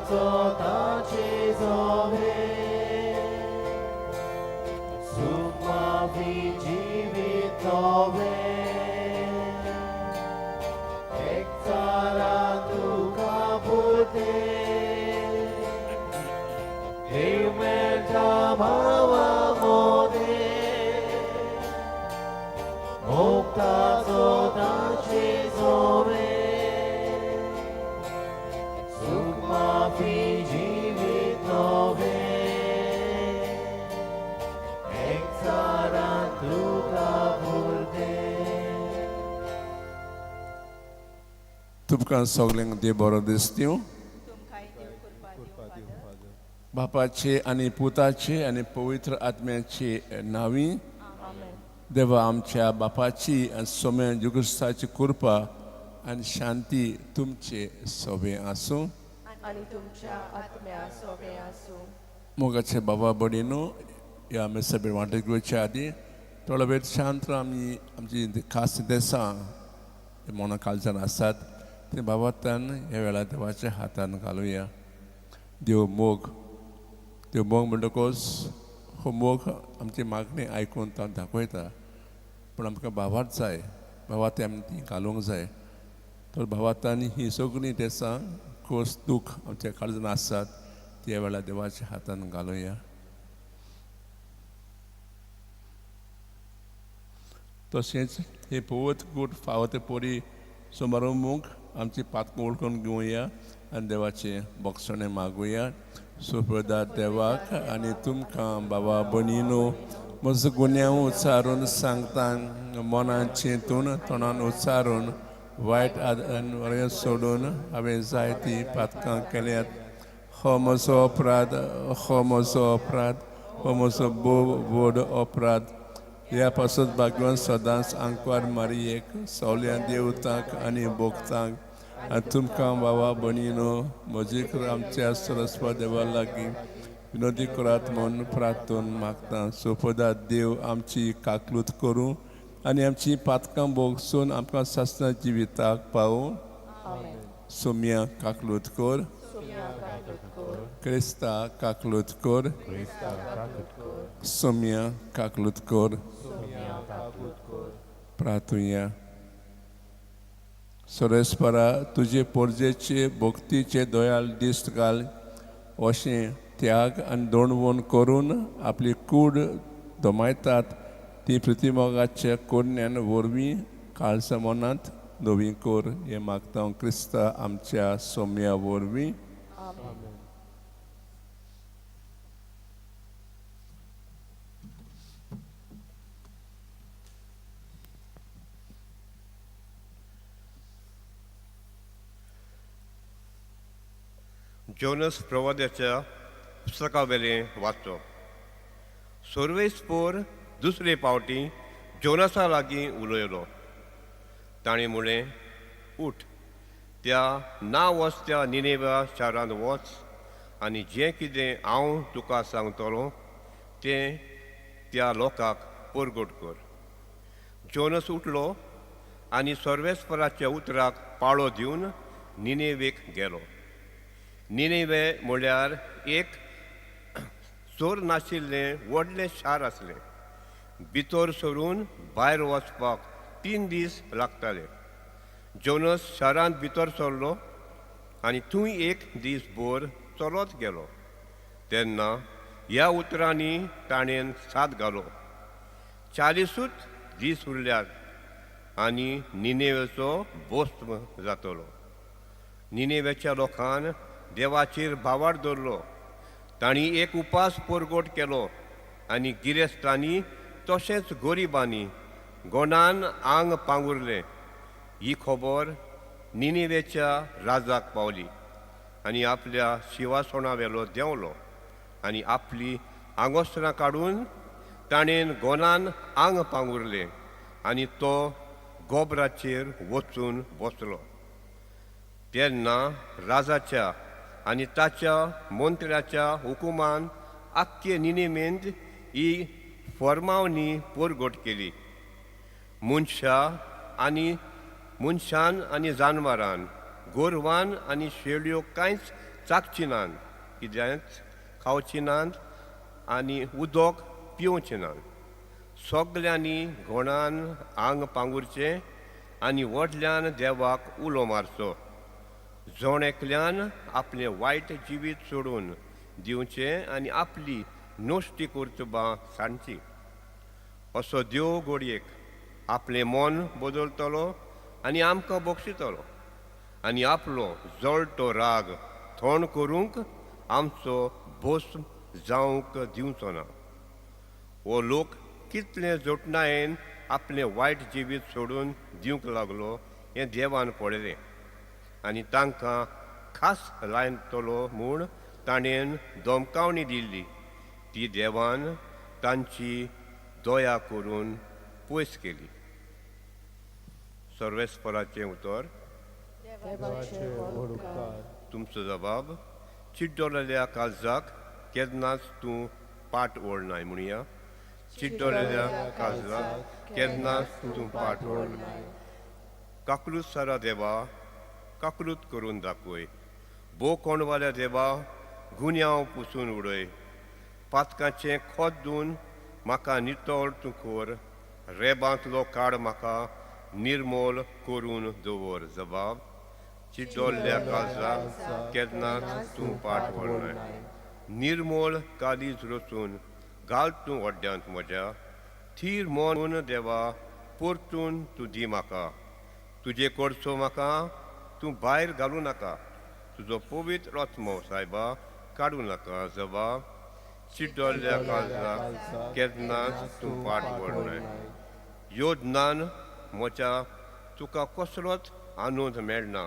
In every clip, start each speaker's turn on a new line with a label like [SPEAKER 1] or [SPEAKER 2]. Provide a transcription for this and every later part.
[SPEAKER 1] ताचे जोवे सुख माफी जिवीत नवे एकचारा तुका पुरते देव मेळटा भावा मोदे मोगताचो ताचे जोवे सुख माफी जिवीत नवे एकचारा तुका पुरते.
[SPEAKER 2] तुमकां सगल्यांक देव बरो दिसतीव.
[SPEAKER 3] तुमकांय देव कृपा दिवं फादर.
[SPEAKER 2] बापाचे आनी पुताचे आनी पवित्र आत्म्याचे नांवी.
[SPEAKER 3] आमेन.
[SPEAKER 2] देवा आमच्या बापाची आनी सोम्या जुगुस्ताची कृपा आनी शांती तुमचे सोबे आसूं.
[SPEAKER 3] आनी तुमच्या आत्म्या सोबे आसूं.
[SPEAKER 2] मोगाचे बाबा भयणीनो, ह्या मिसाबेर वांटेक घेवच्या आदी थोडो वेळ शांत आमी आमची खास देसां मना काळजान आसात ती बाबातान ह्या वेळार देवाच्या हातान घालुया. देव मोग, देव मोग म्हणटकच हो मोग आमची मागणी आयकून तो दाखयता, पूण आमकां भावात जाय, भावात आमी ती घालूंक जाय. तर भावातान ही सगळीं देसां खोस दूख आमच्या काळजान आसात त्या वेळार देवाच्या हातान घालुया. तशेंच हे पवित्र कूट फावो ते परी समारंभूंक आमची पातकां वळखून घेवया आनी देवाचें बक्षणें मागुया. सुप्रदा देवाक आनी तुमकां बाबा भयणीनो म्हजो गुन्यांव उच्चारून सांगता, मनान चिंतून तोंडान उच्चारून वायट आदान सोडून हांवें जायतीं पातकां केल्यात. हो म्हजो अपराध, हो म्हजो अपराध, हो म्हजो भोव व्हड अपराध. ह्या पासत भाग्यवान सदांच आंकवार मारयेक, सवल्या देवतांक आनी भोगतांक आनी तुमकां बाबा भयणीनो म्हजी आमच्या सरस्वत देवा लागीं विनोदी करात म्हूण प्रार्थून मागता. सोपदा देव आमची काकलूत करूं आनी आमची पातकां भोगसून आमकां सासणा जिविताक पावूं.
[SPEAKER 3] आमेन.
[SPEAKER 2] सोम्या काकलूत कर.
[SPEAKER 3] सोम्या काकलूत कर.
[SPEAKER 2] क्रिस्ता काकलूत कर. सोम्या काकलूत कर. प्रार्थुया. सोरेस्परा, तुजे पोरजेचे भक्तीचे दयाल दिश्ट घाल, अशें त्याग आनी दोणवण करून आपली कूड दमायतात ती प्रतिमोगाच्या कोरण्यान वरवीं काळसा मनांत नवी कर, हें मागता हांव क्रिस्ता आमच्या सोम्या वरवीं.
[SPEAKER 3] आमेन.
[SPEAKER 4] जोनस प्रवाद्याच्या पुस्तकावेलें वाचप. सर्वेस्पोर दुसरे पावटी जोनसा लागीं उलयलो. ताणें म्हणलें, उठ, त्या ना वच, त्या निनेव्या शारांत वच आनी जें कितें हांव तुका सांगतलो तें त्या लोकांक परगट कर. जोनस उठलो आनी सर्वेस्पराच्या उतराक पाळो दिवन निनेवेक गेलो. निनेवे म्हळ्यार एक चोर नाशिल्लें व्हडलें शार आसलें. भितर सरून भायर वचपाक 3 दीस लागताले. जोनस शारांत भितर सरलो आनी थंय एक दीस भर चलत गेलो. तेन्ना ह्या उतरांनी ताणें साद घालो, 40 दीस उरल्यात आनी निनेवेचो भस्म जातलो. निनेवेच्या लोकान देवाचेर भावार दवरलो. तांणी एक उपास परगट केलो आनी गिरेस्तांनी तशेंच गरिबांनी गोणान आंग पांगुरलें. ही खबर निनेवेच्या राजाक पावली आनी आपल्या शिवासणा वेलो देंवलो आनी आपली आंगोस्त्रां काडून ताणें गोणान आंग पांगुरलें आनी तो गोबराचेर वचून बसलो. तेन्ना राजाच्या आनी ताच्या मंत्र्याच्या हुकुमान आख्खे निनेमेंत ही फॉर्मावणी परगट केली. मनशा आनी मनशान आनी जानवरान, गोरवान आनी शेळयो कांयच चाकची नात, कित्याच खावची नात आनी उदक पिवचें नात. सगल्यांनी घोणान आंग पांगुरचें आनी व्हडल्यान देवाक उलो मारचो. जण एकल्यान आपलें वायट जिवीत सोडून दिवचें आनी आपली नश्टी कर्तुबां सांडची. असो देव घडयेक आपलें मन बदलतलो आनी आमकां बक्षितलो आनी आपलो जळटो राग थंड करूंक आमचो भस्म जावंक दिवचो ना. हो लोक कितले जोटणायेन आपलें वायट जिवीत सोडून दिवंक लागलो हें देवान पळयलें आनी तांकां खास लायतलो म्हूण ताणें धमकावणी दिल्ली ती देवान तांची दया करून पयस केली. सर्वेस्पराचें उतर. तुमचो जबाब. चिड्डोलेल्या काळजाक केन्नाच तूं पाट ओडनाय म्हणया. चिड्डोलेल्या काळजाक केन्नाच तूं पाट ओडनाय. काकलूत सारा देवा काकलूत करून दाखय. भो कोणवाल्या देवा गुन्यांव पुसून उडय. पातकाचें खोत धुवन म्हाका नितळ तूं कर. रेबांतलो काड म्हाका निर्मोल करून दवर. जबाब. चिड्डोल्ल्या काळजाक केन्नाच तूं पाट वळनाय. निर्मोल कालीज रचून घाल तूं वड्ड्यांत म्हज्या. थीर मन देवा परतून तूं दी म्हाका. तुजे कडचो म्हाका तूं भायर घालूं नाका. तुजो पवित्र आत्मो सायबा काडूं नाका. जबाब. चिड्डोल्ल्या काळजाक केन्नाच तूं पाट वळनाय. योजनान म्हज्या तुका कसलोच आनंद मेळना.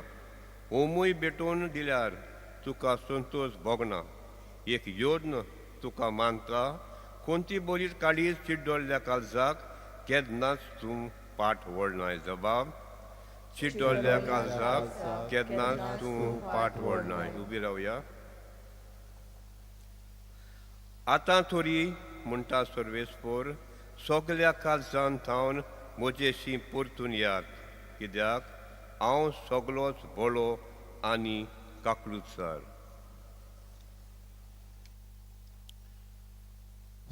[SPEAKER 4] ओमूय भेटोवन दिल्यार तुका संतोश भोगना. एक योज्न तुका मानता कोणती बरी काळीज चिड्डोल्ल्या काळजाक केन्नाच तूं पाट वळनाय. जबाब. चिड्डोल्ल्या काळजाक केन्नाच तूं पाट वळनाय. उबी रावया. आतां थोरी म्हणटा सर्वेस्पोर सगल्या काळजान थावन म्हजेशी परतून यात, कित्याक हांव सगलोच बरो आनी काकलुतसार.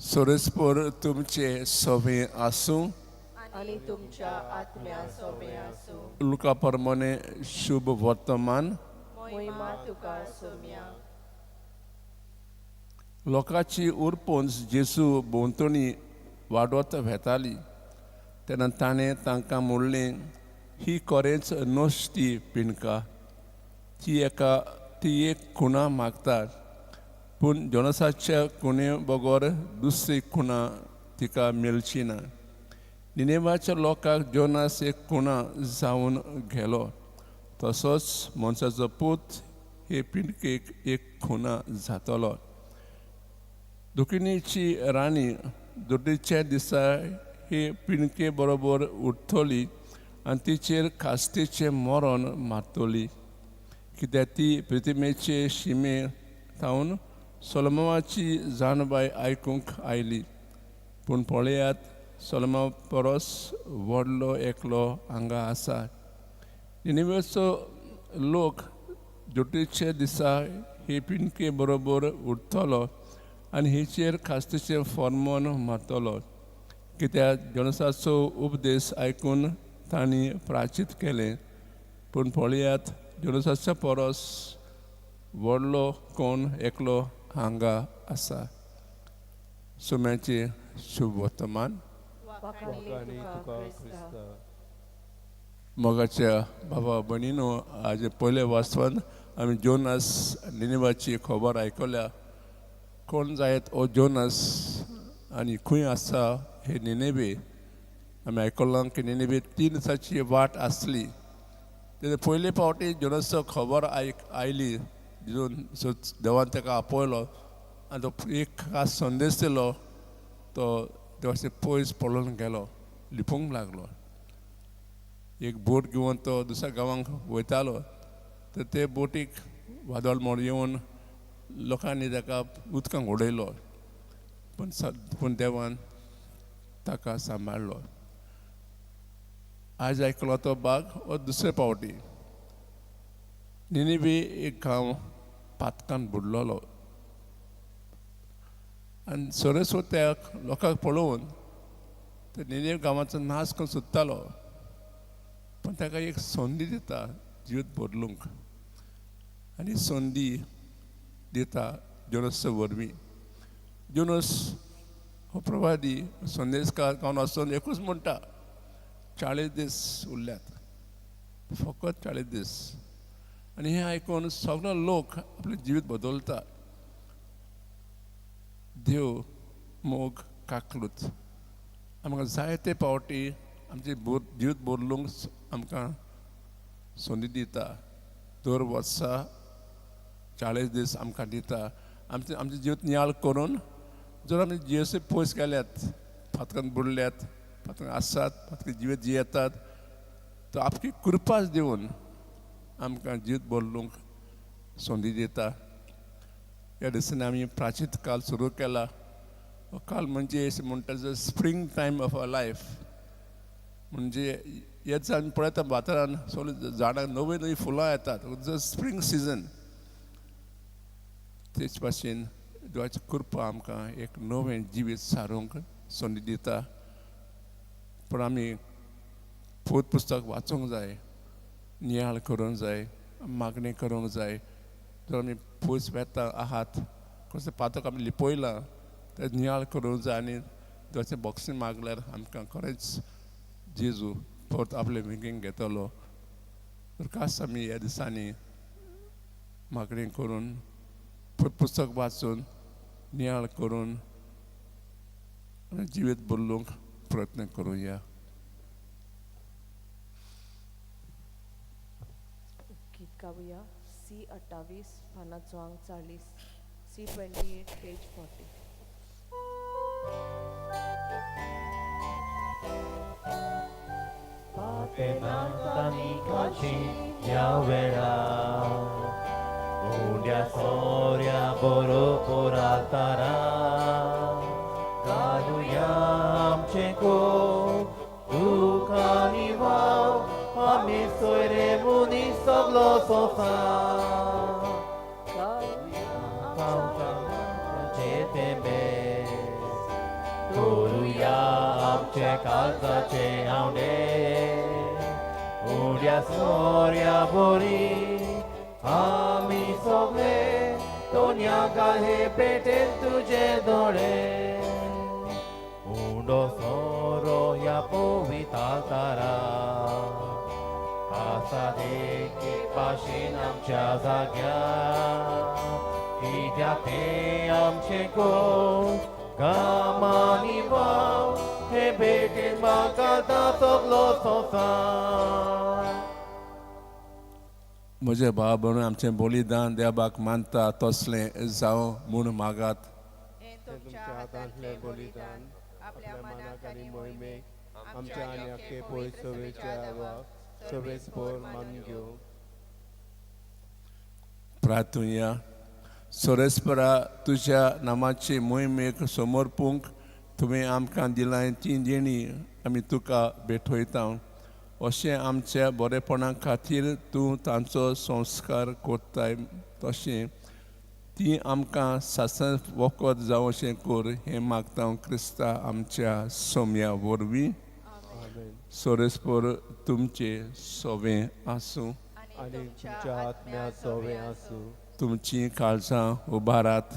[SPEAKER 2] सोरेस्पोर तुमचे सवे आसूं
[SPEAKER 3] आनी तुमच्या आत्म्या सोबे आसूं.
[SPEAKER 2] लुका प्रमाणे शुभ वर्तमान.
[SPEAKER 3] मोहिमा तुका सोम्या.
[SPEAKER 2] लोकांची उरपोंच जेजू भोंवतणी वाडत वेताली तेन्ना ताणें तांकां म्हणलें, ही कोरेंच नश्टी पिणका. ती एक खुणा मागता, पूण जोनसाच्या खुणे बगर दुसरी खुणा तिका मेळची ना. निनेवाच्या लोकांक जोनास एक खुणा जावन गेलो, तसोच मनशाचो पूत हे पिंडकेक एक खुणा जातलो. दुखिणीची राणी दुटीच्या दिसा हे पिंडके बरोबर उठ्ठली आनी तिचेर खास्तीचें मरण मारतली, कित्याक ती प्रतिमेचे शिमे थावन सोलमाची जाणबाय आयकूंक आयली. पूण पळयात, सोलमा परस व्हडलो एकलो हांगा आसा. निनिवेचो लोक दुटीच्या दिसा हे पिंडके बरोबर उठ्ठलो आनी हेचेर खास्तीचें फॉर्मोन मारतलो, कित्याक जोनसाचो उपदेश आयकून तांणी प्राचीत केलें. पूण पळयात, जोनसाच्या परस व्हडलो कोण एकलो हांगा आसा. सुम्याचें शुभ वर्तमान.
[SPEAKER 3] वाखाणी तुका क्रिस्ता.
[SPEAKER 2] मोगाच्या बाबा भयणीनो, आज पयले वास्तवान आमी जोनास निनिवाची खबर आयकल्या. कोण जायत ओ जोनास आनी खंय आसा हे निनेवे? आमी आयकलां की निनेवे 3 दिसांची वाट आसली. तेन्ना पयले फावटी जोनासचो खबर आयली, जितून देवान ताका आपयलो आनी तो एक खास संदेश दिलो. तो देवाचे पयस पळोवन गेलो, लिपूंक लागलो. एक बोट घेवन तो दुसऱ्या गांवांक वयतालो, तर ते बोटीक वादळ मोड येवन लोकांनी ताका उदकांत उडयलो, पूण देवान ताका सांबाळ्ळो. आज आयकलो तो बाग हो दुसरे फावटी. निनिवे एक गांव पातकान बुडलेलो आनी सरस्वत त्या लोकांक पळोवन ते निनेव गांवाचो नाश करून सोदतालो, पूण ताका एक संदी दिता जिवीत बदलूंक आनी संदी दिता जोनस वरवीं. जोनस हो प्रवादी संदेशकार गांवान वचून एकूच म्हणटा, 40 दीस उरल्यात, फकत 40 दीस. आनी हें आयकून सगलो लोक आपलें जिवीत बदलता. देव मोग काकलूत आमकां जायते पावटी आमचें जिवीत बदलूंक आमकां संदी दिता. दर वर्सा 40 दीस आमकां दिता आमचें आमचें जिवीत नियाळ करून. जर आमी जिएसी पयस गेल्यात, फातरान बुडल्यात, फातरान आसात, फातरान जिवीत जियेतात, तो आपली कृपाच दिवन आमकां जिवीत बदलूंक संदी दिता. ह्या दिसांनी आमी प्राचीत काल सुरू केला. हो काल म्हणजे अशें म्हणटा spring time of our life. म्हणजे हेच आमी पळयता वातावरण सगळीं झाडां नवीं नवीं फुलां येतात, स्प्रींग सिजन. तेच भाशेन देवाची कृपा आमकां एक नवें जिवीत सारूंक संदी दिता. पूण आमी पवित्र पुस्तक वाचूंक जाय, नियाळ करूंक जाय, मागणी करूंक जाय. जर आमी पयस वेता आहात, कसलें पातक आमी लिपयलां तें नियाळ करूंक जाय आनी देवाचें बॉक्सींग मागल्यार आमकां खरेंच जेजू परत आपले वेंगेंत घेतलो. तर खास आमी ह्या दिसांनी मागणी करून, पुस्तक वाचून, नियाळ करून जिवीत बदलूंक प्रयत्न करुया.
[SPEAKER 3] गीत गावया सी 28 पानाचो अंक 40, सी 28 पेज 40.
[SPEAKER 1] पातेनांतानी ह्या वेळा उंड्या सोऱ्या बरोबर आतारा घालुया आमचें कोप दुख आनी वाव आमी सोयरे मनीस सगलो संवसार आमचे तेंबे दवरुया आमचे काळजाचे आंवडे उंड्या सोऱ्या बोरी आमी सगळे दोनया गाहे पेटेन तुजे दोळे उंडो सोरो ह्या पवित्र तारा आसा देखी भाशेन आमच्या जाग्यार कित्याक ते आमचे कोण घाम आनी वाव हे भेटेन म्हाका सगलो संवसार.
[SPEAKER 2] म्हजे भाव भयण आमचें बलिदान देवाक मानता तसलें जावं म्हूण मागात.
[SPEAKER 3] हें
[SPEAKER 5] तुमच्या हातांतलें बलिदान आपल्या मनाक आनी मोहिमेक आमच्या आनी आख्खे पवित्र सभेच्या देवाक सर्वेस्पर मानून घेवं.
[SPEAKER 2] प्रार्थुया. सोरेस्परा, तुज्या नामाचे मोहिमेक समर्पूंक तुवें आमकां दिलां ती देणी आमी तुका भेटयता. अशें आमच्या बरेपणा खातीर तूं तांचो संस्कार करताय, तशें ती आमकां सासन वखद जावं अशें कर हें मागता क्रिस्ता आमच्या सोम्या वरवीं. सोरेस्पर तुमचें सोवें आसूं
[SPEAKER 5] आनी तुमच्या आत्म्या सोवें आसूं.
[SPEAKER 2] तुमचीं काळजां उबारात.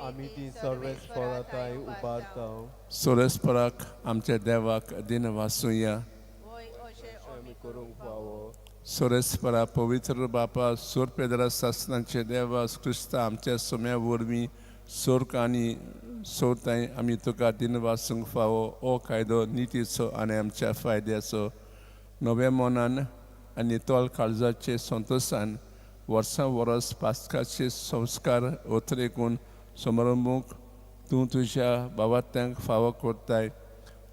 [SPEAKER 5] आमी ती सर्वेस्पराताय उबारता.
[SPEAKER 2] सोरेस्पराक आमच्या देवाक दिन वासुया.
[SPEAKER 5] आमी करूंक फावो.
[SPEAKER 2] सोरेस्परा पवित्र बापा सोर पेदरा सासनाचे देवा क्रिस्ता आमच्या सोम्या वरवीं सोर्क आनी सोरताय आमी तुका दिन वासूंक फावो. हो कायदो नितीचो आनी आमच्या फायद्याचो. नव्या मनान आनी तोल काळजाचे संतोशान वर्सां वरस पास्काचे संस्कार ओतरेकून समारंभूंक तूं तुज्या बाबात्यांक फावो करताय.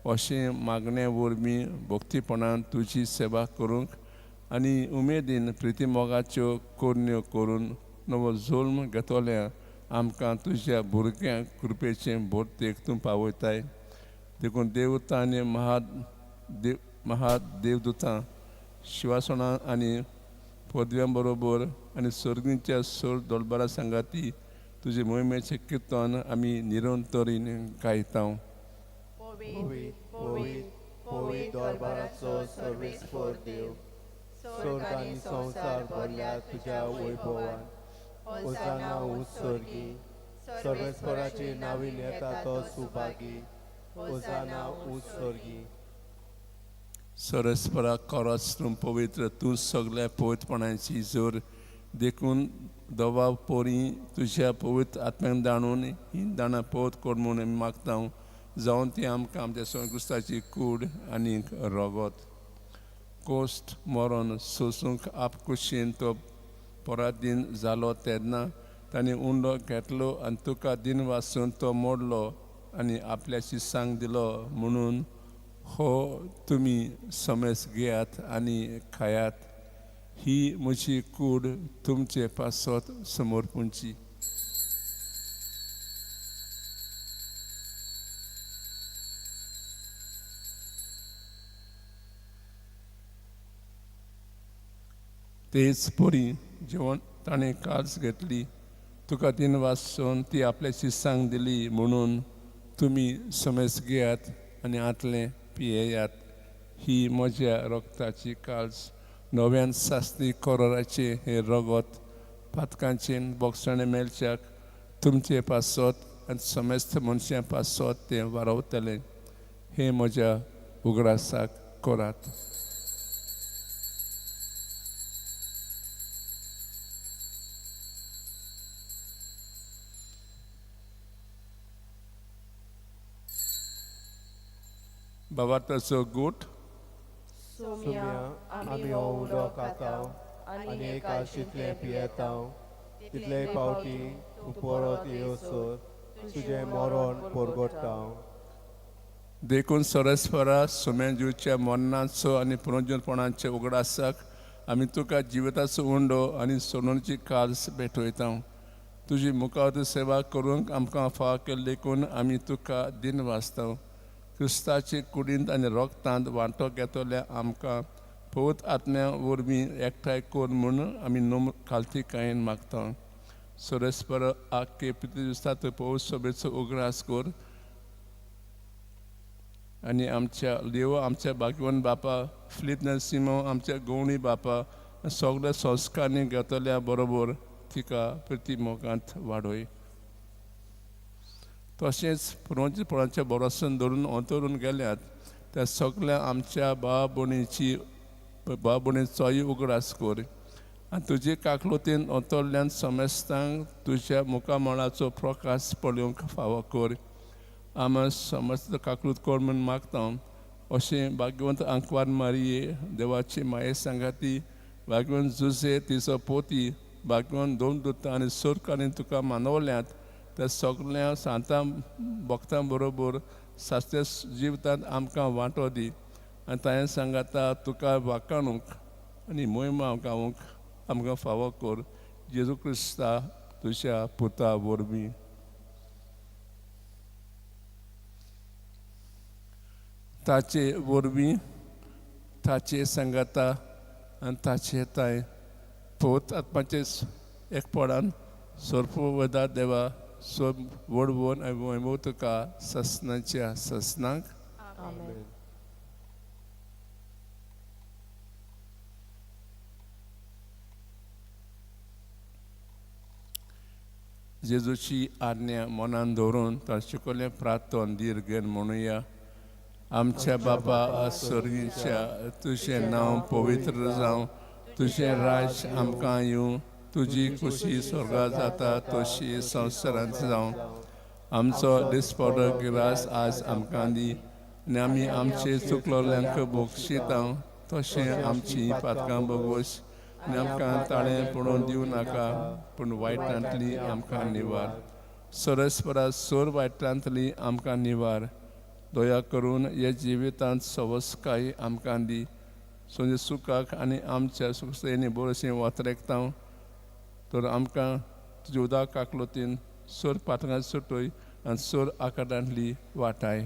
[SPEAKER 2] अशें मागणे वरवीं भक्तीपणान तुजी सेवा करूंक आनी उमेदीन प्रितीमोगाच्यो करण्यो करून नवो जल्म घेतल्या आमकां तुज्या भुरग्यांक कृपेचें भरतेक तूं पावयताय. देखून देवता आनी महादेवदुतां शिवासणां आनी पदव्यां बरोबर आनी सर्गींच्या सोर दोलबारा सांगाती तुजे मोहिमेचें किर्तन आमी निरंतरीन गायता.
[SPEAKER 5] पवित्र पवित्र पवित्र दरबाराचो सर्वेस्पर देव, स्वर्ग आनी संवसार भरल्या तुज्या वैभवान. होसाना उंच स्वर्गी, सर्वेस्पराचे नावीन येता तो सुभागी. होसाना उंच स्वर्गी.
[SPEAKER 2] सरस्परा खरोच तूं पवित्र, तूं सगल्या पवित्रपणाची जोर, देखून दवा पोरी तुज्या पवित्र आत्म्याक दाणून ही दाणां पवित्र कर म्हूण आमी मागता, जावन ती आमकां आमच्या स्वयं क्रिस्ताची कूड आनी रगत. कोश्ट मरण सोसूंक आपकुशीन तो पराधीन जालो तेन्ना ताणें उंडो घेतलो आनी तुका दिन वासून तो मोडलो आनी आपल्या शिसांक दिलो म्हणून हो तुमी समेस घेयात आनी खायात, ही म्हजी कूड तुमचे पासत समर्पूंची. तेच परी जेवण ताणें काल्स घेतली, तुका तीन वासून ती आपल्या शिसांक दिली म्हणून तुमी समेस घेयात आनी आतलें पियेयात, ही म्हज्या रक्ताची काल्स, नव्यान सासणी कोरोराचें हें रगत पातकांचें बोगसणें मेळच्याक तुमचे पासत आनी समेस्त मनशां पासत तें वारवतलें. हें म्हज्या उगडासाक करात. बाबाचो गोट
[SPEAKER 5] सोम्या आमी हो उदक खाता आनी हे काशींतलें पियेता, तितले पावटी तूं परत येवसर तुजें मरण परगट्टा.
[SPEAKER 2] देखून सरस्परा सोम्या जिवच्या मरणाचो आनी पुनर्जनपणाचे उगडासाक आमी तुका जिविताचो उंडो आनी सोडोवची काल्स भेटयता. तुजी मुखार सेवा करूंक आमकां फाव केल्ली देखून आमी तुका दिन वाचता. क्रिस्ताचे कुडींत आनी रोगतांत वांटो घेतल्या आमकां पवित्र आत्म्या वरवीं एकठांय कर म्हूण आमी नम्र खालतीकायेन मागता. सरस्पर आख्खे पृथ्वी पवित्र सभेचो उगडास कर आनी आमच्या देव आमच्या भाग्यवान बापा फिलीप नरसिंह आमच्या गवणी बापा सगळ्या संस्कारांनी घेतल्या बरोबर तिका प्रतिमोगांत वाडय. तशेंच पुरोंचेपणाच्या भरोसान धरून अंतरून गेल्यात त्या सगळ्या आमच्या भाव भयणीची भाव भयणीचोय उगडास कर आनी तुजे काकलुतीन अंतरल्यान समेस्तांक तुज्या मुखामळाचो प्रकाश पळोवंक फावो कर. आमी समस्त काकलूत कर म्हूण मागता. अशें भाग्यवंत आंकवार मारिये देवाची माये सांगाती भाग्यवंत जुजे तिचो पोती भाग्यवंत दोन दुतां आनी सोरकारांनी तुका मानवल्यात त्या सगळ्या सांतां भक्तां बरोबर सासत्या जिवितांत आमकां वांटो दी आनी ताणें सांगाता तुका वाकाणूंक आनी मोहिमा गावूंक आमकां फावो कर. जेजू क्रिस्ता तुज्या पुता वरवीं. ताचे वरवीं ताचे सांगाता आनी ताचे ताय पवित्र आत्माचे एकपणान सोर्पवदा देवा सो वडवून आनी तुका ससनाच्या ससनाक.
[SPEAKER 3] आमेन.
[SPEAKER 2] जेजूची आज्ञा मनान दवरून ताणें शिकयल्लें प्रार्थन धीर घेवन म्हणुया. आमच्या बापा स्वर्गीच्या तुजें नांव पवित्र जावं, तुजें राज्य आमकां येवं, तुजी खुशी स्वर्गात जाता तशी संवसारांत जावं. आमचो दिसपडो गिरास आज आमकां दी आनी आमी आमचे चुकलोल्यांक बक्षिता तशें आमची पातकां बगोश आनी आमकां ताळें पडोवन दिवं नाका, पूण वायटांतली आमकां निवार. सरस्परा सोर वायटांतली आमकां निवार. दया करून ह्या जिवितांत सवसकाय आमकां दी, सोंजे सुखाक आनी आमच्या सुखसेनी बरोशी वातरेकता तर आमकां तुज्या उदक काकलोतीन सोर पातकां सुटय आनी सोर आकारांतली वाटाय.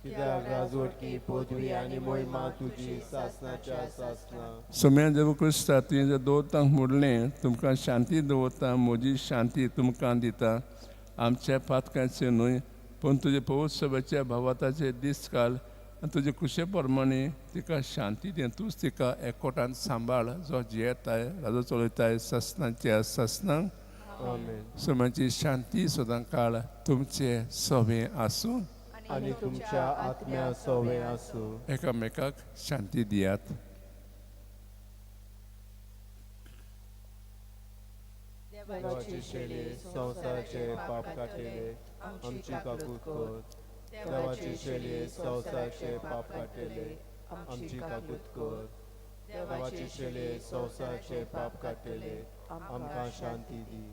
[SPEAKER 5] कित्याक राजवटकी पदवी आनी मोहिमा तुजी सासनाच्या सासना.
[SPEAKER 2] सोम्या देव क्रिस्ता, तुवें जर दवरतांक म्हणलें, तुमकां शांती दवरता, म्हजी शांती तुमकां दिता, आमच्या पातकांचे न्हय पूण तुजे पवित्र भावाताचे दीस काल आनी तुजे खुशे प्रमाणे तिका शांती दी. तूंच तिका एकवटान सांबाळ, जो जियेताय राजो चलयताय ससनाच्या ससनांक.
[SPEAKER 5] आमेन.
[SPEAKER 2] सोम्याची शांती सदां काळ तुमचे सवे आसूं
[SPEAKER 5] आनी तुमच्या आत्म्या सोवे आसूं.
[SPEAKER 2] एकामेकाक शांती दियात.
[SPEAKER 5] देवाची शेली संवसाराचे पाप काडटले, आमची काकूत कर. देवाची शेली संवसाराचे पाप काडटले, आमची काकूत कर. देवाची शेली संवसाराचे पाप काडटले, आमकां शांती दी.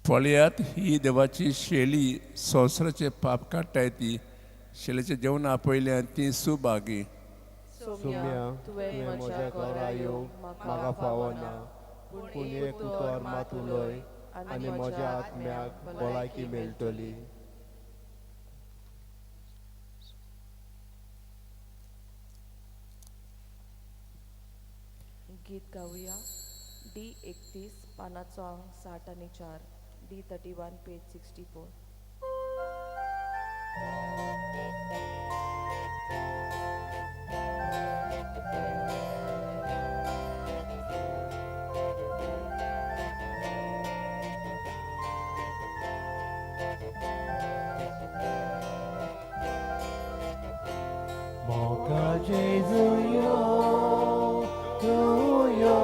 [SPEAKER 2] पळयात, ही देवाची शेली संवसाराचे पाप काडटाय ती शेलीचें जेवण आपयलें ती सुभागी.
[SPEAKER 5] सोम्या, तुवें म्हज्या घरा येवंक म्हाका फावना, पूण एक उतर मात उलय आनी म्हज्या आत्म्याक भलायकी मेळटली.
[SPEAKER 3] गीत गावया डी 31 पानाचो आंक 60 आनी 4, D 31 page 64.
[SPEAKER 1] मोगा जेजू यो, तूं यो,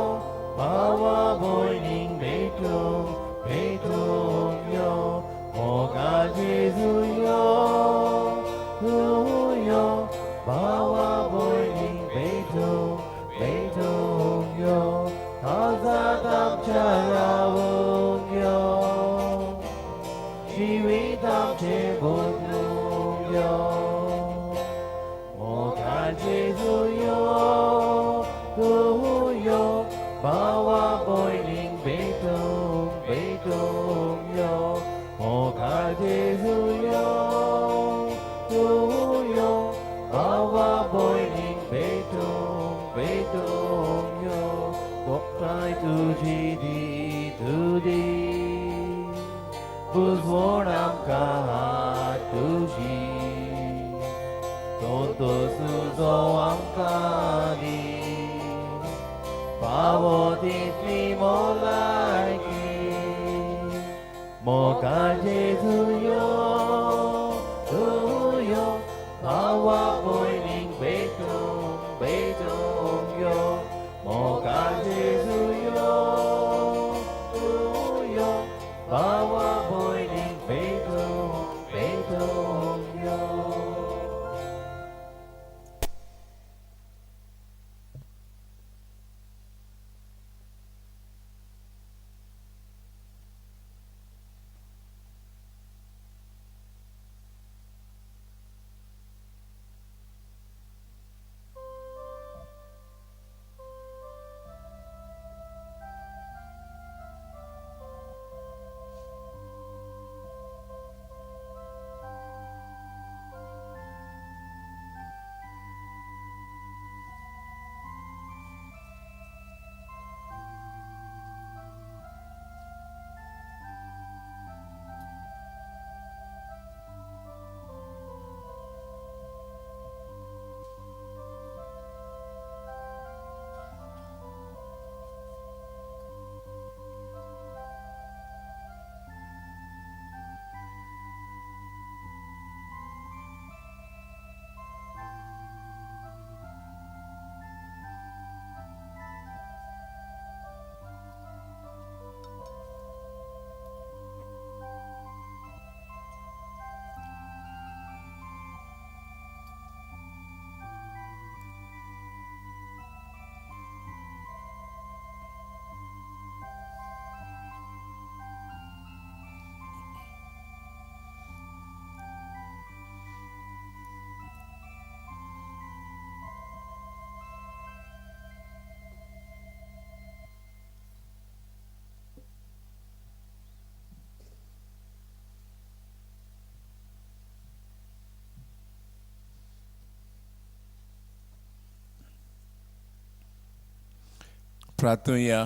[SPEAKER 1] भावा भयणींक भेटूंक भेटूंक यो. मोगा जेजू यो, तूं यो, भावा भयणींक भेटूंक भेटूंक यो. काळजांत आमच्या रावूंक यो, जिवीत आमचें बदलूंक यो. मोगा जेजू यो, तूं यो, भावा भयणींक भेटूंक भेटूंक यो. मोगा जेजू यो, तूं यो, भावा भयणींक भेटूंक भेटूंक यो. तोखणाय तुजी दी तुजी, बुजवण आमकां तुजी, तोंतो सुजो आमकां दी, फावो तितली मोलायकी. मोगा जेजू यो, तूं यो, भावा भयणींक भेटूंक भेटूंक यो. मोगा जेजू यो, तूं यो, भावा भयणींक भेटूंक भेटूंक यो.
[SPEAKER 2] प्रार्थुया.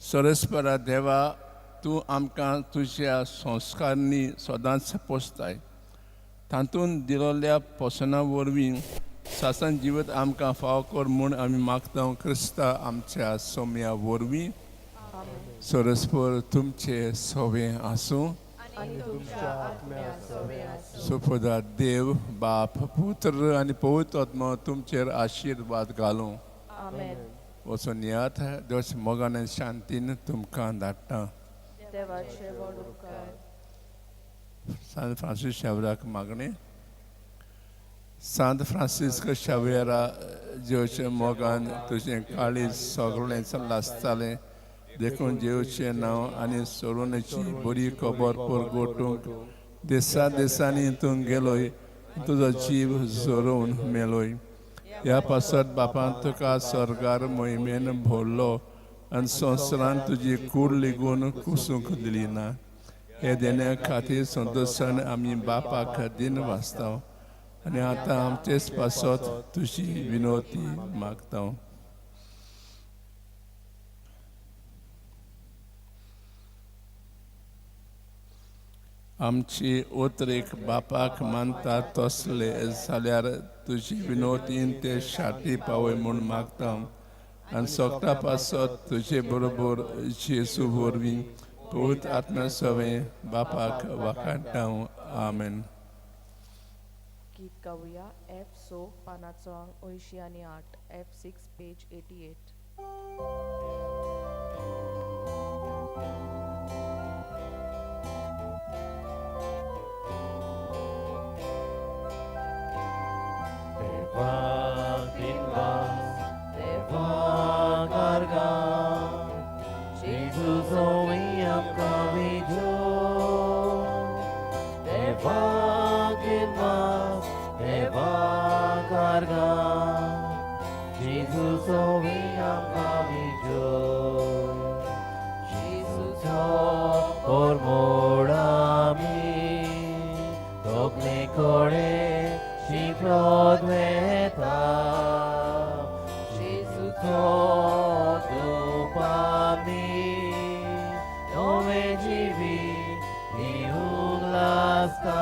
[SPEAKER 2] सरस्परा देवा, तूं आमकां तुज्या संस्कारांनी सदांच पोसताय. तातूंत दिलोल्या पोसणा वरवीं सासन जिवीत आमकां फावो कर म्हूण आमी मागता क्रिस्ता आमच्या सोम्या वरवीं. सरस्पर तुमचे सवे आसूं
[SPEAKER 3] आनी तुमच्या आत्म्या सवे आसूं.
[SPEAKER 2] सुपदा देव बाप पुत्र आनी पवित्र आत्मो तुमचेर आशिर्वाद घालूं.
[SPEAKER 3] आमेन.
[SPEAKER 2] वचून यात, देवाच्या मोगान आनी शांतीन तुमकां धाडटा.
[SPEAKER 3] देवाचे व्हड उपकार.
[SPEAKER 2] सांत फ्रांसीस शावराक मागणें. सांत फ्रांसिस्क शावेरा, जेवचे मोगान तुजें काळीज सगळें लासतालें, देखून जेवचें नांव आनी सोडवणेची बरी खबर परगटूंक दिसा दिसांनी तूं गेलोय, तुजो जीव झरोवन मेलोय. ह्या पासत बापान तुका स्वर्गार मोहिमेन भरलो आनी संवसारान तुजी कूड लिगून कुसूंक दिली ना. हे देण्या खातीर संतोशान आमी बापाक दिन वाचता आनी आतां आमचेच पासत तुजी विनोती मागता. आमची उतरेक बापाक मानता तसले जाल्यार तुजी विनोतीन ते शाटी पावय म्हूण मागता आनी सगळ्या पासत तुजे बरोबर जेजू वरवीं पवित्र आत्म्या सवें बापाक वाखाणटा. आमेन.
[SPEAKER 3] गीत गावया एफ स पानाचो आंक 88, F6 page 88.
[SPEAKER 1] देवा दिनवास, देवा कारगा, जेजू सोवी आमकां विजो. देवा दिनवास, देवा कारगा, जेजू सोवी आमकां विजो. जेजूचो परमोळ आमी सगळे कडेन शिंपडत वेता. जेजूचो धूप आमी नवें जिवीत दिवंक लागता.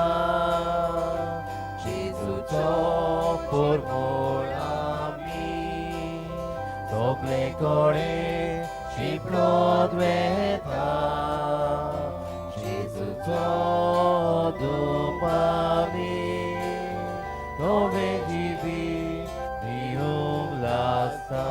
[SPEAKER 1] जेजूचो परमोळ आमी सगळे कडेन शिंपडत वेता. जेजूचो धूप आमी नवें जिवीत दिवंक लागता.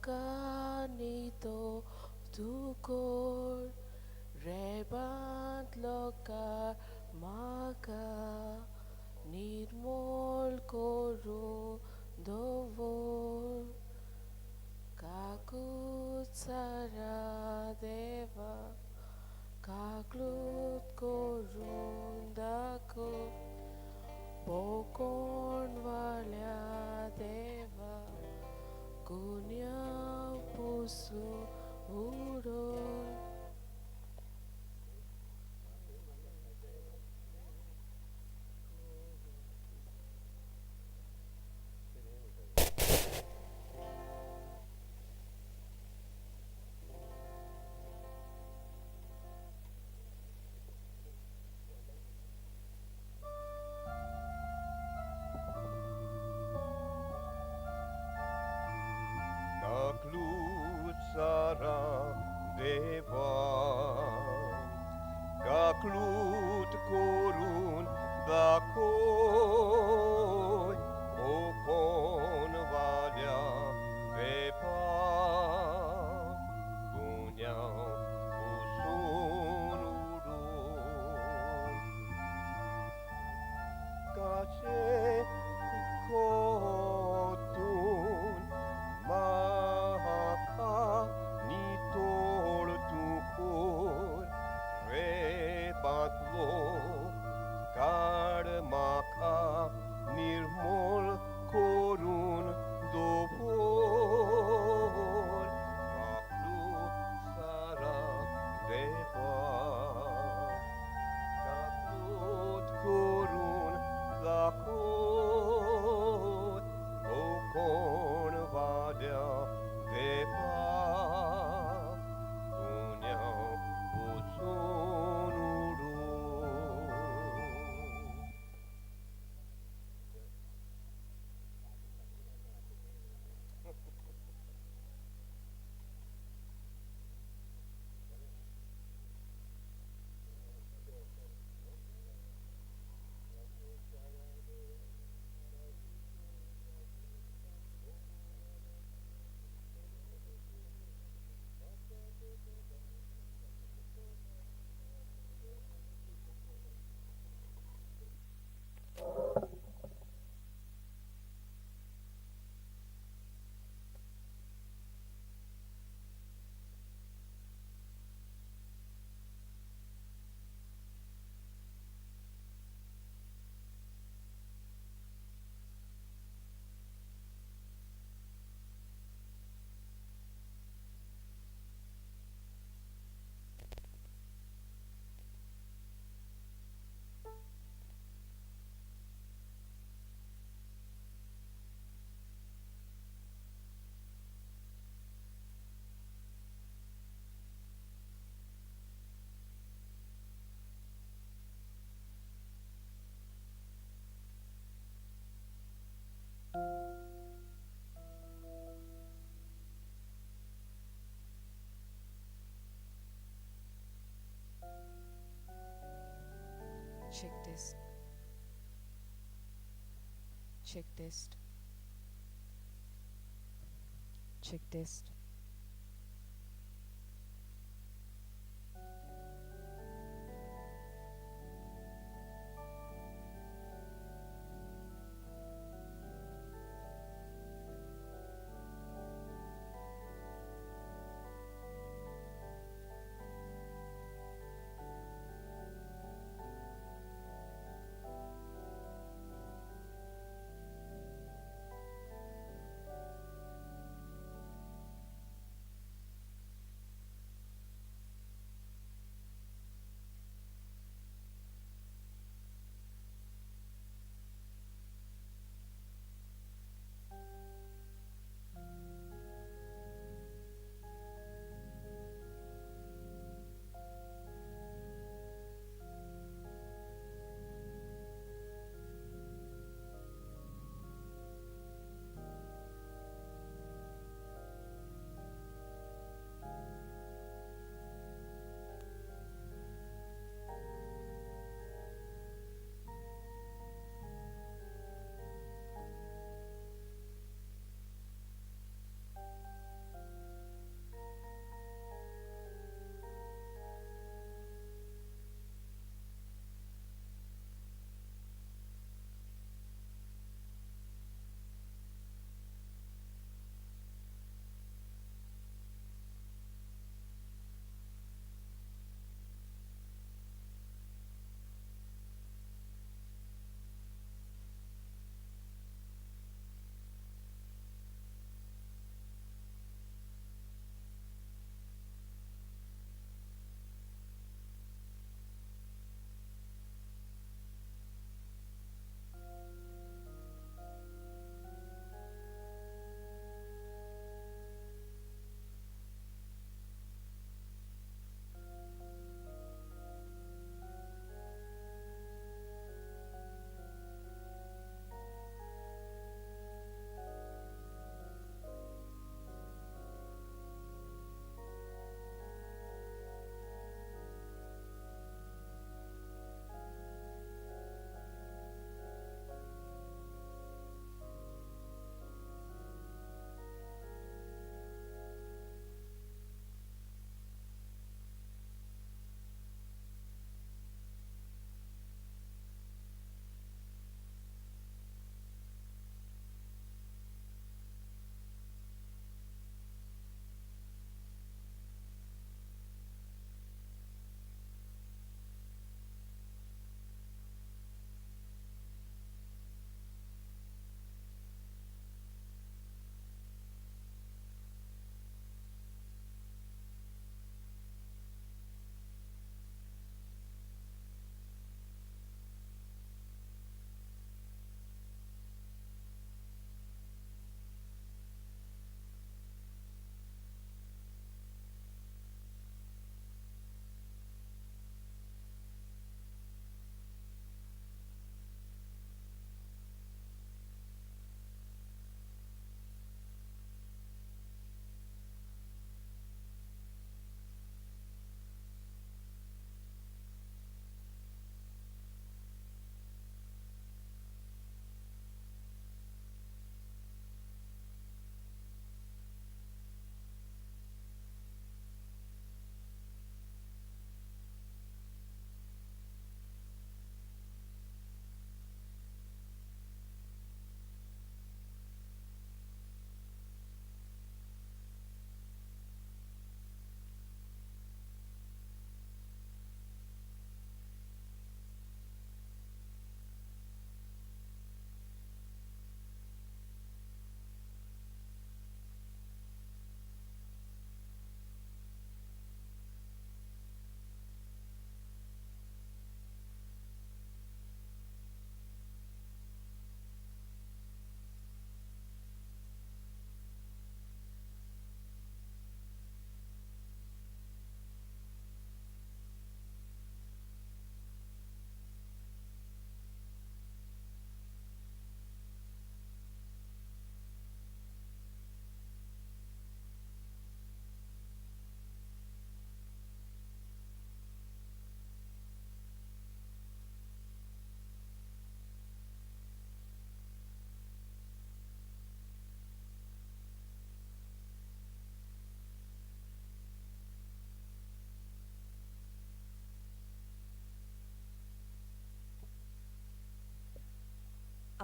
[SPEAKER 3] म्हाका न्हिदो तूं रेबांतलो कार म्हाका निर्मोल करून दवर काकुत्सारा देवा काकलूत करून दाखय बोकोण वाल्या देवा गुन्यांव पुसून उडय.
[SPEAKER 4] Kaklutara deva Kaklut korun dakoy Okon valya vepa Gunyav pusun urun Kache kotun म्हाका नितोळ तूं कोर रेबांतलो काड म्हाका निर्मोळ करून दवर काकलूत सारा देवा काकलूत करून दाखय ओ कोण वाड्या देवा गुन्यांव पुसून उडोय.
[SPEAKER 3] Check test. Check test. Check test.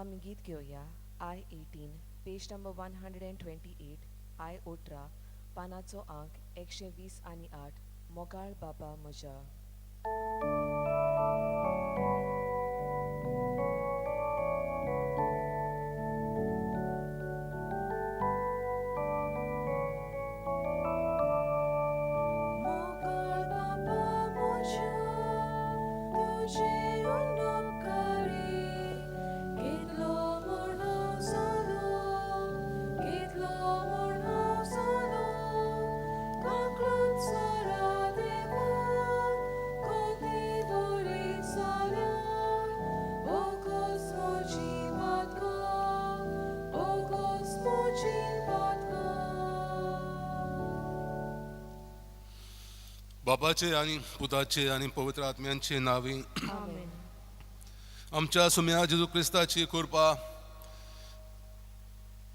[SPEAKER 3] आमी गीत घेवया I 18 page number 128 I 18 पानाचो आंक 128 मोगाळ बाबा म्हज्या.
[SPEAKER 6] मोगाळ बाबा म्हज्या तुजे उपकारी कितलो म्हूण हांव जालो कितलो म्हूण हांव जालो काकलूत सारा देवाक कोती बरी जाल्यार बोगस म्हजी पातकां बोगस म्हजी पातकां.
[SPEAKER 7] बापाचे आनी पुताचे आनी पवित्र आत्म्यांचे नांवी
[SPEAKER 3] आमेन.
[SPEAKER 7] आमच्या सुम्या जेजू क्रिस्ताची कृपा,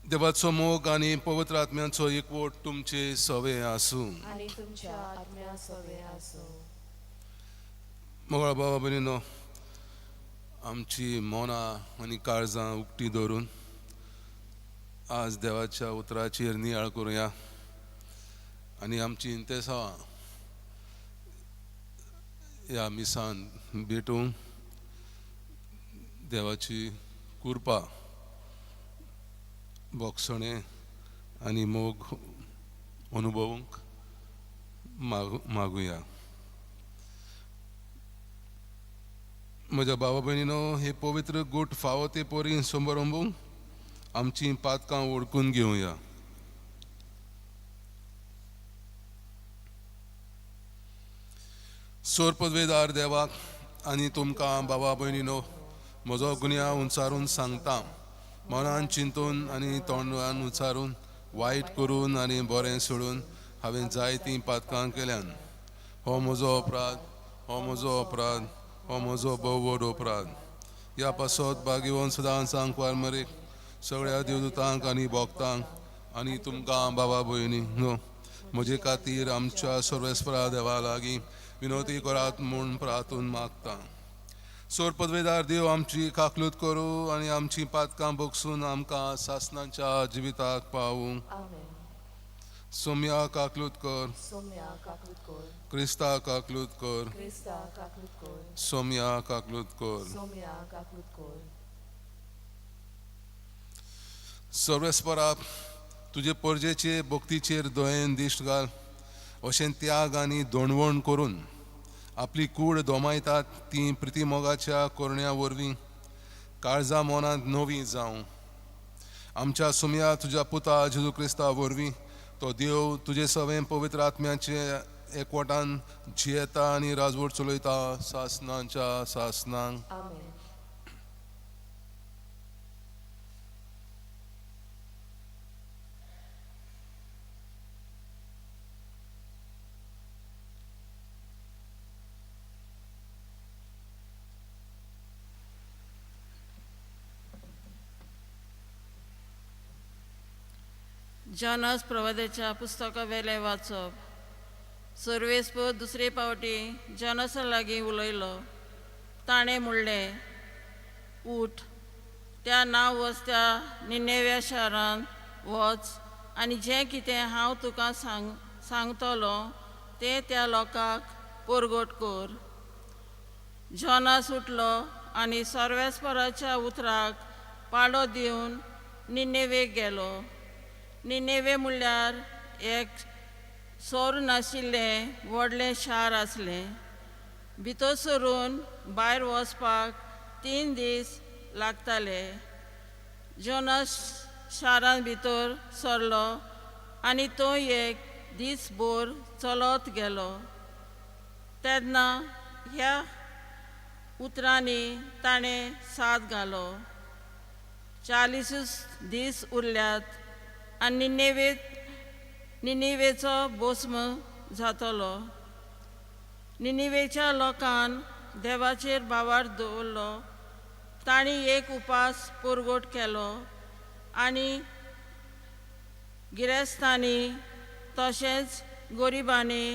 [SPEAKER 7] देवाचो मोग आनी पवित्र आत्म्यांचो एकवट तुमचे सवे आसूं.
[SPEAKER 3] आनी तुमच्या आत्म्या सवे आसूं.
[SPEAKER 7] मोगाळ बाबा भयणीनो, आमची मनां आनी काळजां उक्ती दवरून आज देवाच्या उतराचेर नियाळ करुया आनी आमची इंतेसांवां ह्या मिसान भेटूंक देवाची कृपा, भोगसणें आनी मोग अनुभवूंक मागुया. म्हज्या भावा भयणीनो, हे पवित्र गूट फावो ते पोरी संबरंबूंक आमची पातकां वळखून घेवया. सोर पदवेदार देवाक आनी तुमकां बाबा भयणीनो म्हजो गुन्यांव उंचारून सांगता. मनान चिंतून आनी तोंडान उचारून, वायट करून आनी बरें सोडून हांवें जायतीं पातकां केल्यान. हो म्हजो अपराध, हो म्हजो अपराध, हो म्हजो भोव व्हड अपराध. ह्या पासत भाग्यवंत सदांच आंकवार मरेक, सगळ्या देवदूतांक आनी भोक्तांक आनी तुमकां बाबा भयणी न्हू म्हजे खातीर आमच्या सर्वेस्परा देवा लागीं विनवती करात म्हूण प्रार्थून मागता. सोर पदवेदार देव आमची काकलूत करूं आनी आमची पातकां बगसून आमकां सासनाच्या जिविताक पावूं.
[SPEAKER 3] आमेन.
[SPEAKER 7] सोम्या काकलूत कर.
[SPEAKER 3] सोम्या काकलूत कर.
[SPEAKER 7] क्रिस्ता काकलूत कर.
[SPEAKER 3] क्रिस्ता काकलूत कर.
[SPEAKER 7] सोम्या काकलूत कर.
[SPEAKER 3] सोम्या काकलूत कर.
[SPEAKER 7] सर्वेस्परा, तुजे परजेचे भक्तीचेर दयेन दिश्ट घाल. अशें त्याग आनी दोणवण करून आपली कूड दोमायतात ती प्रितीमोगाच्या करण्या वरवीं काळजा मनांत नवी जावं. आमच्या सुमया तुज्या पुता जेजू क्रिस्ता वरवीं तो देव तुजे सवें पवित्र आत्म्याचे एकवटान जियेता आनी राजवट चलयता सासनांच्या सासनांक.
[SPEAKER 3] आमेन.
[SPEAKER 8] जानस प्रवादाच्या पुस्तका वेलें वाचप. सर्वेस्पर दुसरे पावटी जानसा लागीं उलयलो. ताणें म्हणलें, उठ, त्या नांव वच त्या निनेव्या शारांत वच आनी जें कितें हांव तुका सांगतलो तें त्या लोकांक परगट कर. जॉनास उठलो आनी सर्वेस्पराच्या उतराक पाळो दिवन निनेवेक गेलो. निनेवे म्हणल्यार एक सोर नाशिल्लें व्हडलें शार आसलें. भितर सरून भायर वचपाक 3 दीस लागताले. जोनस शारांत भितर सरलो आनी तो एक दीसभर चलत गेलो. तेन्ना ह्या उतरांनी ताणें साद घालो, 40 दीस उरल्यात आनी निनेवेचो भस्म जातलो. निनेवेच्या लोकान देवाचेर भावार्थ दवरलो. तांणी एक उपास परगट केलो आनी गिरेस्तांनी तशेंच गरिबांनी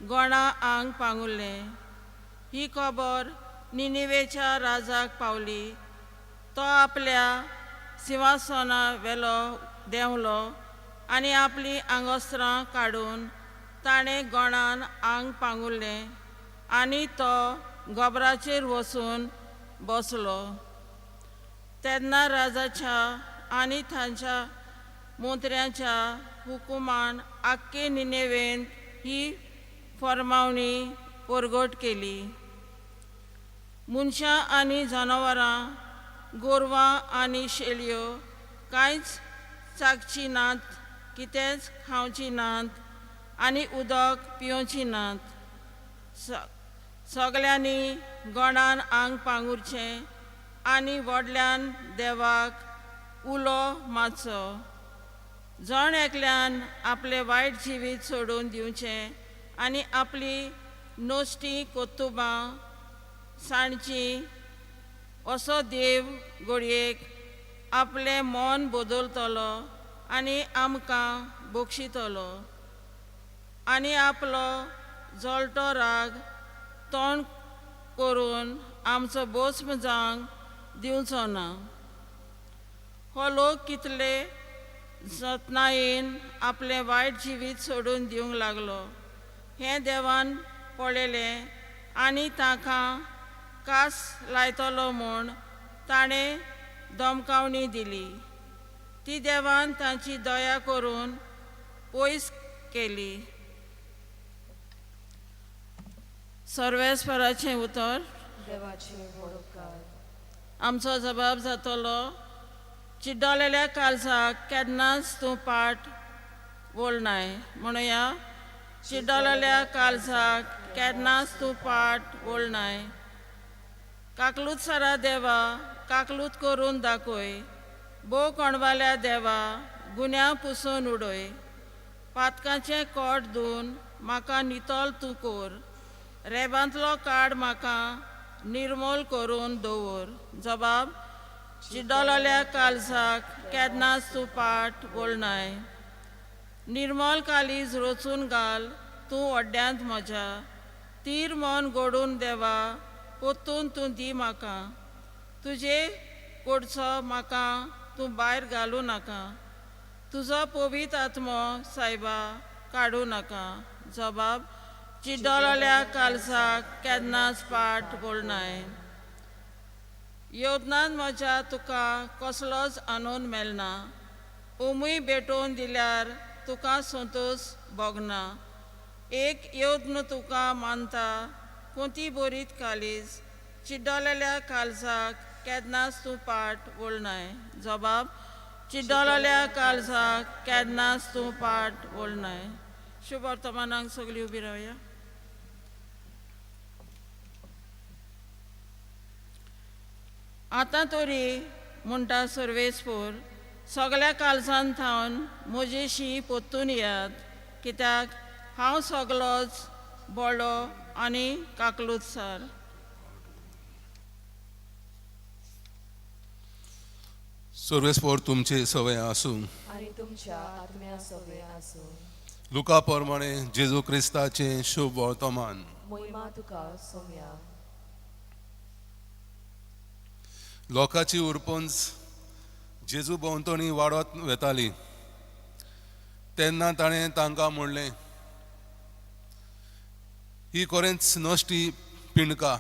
[SPEAKER 8] गोणा आंग पांगुरलें. ही खबर निनेवेच्या राजाक पावली. तो आपल्या सिंवासना वेलो देंवलो आनी आपलीं आंगवस्त्रां काडून ताणें गोणान आंग पांगुरलें आनी तो गोबराचेर वचून बसलो. तेन्ना राजाच्या आनी तांच्या मंत्र्यांच्या हुकुमान आख्खे निनेवेंत ही फर्मावणी परगट केली. मनशां आनी जनावरां, गोरवां आनी शेळयो कांयच चाखचीं नात, कितेंच खावचीं नात आनी उदक पिवचीं नात. सगल्यांनी गोणान आंग पांगुरचें आनी व्हडल्यान देवाक उलो मारचो. जण एकल्यान आपलें वायट जिवीत सोडून दिवचें आनी आपली नश्टी कर्तुबां सांडचीं. असो देव घडयेक आपलें मन बदलतलो आनी आमकां बक्षितलो आनी आपलो जळटो राग तोंड करून आमचो भस्म जावंक दिवचो ना. हो लोक कितले जतनायेन आपलें वायट जिवीत सोडून दिवंक लागलो हें देवान पळयलें आनी तांकां कास लायतलो म्हूण ताणें धमकावणी दिली. ती देवान तांची दया करून पयस केली. सर्वेस्पराचें उतर. आमचो जबाब जातलो. चिड्डलेल्या काळजाक केन्नाच तूं पाट वळनाय. म्हणुया, चिड्डलेल्या काळजाक केन्नाच तूं पाट वळनाय. काकलूत सारा देवा, काकलूत करून दाखय. भोव कोणवाल्या देवा, गुन्यांव पुसून उडय. पातकाचें कोट धुवन म्हाका नितळ तूं कोर. रेबांतलो काड म्हाका निर्मूल करून दवर. जबाब, चिड्डलेल्या काळजाक केन्नाच तूं पाट वळनाय. निर्मल काळीज रचून घाल तूं अड्ड्यांत म्हज्या. तीर मन गोडून देवा, पोत्तून तूं दी म्हाका. तुजे कोडचो म्हाका तूं भायर घालूं नाका. तुजो पवित्र आत्मो सायबा काडूं नाका. जबाब, चिड्डलेल्या काळजाक केन्नाच पाट वळनाय. योदनान म्हज्या तुका कसलोच आनंद मेळना. उमूय भेटोवन दिल्यार तुका संतोश भोगना. एक यत्न तुका मानता कोती बरीत काळीज. चिड्डलेल्या काळजाक केन्नाच तूं पाट वळनाय. जबाब, चिड्डलेल्या काळजाक केन्नाच तूं पाट वळनाय. शुभ वर्तमानाक सगळीं उबी रावया. आतां तरी म्हणटा सर्वेस्पोर, सगळ्या काळजान थावन म्हजेशी पोत्तून येयात, कित्याक हांव सगलोच बोडो आनी काकलूत सार.
[SPEAKER 7] सर्वेस्पोर तुमचे सवय आसूं
[SPEAKER 3] आनी तुमच्या आत्म्या सवय आसूं.
[SPEAKER 7] लुका प्रमाणे जेजू क्रिस्ताचें शुभ वर्तमान.
[SPEAKER 3] मोहिमा तुका सोम्या.
[SPEAKER 7] लोकांची उरपंच जेजू भोंवतणी वाडत वेताली तेन्ना ताणें तांकां म्हणलें, ही कोरेंच नश्टी पिंडका,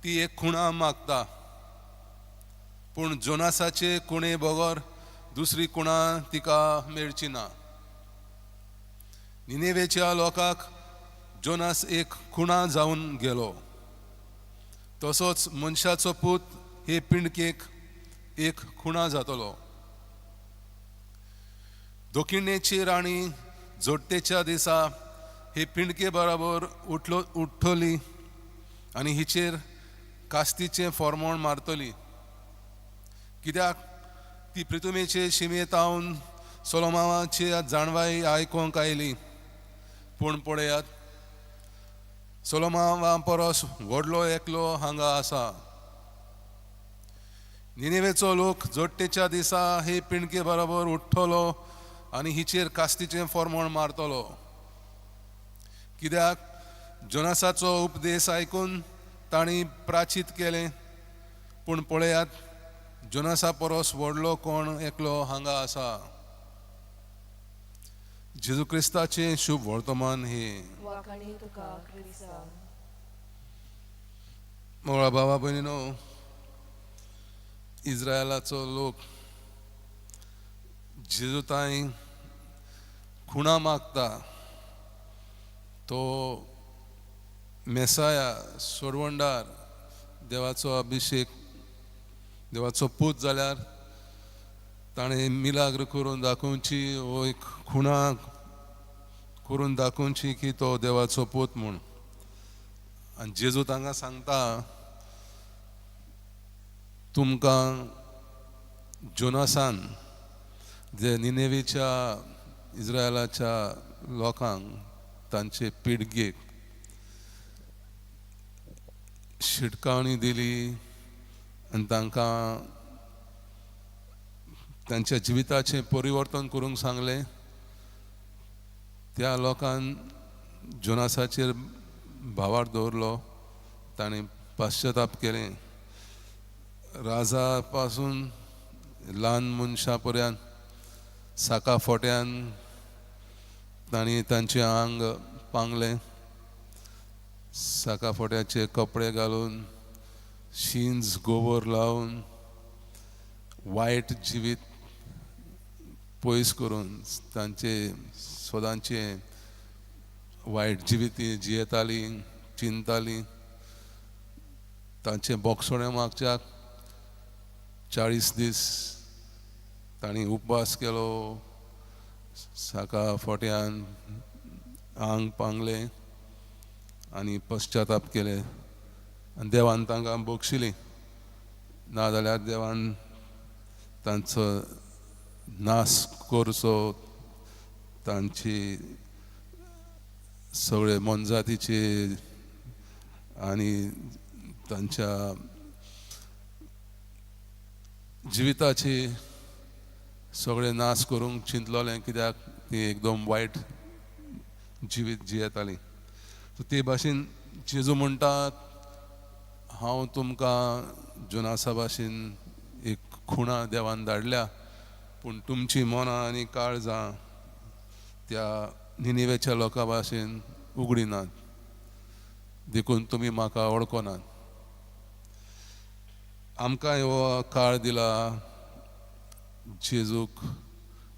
[SPEAKER 7] ती एक खुणा मागता, पूण जोनासाचे कुणे बगर दुसरी खुणा तिका मेळची ना. निनेवेच्या लोकांक जोनास एक खुणा जावन गेलो, तसोच मनशाचो पूत हे पिंडकेक एक खुणा जातलो. दक्षिणेची राणी जोडटेच्या दिसा हे पिंडके बराबर उठ्ठली आनी हिचेर कास्तीचें फॉर्मोण मारतली, कित्याक ती प्रितुमेचे शिमेतावन सोलोमावाची जाणवाय आयकूंक आयली. पूण पळयात, सोलोमावा परस व्हडलो एकलो हांगा आसा. निनेवेचो लोक जोडटेच्या दिसा हे पिंडके बरोबर उठ्ठलो आनी हिचेर कास्तीचें फॉर्मोण मारतलो, कित्याक जोनासाचो उपदेश आयकून तांणी प्राचीत केलें. पूण पळयात, जोनासा परस व्हडलो कोण एकलो हांगा आसा. जेजू क्रिस्ताचें शुभ वर्तमान हें.
[SPEAKER 3] वाखाणे तुका क्रिस्ता.
[SPEAKER 7] मोळा बाबा भयणीनो, इस्रायलाचो लोक जेजू तांय खुणा मागता, तो मेसाया सोडवणदार देवाचो अभिशेक देवाचो पूत जाल्यार ताणें मिलाग्र करून दाखोवची वो एक खुणा करून दाखोवची की तो देवाचो पूत म्हूण. आनी जेजू तांकां सांगता, तुमकां जोनासान जे निनेवीच्या इस्रायलाच्या लोकांक तांचे पिळगेक शिटकावणी दिली आनी तांकां तांच्या जिविताचें परिवर्तन करूंक सांगलें, त्या लोकान जोनासाचेर भावार दवरलो, ताणें पश्चाताप केलें. राजा पासून ल्हान मनशां पर्यंत साका फोट्यान तांणी तांचें आंग पांगलें, साका फोट्याचे कपडे घालून शिंज गोबर लावन वायट जिवीत पयस करून तांचे सदांचे वायट जिवीत जियेतालीं चिंतालीं. तांचें बोगसणें मागच्याक 40 दीस तांणी उपवास केलो, साका फोट्यान आंग पांगलें आनी पश्चाताप केले आनी देवान तांकां बक्षिली. नाजाल्यार देवान तांचो नाश करचो, तांची सगळे मोनजातीचे आनी तांच्या जिविताची सगळे नाश करूंक चिंतलोलें, कित्याक ती एकदम वायट जिवीत जियेताली. सो ते भाशेन जेजू म्हणटात, हांव तुमकां जोनासा भाशेन एक खुणा देवान धाडल्या, पूण तुमची मनां आनी काळजां त्या निनिवेच्या लोकां भाशेन उगडिनात, देखून तुमी म्हाका वळखनात. आमकां हो काळ दिला जेजूक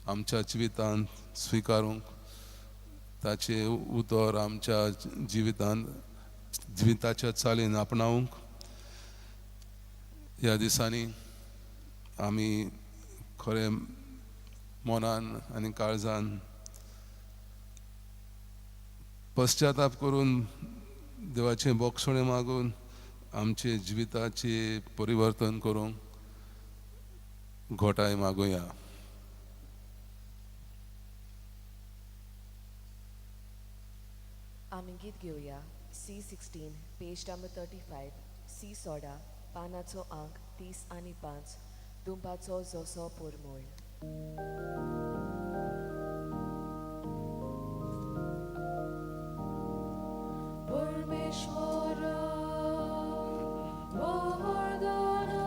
[SPEAKER 7] आमच्या जिवितांत स्विकारूंक, ताचें उतर आमच्या जिवितांत जिविताच्या चालीन आपणावंक. ह्या दिसांनी आमी खरें मनान आनी काळजान पश्चाताप करून देवाचें बोगसणें मागून आमचे जिविताचें परिवर्तन करूंक घोटाय मागुया.
[SPEAKER 3] आमी गीत घेवया C16 page number 35, C 16 पानाचो आंक 30 आनी 5, दुंबाचो जसो पोरमोळ.
[SPEAKER 6] परमेश्वरा वरदाना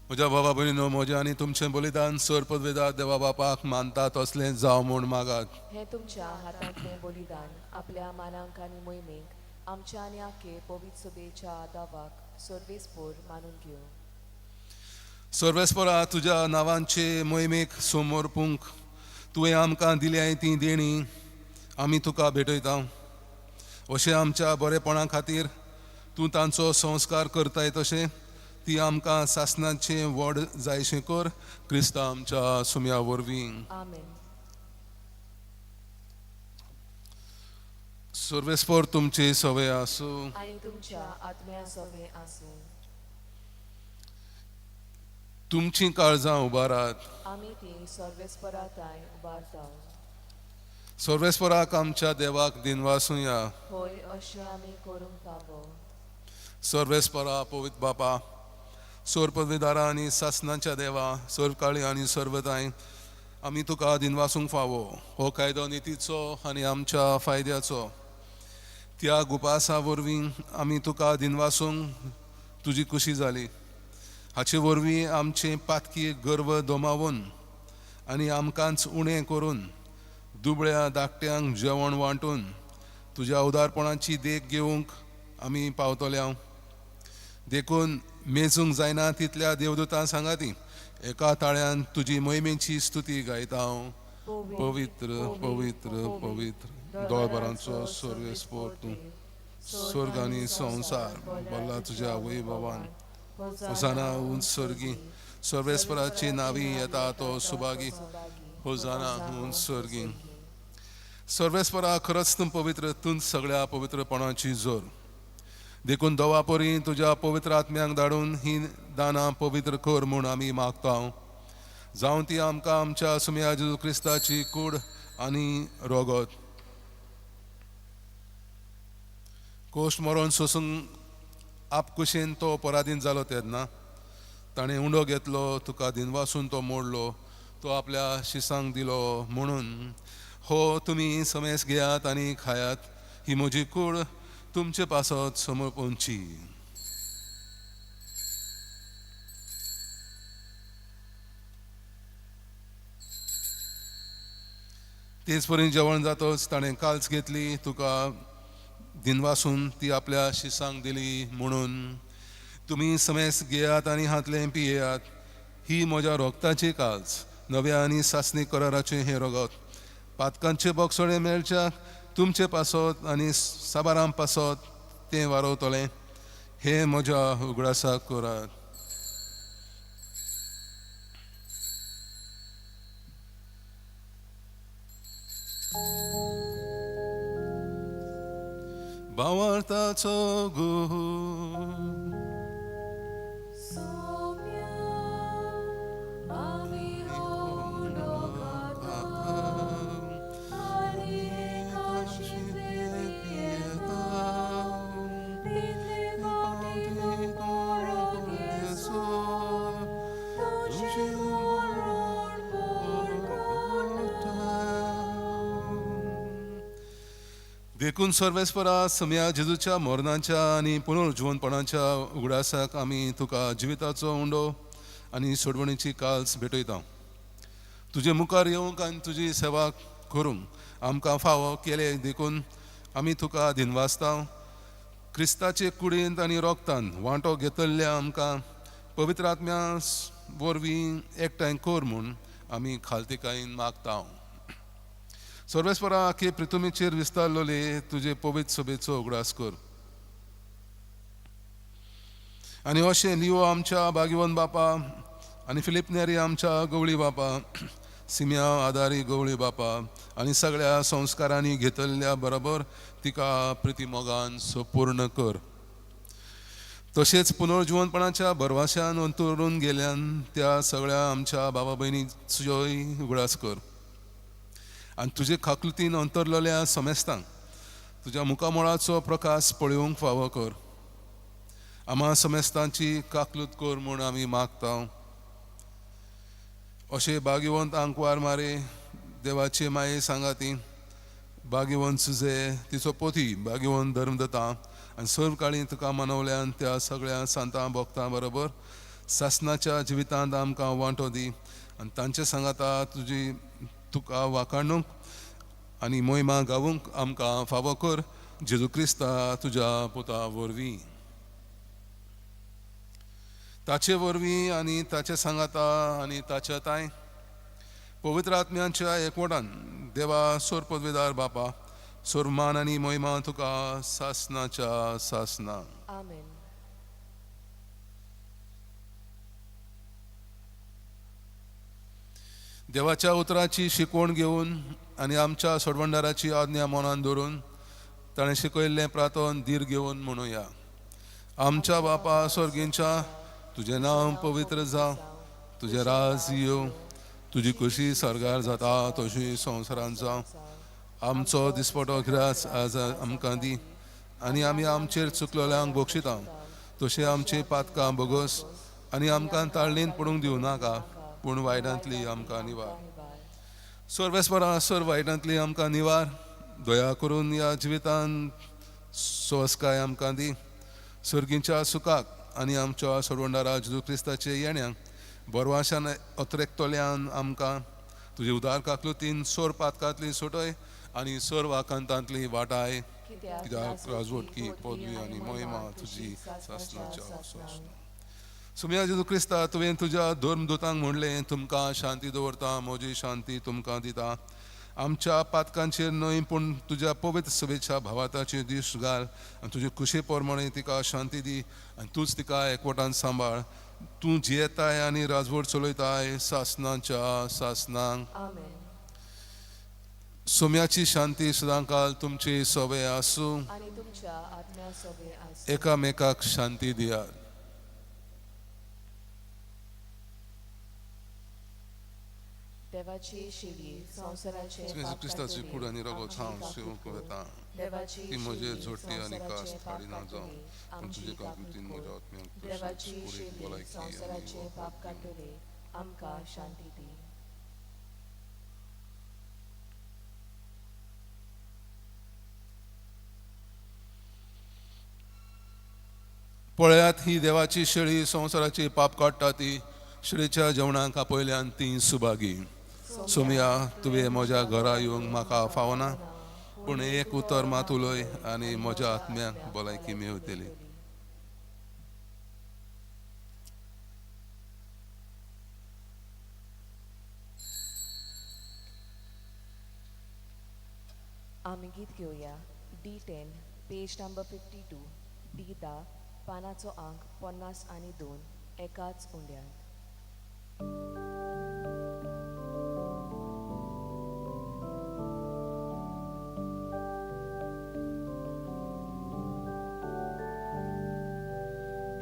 [SPEAKER 7] म्हज्या बाबा भयणीनो, म्हजें आनी तुमचें बलिदान सर पदवेदार देवा बापाक मानता तसलें जावं म्हूण मागात.
[SPEAKER 3] हें तुमच्या हातांतलें बलिदान आपल्या मानांक आनी मोहिमेक आमच्या आनी आखे पवित्र सभेच्या दावाक सर्वेस्पोर मानून घेवं.
[SPEAKER 7] सर्वेस्पोरा, तुज्या नांवांचे मोहिमेक समर्पूंक तुवें आमकां दिल्या ती देणी आमी तुका भेटयता. अशें आमच्या बरेपणा खातीर तूं तांचो संस्कार करताय तशें ती आमकां सासणाचें व्हड जायशें कर क्रिस्ता आमच्या सुम्या वरवीं.
[SPEAKER 3] आमेन.
[SPEAKER 7] सर्वेस्पर तुमचे सवय आसूं
[SPEAKER 3] आनी तुमच्या आत्म्या सोबे आसूं.
[SPEAKER 7] तुमचीं काळजां उबारात.
[SPEAKER 3] आमी ती सर्वेस्परा ताय उबारता.
[SPEAKER 7] सर्वेस्पराक आमच्या देवाक दिनवासुया.
[SPEAKER 3] होय, अशें आमी करूंक फावो.
[SPEAKER 7] सर्वेस्परा पवित्र बापा, सोरपविदारा आनी सासणाच्या देवा, सर्वकाळी आनी सर्वताय, आमी तुका दिनवासूंक फावो. हो कायदो नितीचो आनी आमच्या फायद्याचो. त्या उपासा वरवीं आमी तुका दिनवासूंक तुजी खुशी जाली. हाचे वरवीं आमचें पातकी गर्व दोमावून आनी आमकांच उणें करून दुबळ्या धाकट्यांक जेवण वांटून तुज्या उदारपणाची देख घेवंक आमी पावतले. देखून मेजूंक जायना तितल्या देवदूतां सांगाती एका ताळ्यान तुजी मोहिमेची स्तुती गायता हांव. पवित्र पवित्र पवित्र दोळभरांचो सर्वेस्पोर तूं, स्वर्ग आनी संवसार भरला तुज्या वैभवान. होजाना उंच स्वर्गी, सर्वेस्पराची नावी येता तो सुभागी. होजाना उंच स्वर्गी. सर्वेस्परा खरंच तूं पवित्र, तूं सगळ्या पवित्रपणाची जोर. देखून दवा परी तुज्या पवित्र आत्म्यांक धाडून ही दानां पवित्र कर म्हूण आमी मागता. जावं ती आमकां आमच्या सुम्या जेजू क्रिस्ताची कूड आनी रोगत. कोश्ट मरोन सोसूंक आपकुशेन तो पराधीन जालो तेन्ना ताणें उंडो घेतलो, तुका दिनवासून तो मोडलो, तो आपल्या शिसांक दिलो म्हणून हो तुमी समेस घेयात आनी खायात, ही म्हजी कूड तुमचे पासत समर्पणची. तेच परी जेवण जातच ताणें काल्च घेतली, तुका दिनवासून ती आपल्या शिसांक दिली म्हणून तुमी समेस घेयात आनी हातलें पियेयात, ही म्हज्या रोगताची काल्च, नव्या आनी सासणी कराराचें हें रोगत. पातकांचे बोगसोडे मेळच्या तुमचे पासत आनी साबारां पासत तें वारवतलें. हें म्हज्या उगडासाक करात. भावार्थाचो गो देखून सर्वेस्परा सम्या जेजूच्या मरणाच्या आनी पुनर्जीवनपणाच्या उगडासाक आमी तुका जिविताचो उंडो आनी सोडवणीची काल्स भेटयता. तुजे मुखार येवंक आनी तुजी सेवा करूंक आमकां फावो केले देखून आमी तुका दिनवासता. क्रिस्ताचे कुडींत आनी रोगतान वांटो घेतल्ल्या आमकां पवित्र आत्म्या वरवीं एकठांय कर म्हूण आमी खालतीकायेन मागता. सर्वेस्परा आखे पृथ्वीचेर विस्तारलोले तुजे पवित्र सभेचो उगडास कर आनी अशें लिओ आमच्या भाग्यवंत बापा आनी फिलीप नेरी आमच्या गवळी बापा, सिम्या आदारी गवळी बापा आनी सगळ्या संस्कारांनी घेतल्ल्या बरोबर तिका प्रितीमोगान संपूर्ण कर. तशेंच पुनर्जीवनपणाच्या भरवाश्यान अंतरून गेल्यान त्या सगळ्या आमच्या बाबा भयणीचोय उगडास कर आनी तुजे खाकलुतीन अंतरलेल्या समेस्तांक तुज्या मुखामळाचो प्रकाश पळोवंक फावो कर. आमा समेस्तांची काकलूत कर म्हूण आमी मागता. अशें भाग्यवंत आंकवार मारे देवाचे माये सांगाती भाग्यवंत सुजे तिचो पोती भाग्यवंत धर्म दता आनी सर्व काळी तुका मनवल्यान त्या सगळ्या सांतां भोगतां बरोबर सासणाच्या जिवितांत आमकां वांटो दी आनी तांचे सांगाता तुजी तुका वाखाणूंक आनी मोहिमा गावूंक आमकां फावो कर जेजू क्रिस्ता तुज्या पुता वरवीं. ताचे वरवीं आनी ताचे सांगाता आनी ताच्या तांय पवित्र आत्म्यांच्या एकवटान देवा सोर पदवेदार बापा सर्व मान आनी मोहिमा तुका सासनाच्या सासना.
[SPEAKER 3] आमेन.
[SPEAKER 7] देवाच्या उतराची शिकवण घेवन आनी आमच्या सोडवणदाराची आज्ञा मनान धरून ताणें शिकयल्लें प्रार्थन धीर घेवन म्हणुया. आमच्या बापा स्वर्गींच्या, तुजें नांव पवित्र जावं, तुजें राज येवं, तुजी खुशी सर्गार जाता तशी संवसारांत जावं. आमचो दिसपटो ग्रास आज आमकां दी आनी आमी आमचेर चुकलेल्यांक बक्षिता तशें आमची पातकां बोगस आनी आमकां ताळणीन पडूंक दिवं नाका, पूण वायटांतली आमकां निवार. सर्वेस्परा सर्व वायटांतली आमकां निवार. दया करून ह्या जिवितान सोसकाय आमकां दी. सर्गींच्या सुखाक आनी आमच्या सोडवणदारा जेजू क्रिस्ताचे येण्याक बरवाशान अत्रेकतल्यान आमकां तुजे उदार काकलुतीन सोर पातकांतली सोटय आनी सर्व आकांतांतली वाटाय. कित्याक राजवटकी पदवी आनी मोहिमा तुजी सासनाच्या सासना. सुमया जेजू क्रिस्ता, तुवें तुज्या धर्मदूतांक म्हणलें, तुमकां शांती दवरता, म्हजी शांती तुमकां दिता. आमच्या पातकांचेर न्हय पूण तुज्या पवित्र सभेच्या भावाताचेर दीस घाल आनी तुजे खुशे प्रमाणे तिका शांती दी आनी तूंच तिका एकवटान सांबाळ. तूं जियेताय आनी राजवट चलयताय सासनाच्या सासनांक.
[SPEAKER 3] आमेन.
[SPEAKER 7] सोम्याची शांती सदांकाल तुमची सोबे आसूं.
[SPEAKER 3] आनी तुमच्या आत्म्या सोबे आसूं.
[SPEAKER 7] एकामेकाक शांती दियात.
[SPEAKER 3] देवाची शेळी संवसाराचे
[SPEAKER 7] जेजू
[SPEAKER 3] पाप
[SPEAKER 7] क्रिस्ताची
[SPEAKER 3] काडटली,
[SPEAKER 7] कूड आनी रगत
[SPEAKER 3] आमची
[SPEAKER 7] हांव
[SPEAKER 3] काकूट
[SPEAKER 7] सेवंक
[SPEAKER 3] कर.
[SPEAKER 7] वता.
[SPEAKER 3] देवाची
[SPEAKER 7] ती म्हजेर
[SPEAKER 3] शेळी
[SPEAKER 7] जोडटी आनी
[SPEAKER 3] संवसाराचे
[SPEAKER 7] कास
[SPEAKER 3] पाप
[SPEAKER 7] हाडिना जावं,
[SPEAKER 3] काडटली,
[SPEAKER 7] पूण
[SPEAKER 3] आमची
[SPEAKER 7] तुजे
[SPEAKER 3] काकूट
[SPEAKER 7] काकूतीन
[SPEAKER 3] कर.
[SPEAKER 7] म्हज्या आत्म्याक तशेंच
[SPEAKER 3] देवाची
[SPEAKER 7] कुडीक
[SPEAKER 3] शेळी
[SPEAKER 7] भलायकी आनी
[SPEAKER 3] संवसाराचे पाप
[SPEAKER 7] वखद दिवं.
[SPEAKER 3] काडटले, आमकां शांती दी.
[SPEAKER 7] पळयात ही देवाची शेळी संवसाराची पाप काडटा ती. शेळीच्या जेवणाक आपयल्यान ती सुभागी. सोमया, तुवें म्हज्या घरा येवंक म्हाका फावना, पूण एक उतर मात उलय आनी म्हज्या आत्म्याक भलायकी मेवतली.
[SPEAKER 3] आमी गीत घेवया D 10, page number 52, D 10, पानाचो आंक 52, एकाच उंड्यान.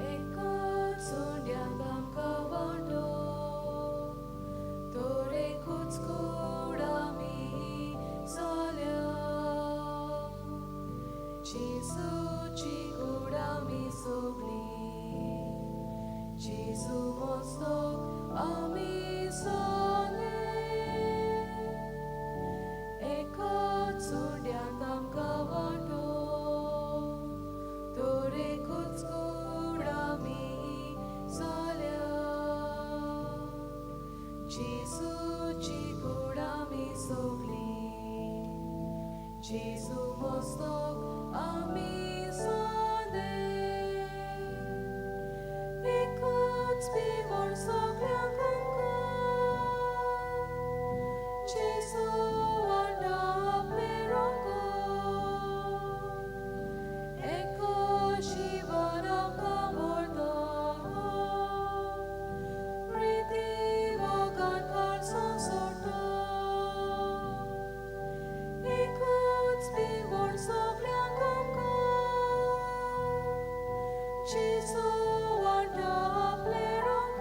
[SPEAKER 6] एकाच उंड्यांत आमकां वांटो, तर एकूच कूड आमी जाल्या. जेजूची कूड आमी सगळी, जेजू मस्तक आमी जाले. एकाच उंड्यांत आमकां वांटो, तर एकूच कूड आमी जाल्या. जेजूची कूड आमी सगळी, जेजू मस्तक आमी जाले. एकूच पिवण सगळ्यांक आमकां, जेजू वांटा आपलें रगत. एका जिवान आमकां व्हरता, प्रिती मोगान काळजां सोडटा. एकूच पिवण सगळ्यांक आमकां, जेजू वांटा आपलें रगत.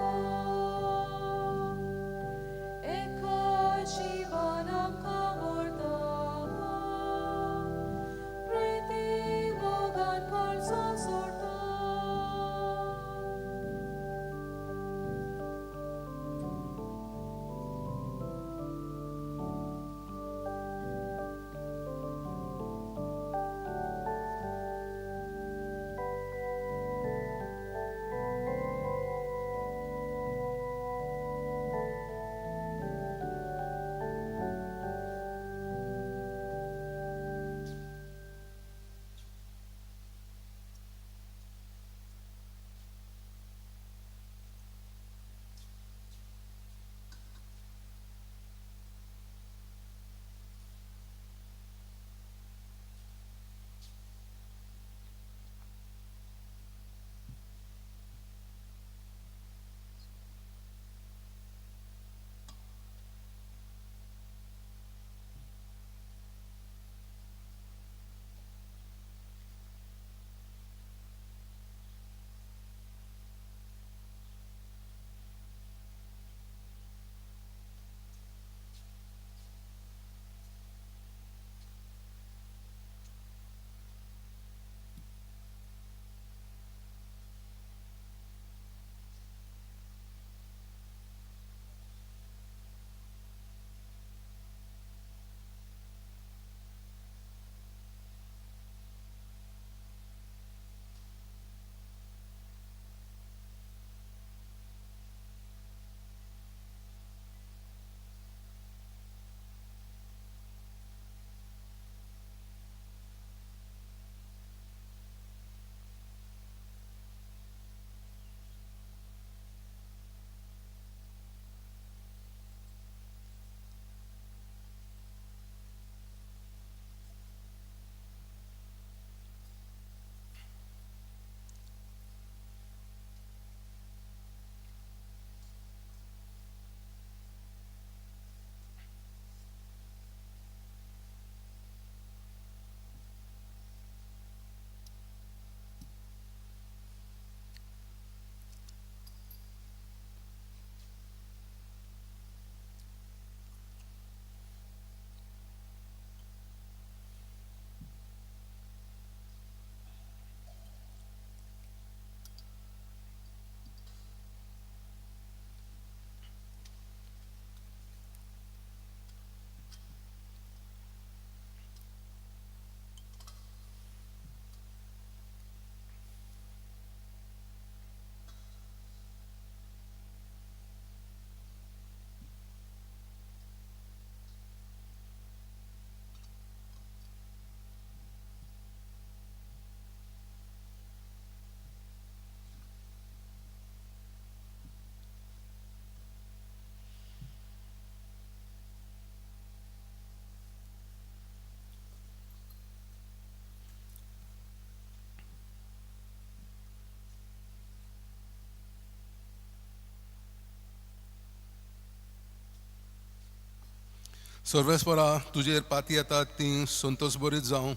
[SPEAKER 7] सर्वेस्परा तुजेर पाती येतात ती संतोशभरीत जावं,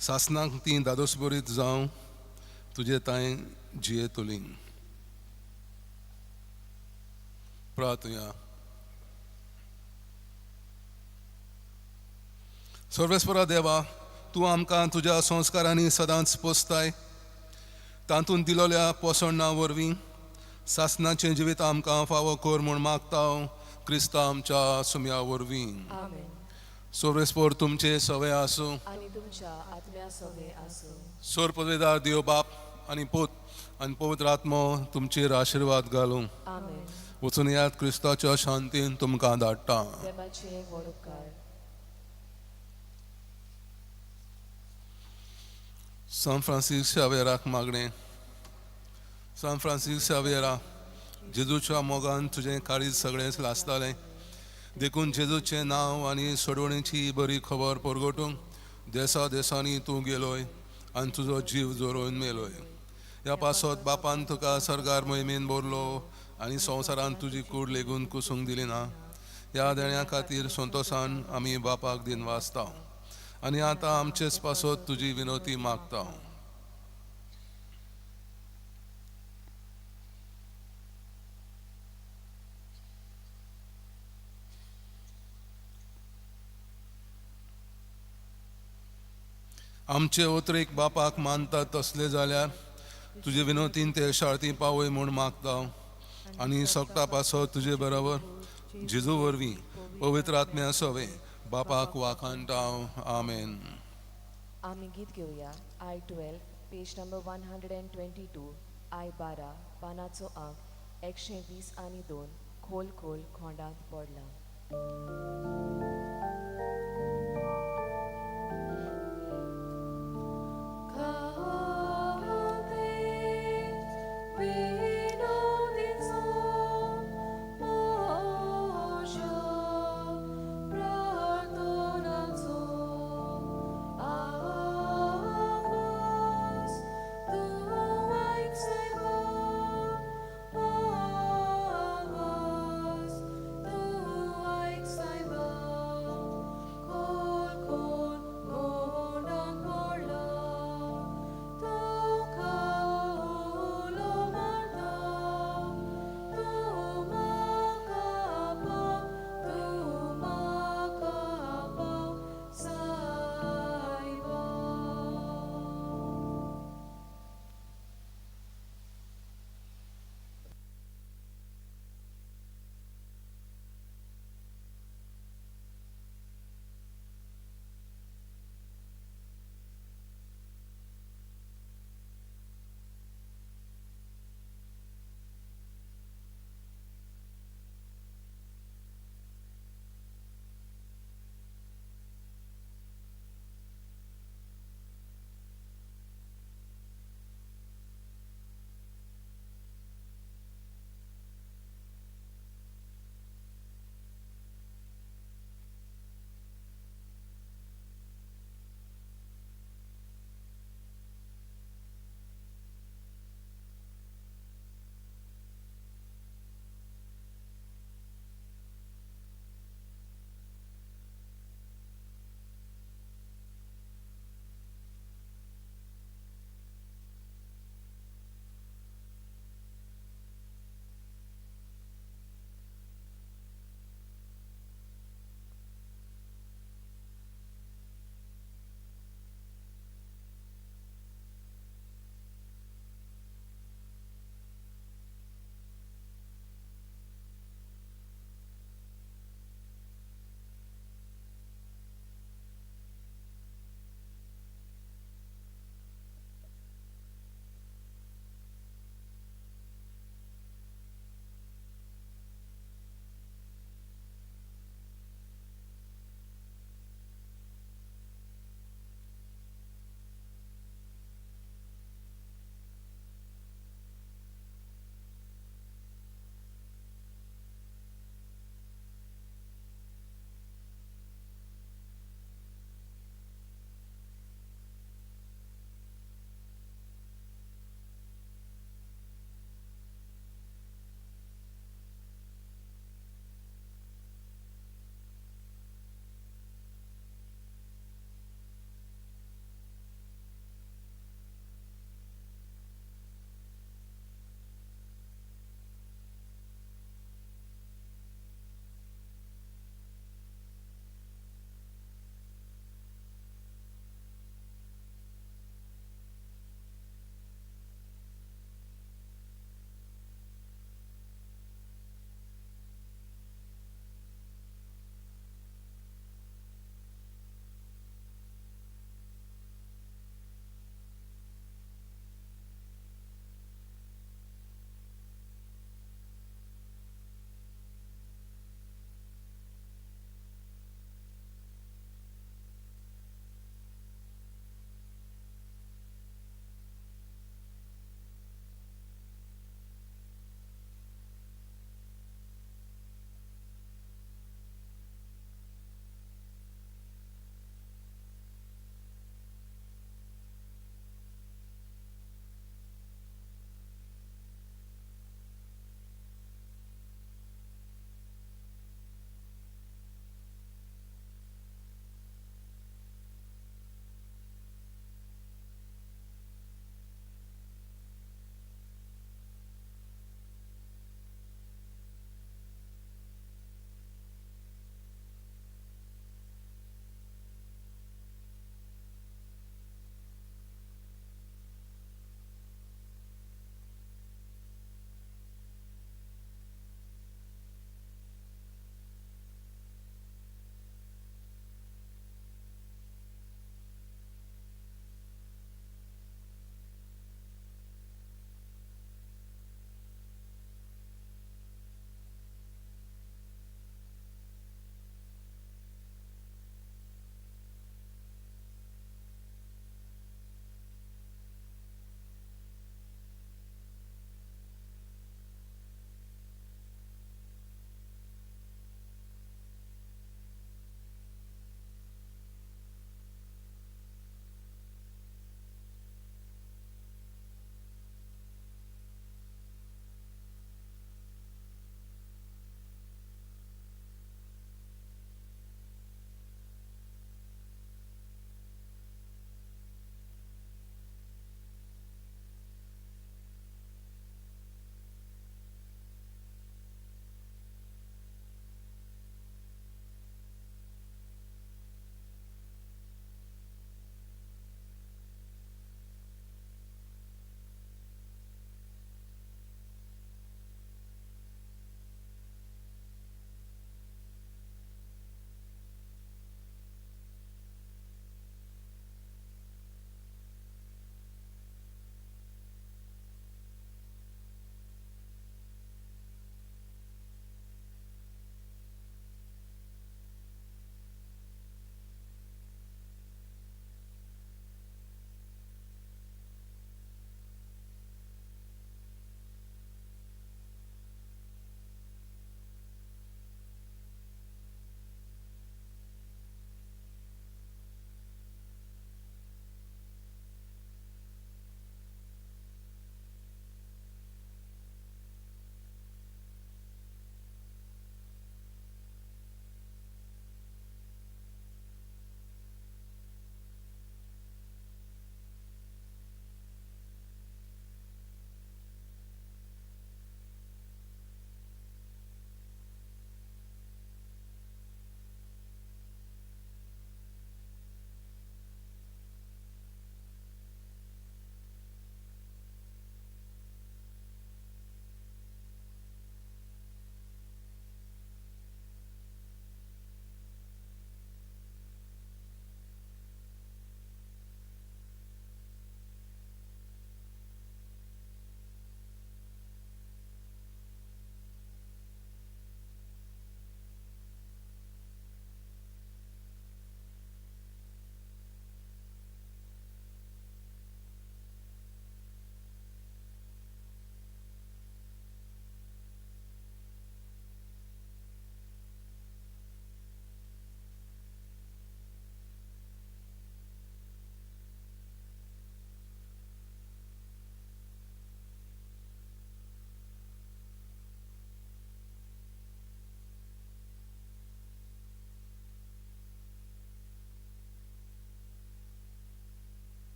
[SPEAKER 7] सासनाक ती दादोसभरीत जावं, तुजे तांय जियेतली. प्रार्थुया. सर्वेस्परा देवा, तूं आमकां तुज्या संस्कारांनी सदांच पोसताय. तातूंत दिलोल्या पोसणा वरवीं सासनाचें जिवीत आमकां फावो कर म्हूण मागता क्रिस्ता आमच्या सुम्या वरवीं.
[SPEAKER 3] आमेन.
[SPEAKER 7] सर्वेस्पर तुमचे सवे आसूं
[SPEAKER 3] आनी तुमच्या आत्म्या सवे आसूं.
[SPEAKER 7] सोर पदवेदार देव बाप आनी पूत आनी पवित्र आत्मो तुमचेर आशिर्वाद घालूं.
[SPEAKER 3] आमेन.
[SPEAKER 7] वचून यात, क्रिस्ताच्या शांतीन तुमकां धाडटा.
[SPEAKER 3] देवाचे व्हड उपकार.
[SPEAKER 7] सान फ्रांसीस शावेराक मागणें. सान फ्रांसीस शावेरा, जेजूच्या मोगान तुजें काळीज सगळेंच लासतालें, देखून जेजूचें नांव आनी सोडवणेची बरी खबर परगटूंक देसा देसांनी तूं गेलोय आनी तुजो जीव जोरोवन मेलोय. ह्या पासत बापान तुका सरकार मोहिमेन भरलो आनी संवसारान तुजी कूड लेगून कुसूंक दिली ना. ह्या देण्या खातीर संतोसान आमी बापाक दिनवासता आनी आतां आमचेच पासत तुजी विनवती मागता. आमचे ओतरेक बापाक मानतात तसले जाल्यार तुजे विनवतीन ते शाळती पावय म्हूण मागता आनी सगटा पासत तुजे बरोबर जेजू वरवीं पवित्र आत्म्या सवे बापाक वाखाणटा. आमेन.
[SPEAKER 3] आमी गीत घेवया I 12, page number 122, I 12, पानाचो आंक 122, खोल खोल खोंडांत पडला.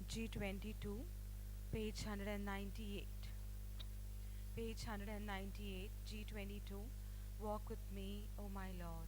[SPEAKER 9] G22, page 198. Page 198, G22, Walk with me, O my Lord.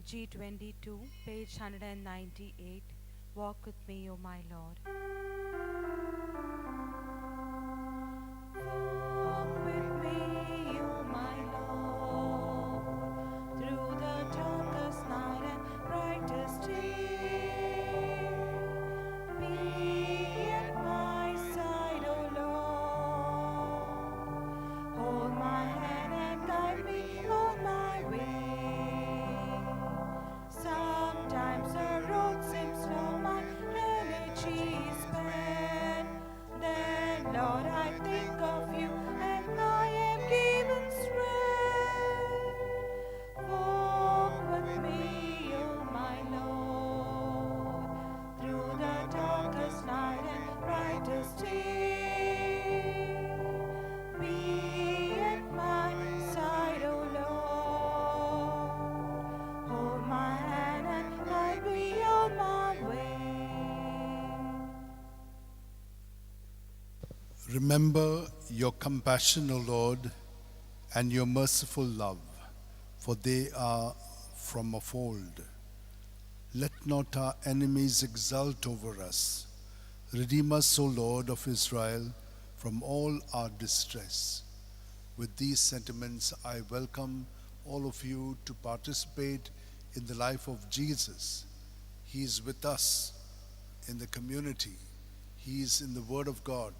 [SPEAKER 9] G22, page 198, Walk with me, O my Lord.
[SPEAKER 6] Walk with me, O my Lord, through the darkest night and brightest day. Be at my side, O Lord. Hold my hand and guide me on my way. Sometimes the road seems long, my energy is spent. Then, Lord, I think of you and I am given strength. Walk with me, O my Lord, through the darkest night and brightest day. Be at my side, O Lord. Hold my hand and guide me on my way.
[SPEAKER 10] Remember your compassion, O Lord, and your merciful love, for they are from of old. Let not our enemies exult over us. Redeem us, O Lord of Israel, from all our distress. With these sentiments, I welcome all of you to participate in the life of Jesus. He is with us in the community. He is in the Word of God.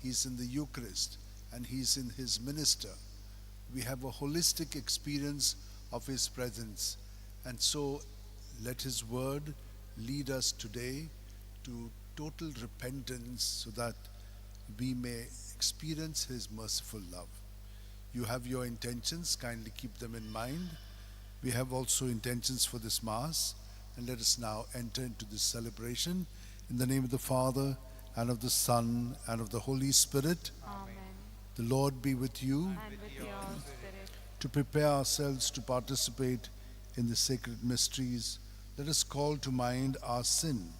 [SPEAKER 10] He is in the Eucharist, and He is in His minister. We have a holistic experience of His presence. And so let His Word lead us today to total repentance so that we may experience His merciful love. You have your intentions, kindly keep them in mind. We have also intentions for this Mass, and let us now enter into this celebration in the name of the Father, and of the Son, and of the Holy Spirit.
[SPEAKER 9] Amen.
[SPEAKER 10] The Lord be with you.
[SPEAKER 9] And with your spirit.
[SPEAKER 10] To prepare ourselves to participate in the sacred mysteries, let us call to mind our sin.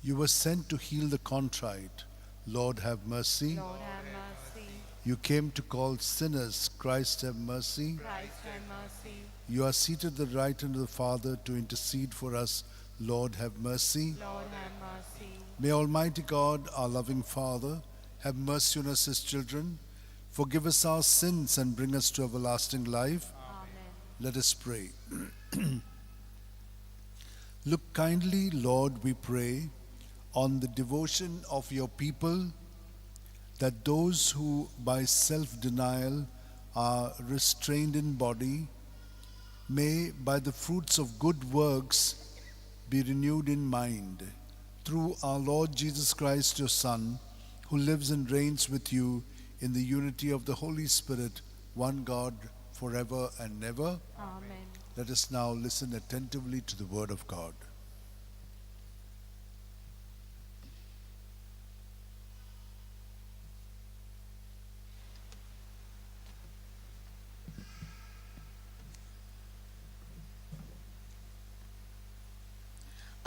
[SPEAKER 10] You were sent to heal the contrite. Lord, have mercy.
[SPEAKER 9] Lord, have mercy.
[SPEAKER 10] You came to call sinners. Christ, have mercy.
[SPEAKER 9] Christ, have mercy.
[SPEAKER 10] You are seated at the right hand of the Father to intercede for us. Lord, have mercy.
[SPEAKER 9] Lord, have mercy.
[SPEAKER 10] May Almighty God, our loving Father, have mercy on us, His children, forgive us our sins and bring us to everlasting life.
[SPEAKER 9] Amen.
[SPEAKER 10] Let us pray. Look kindly, Lord, we pray, on the devotion of your people, that those who by self-denial are restrained in body may by the fruits of good works be renewed in mind. Through our Lord Jesus Christ, your Son, who lives and reigns with you in the unity of the Holy Spirit, one God, forever and ever.
[SPEAKER 9] Amen.
[SPEAKER 10] Let us now listen attentively to the Word of God.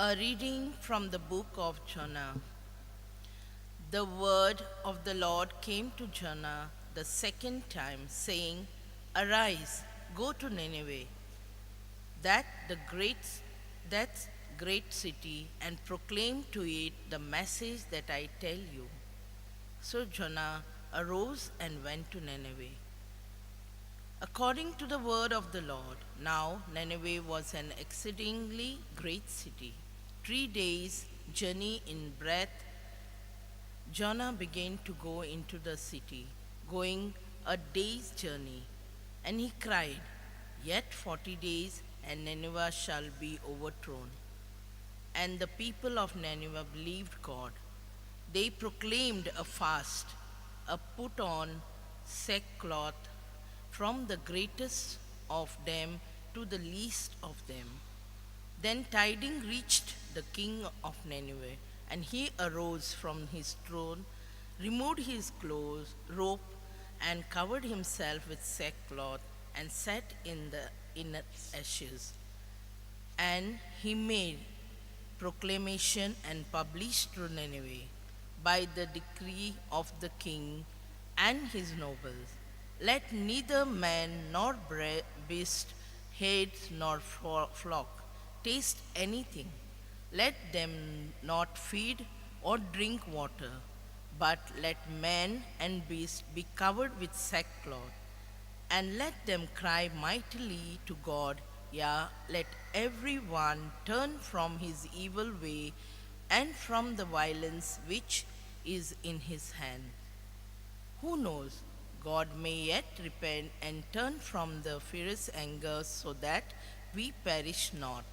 [SPEAKER 11] A reading from the book of Jonah. The word of the Lord came to Jonah the second time, saying, Arise, go to Nineveh, that great city, and proclaim to it the message that I tell you. So Jonah arose and went to Nineveh, according to the word of the Lord. Now Nineveh was an exceedingly great city, 3 days' journey in breadth. Jonah began to go into the city, going a day's journey. And he cried, Yet 40 days, and Nineveh shall be overthrown. And the people of Nineveh believed God. They proclaimed a fast, a put on sackcloth, from the greatest of them to the least of them. Then tidings reached the king of Nineveh, and he arose from his throne, removed his clothes, robe, and covered himself with sackcloth, and sat in ashes. And he made proclamation and published through Nineveh by the decree of the king and his nobles, Let neither man nor beast, herd nor flock taste anything. Let them not feed or drink water, but let man and beast be covered with sackcloth. And let them cry mightily to God. Yea, let every one turn from his evil way and from the violence which is in his hand. Who knows? God may yet repent and turn from the fierce anger, so that we perish not.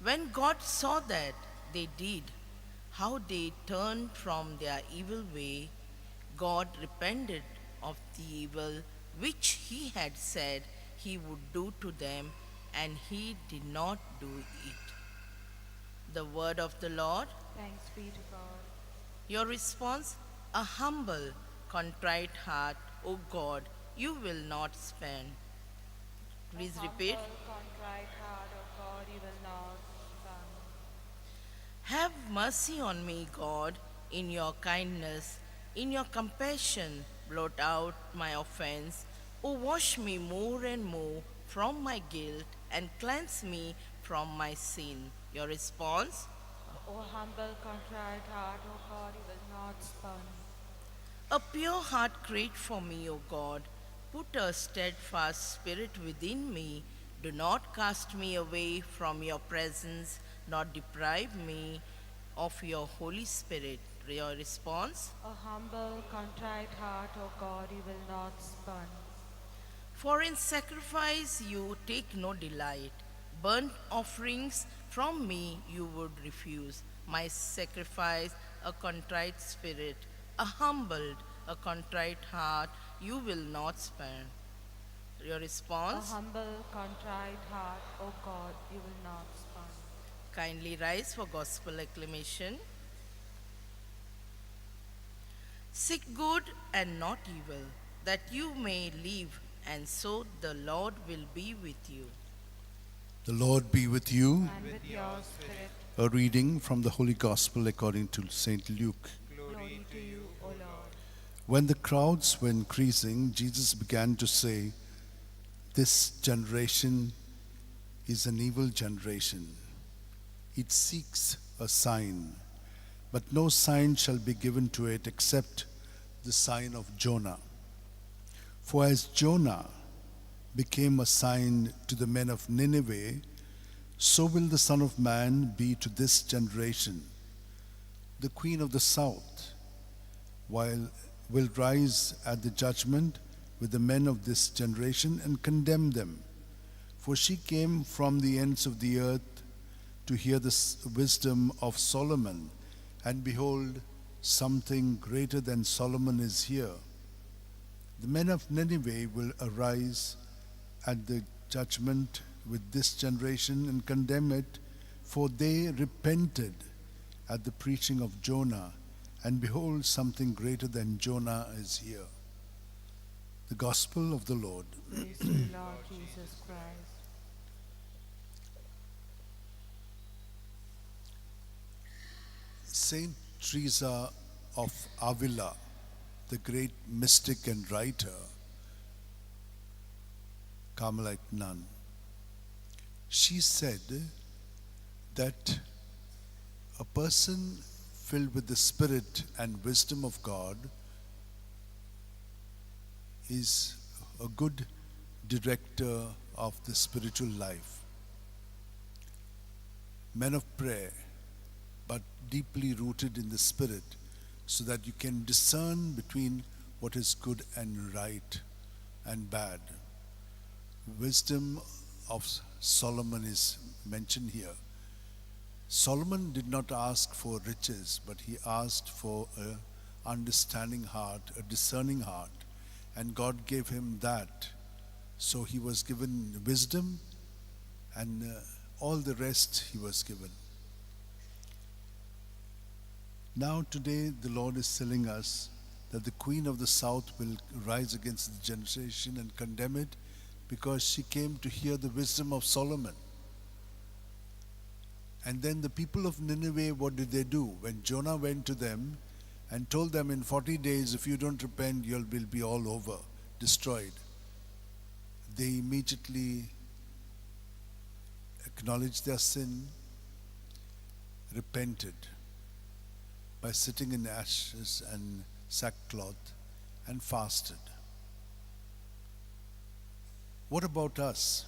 [SPEAKER 11] When God saw that they did, how they turned from their evil way, God repented of the evil which he had said he would do to them, and he did not do it. The word of the Lord.
[SPEAKER 6] Thanks be to God.
[SPEAKER 11] Your response, a humble, contrite heart, O God, you will not spurn. Please repeat.
[SPEAKER 6] A humble, contrite heart, O God, you will not spurn.
[SPEAKER 11] Have mercy on me, God, in your kindness, in your compassion, blot out my offense. O wash me more and more from my guilt and cleanse me from my sin. Your response?
[SPEAKER 6] O humble, contrite heart, O God, you will not spurn.
[SPEAKER 11] A pure heart create for me, O God. Put a steadfast spirit within me. Do not cast me away from your presence, nor deprive me of your Holy Spirit. Your response?
[SPEAKER 6] A humble, contrite heart, O God, you will not spurn.
[SPEAKER 11] For in sacrifice you take no delight. Burnt offerings from me you would refuse. My sacrifice, a contrite spirit, a humbled, a contrite heart, you will not spurn. Your response?
[SPEAKER 6] A humble, contrite heart, O God, you will not spurn.
[SPEAKER 11] Kindly rise for gospel acclamation. Seek good and not evil, that you may live, and so the Lord will be with you.
[SPEAKER 10] The Lord be with you.
[SPEAKER 6] And with your spirit.
[SPEAKER 10] A reading from the Holy Gospel according to St. Luke.
[SPEAKER 6] Glory to you, O Lord.
[SPEAKER 10] When the crowds were increasing, Jesus began to say, This generation is an evil generation. It seeks a sign, but no sign shall be given to it except the sign of Jonah. For as Jonah became a sign to the men of Nineveh, so will the Son of Man be to this generation. The Queen of the South will rise at the judgment with the men of this generation and condemn them. For she came from the ends of the earth to hear the wisdom of Solomon, and behold, something greater than Solomon is here. The men of Nineveh will arise at the judgment with this generation and condemn it, for they repented at the preaching of Jonah, and behold, something greater than Jonah is here. The Gospel of the Lord.
[SPEAKER 6] Praise to you, Lord Jesus Christ.
[SPEAKER 10] Saint Teresa of Avila, the great mystic and writer, Carmelite nun, she said that a person filled with the Spirit and wisdom of God is a good director of the spiritual life. Men of prayer, but deeply rooted in the Spirit, so that you can discern between what is good and right and bad. Wisdom of Solomon is mentioned here. Solomon did not ask for riches, but he asked for an understanding heart, a discerning heart, and God gave him that. So he was given wisdom, and all the rest he was given. Now today the Lord is telling us that the Queen of the South will rise against the generation and condemn it, because she came to hear the wisdom of Solomon. And then the people of Nineveh, what did they do? When Jonah went to them and told them, in 40 days, if you don't repent, you will be all over, destroyed. They immediately acknowledged their sin, repented by sitting in ashes and sackcloth, and fasted. What about us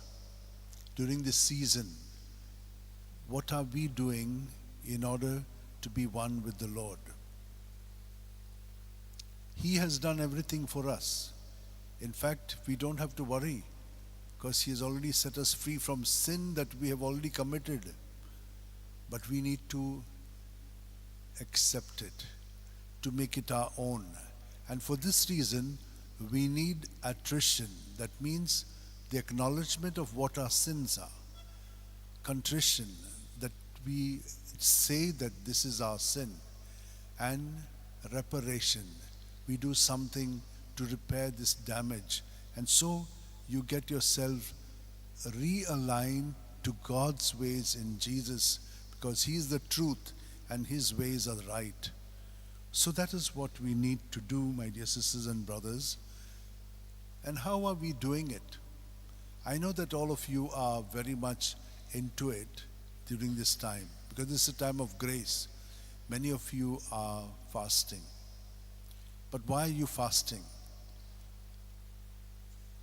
[SPEAKER 10] during this season? What are we doing in order to be one with the Lord? He has done everything for us. In fact, we don't have to worry, because He has already set us free from sin that we have already committed. But we need to accept it, to make it our own. And for this reason, we need attrition. That means the acknowledgement of what our sins are. Contrition, that we say that this is our sin. And reparation. We do something to repair this damage. And so you get yourself realigned to God's ways in Jesus, because He is the truth and His ways are right. So that is what we need to do, my dear sisters and brothers. And how are we doing it? I know that all of you are very much into it during this time, because this is a time of grace. Many of you are fasting. But why are you fasting?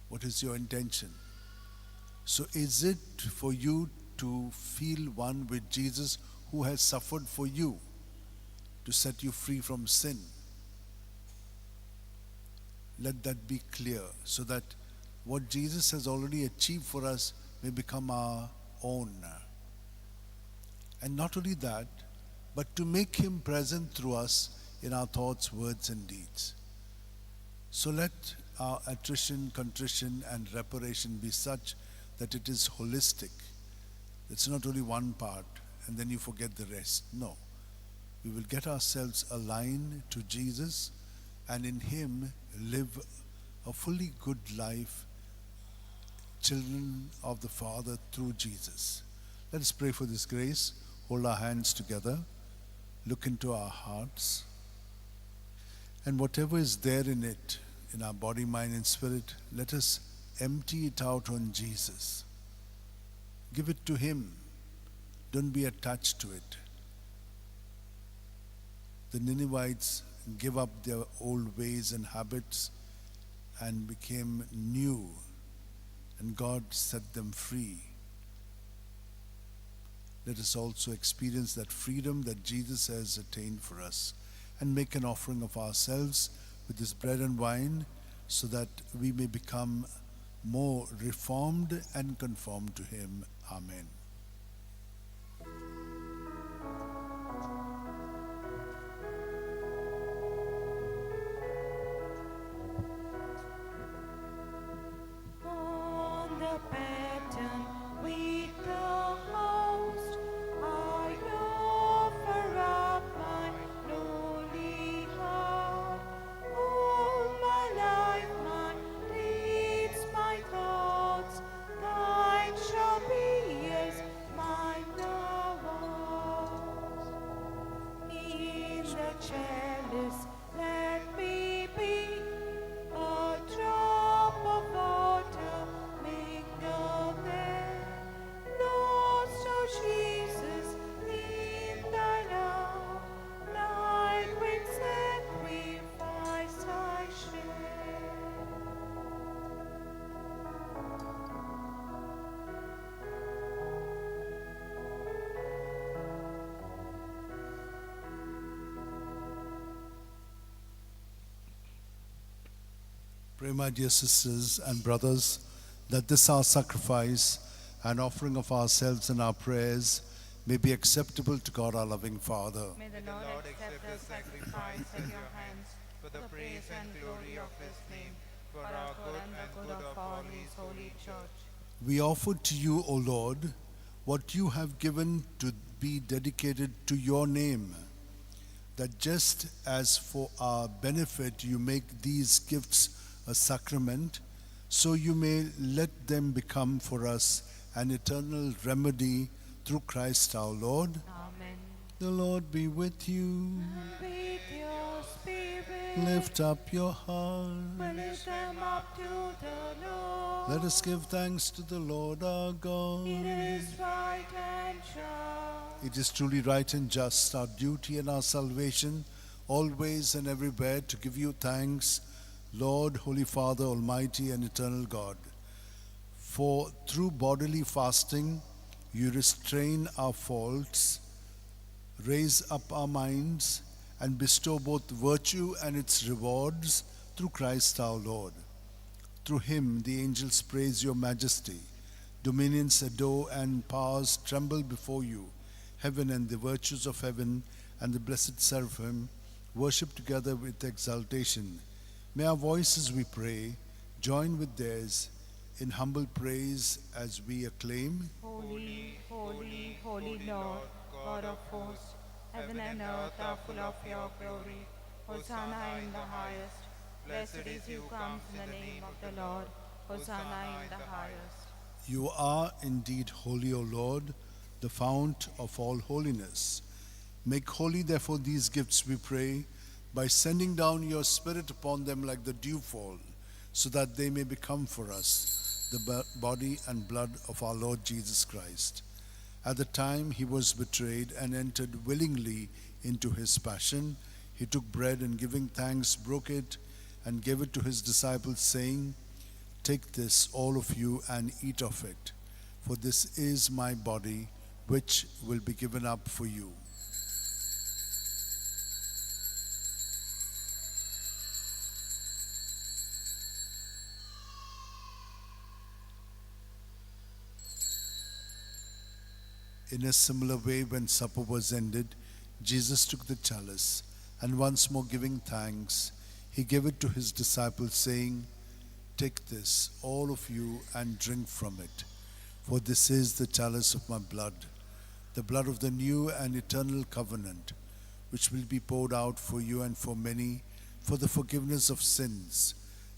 [SPEAKER 10] What is your intention? So is it for you to feel one with Jesus, who has suffered for you, to set you free from sin? Let that be clear, so that what Jesus has already achieved for us may become our own. And not only that, but to make Him present through us in our thoughts, words, and deeds. So let our attrition, contrition, and reparation be such that it is holistic. It's not only one part, and then you forget the rest. No. We will get ourselves aligned to Jesus, and in Him live a fully good life, children of the Father through Jesus. Let us pray for this grace. Hold our hands together. Look into our hearts. And whatever is there in it, in our body, mind, and spirit, let us empty it out on Jesus. Give it to Him. Don't be attached to it. The Ninevites gave up their old ways and habits and became new, and God set them free. Let us also experience that freedom that Jesus has attained for us, and make an offering of ourselves with this bread and wine, so that we may become more reformed and conformed to Him. Amen.
[SPEAKER 6] On the pattern with the host, I offer up my lowly heart. All my life, my deeds, my thoughts, thine shall be as
[SPEAKER 10] Pray, my dear sisters and brothers, that this our sacrifice and offering of ourselves and our prayers may be acceptable to God our loving Father.
[SPEAKER 6] May the Lord accept the sacrifice at your hands for the praise and glory of his name, for our good and good of all his holy church.
[SPEAKER 10] We offer to you, O Lord, what you have given to be dedicated to your name, that just as for our benefit you make these gifts a sacrament, so you may let them become for us an eternal remedy through Christ our Lord.
[SPEAKER 6] Amen.
[SPEAKER 10] The Lord be with you.
[SPEAKER 6] And with your spirit.
[SPEAKER 10] Lift up your heart.
[SPEAKER 6] We lift them up to the Lord.
[SPEAKER 10] Let us give thanks to the Lord our God.
[SPEAKER 6] It is right and just.
[SPEAKER 10] It is truly right and just, our duty and our salvation, always and everywhere to give you thanks, Lord, Holy Father, Almighty and Eternal God. For through bodily fasting, you restrain our faults, raise up our minds, and bestow both virtue and its rewards through Christ our Lord. Through him the angels praise your majesty. Dominions adore and powers tremble before you. Heaven and the virtues of heaven and the blessed seraphim worship together with exaltation. May our voices, we pray, join with theirs in humble praise as we acclaim.
[SPEAKER 6] Holy, holy, holy Lord, God of hosts, heaven and earth are full of your glory. Hosanna in the highest. Blessed is he who comes in the name of the Lord. Hosanna in the highest.
[SPEAKER 10] You are indeed holy, O Lord, the fount of all holiness. Make holy, therefore, these gifts, we pray, by sending down your Spirit upon them like the dewfall, so that they may become for us the body and blood of our Lord Jesus Christ. At the time he was betrayed and entered willingly into his passion, he took bread and, giving thanks, broke it and gave it to his disciples, saying, "Take this, all of you, and eat of it, for this is my body, which will be given up for you." In a similar way, when supper was ended, Jesus took the chalice, and once more giving thanks, he gave it to his disciples, saying, "Take this, all of you, and drink from it, for this is the chalice of my blood, the blood of the new and eternal covenant, which will be poured out for you and for many for the forgiveness of sins.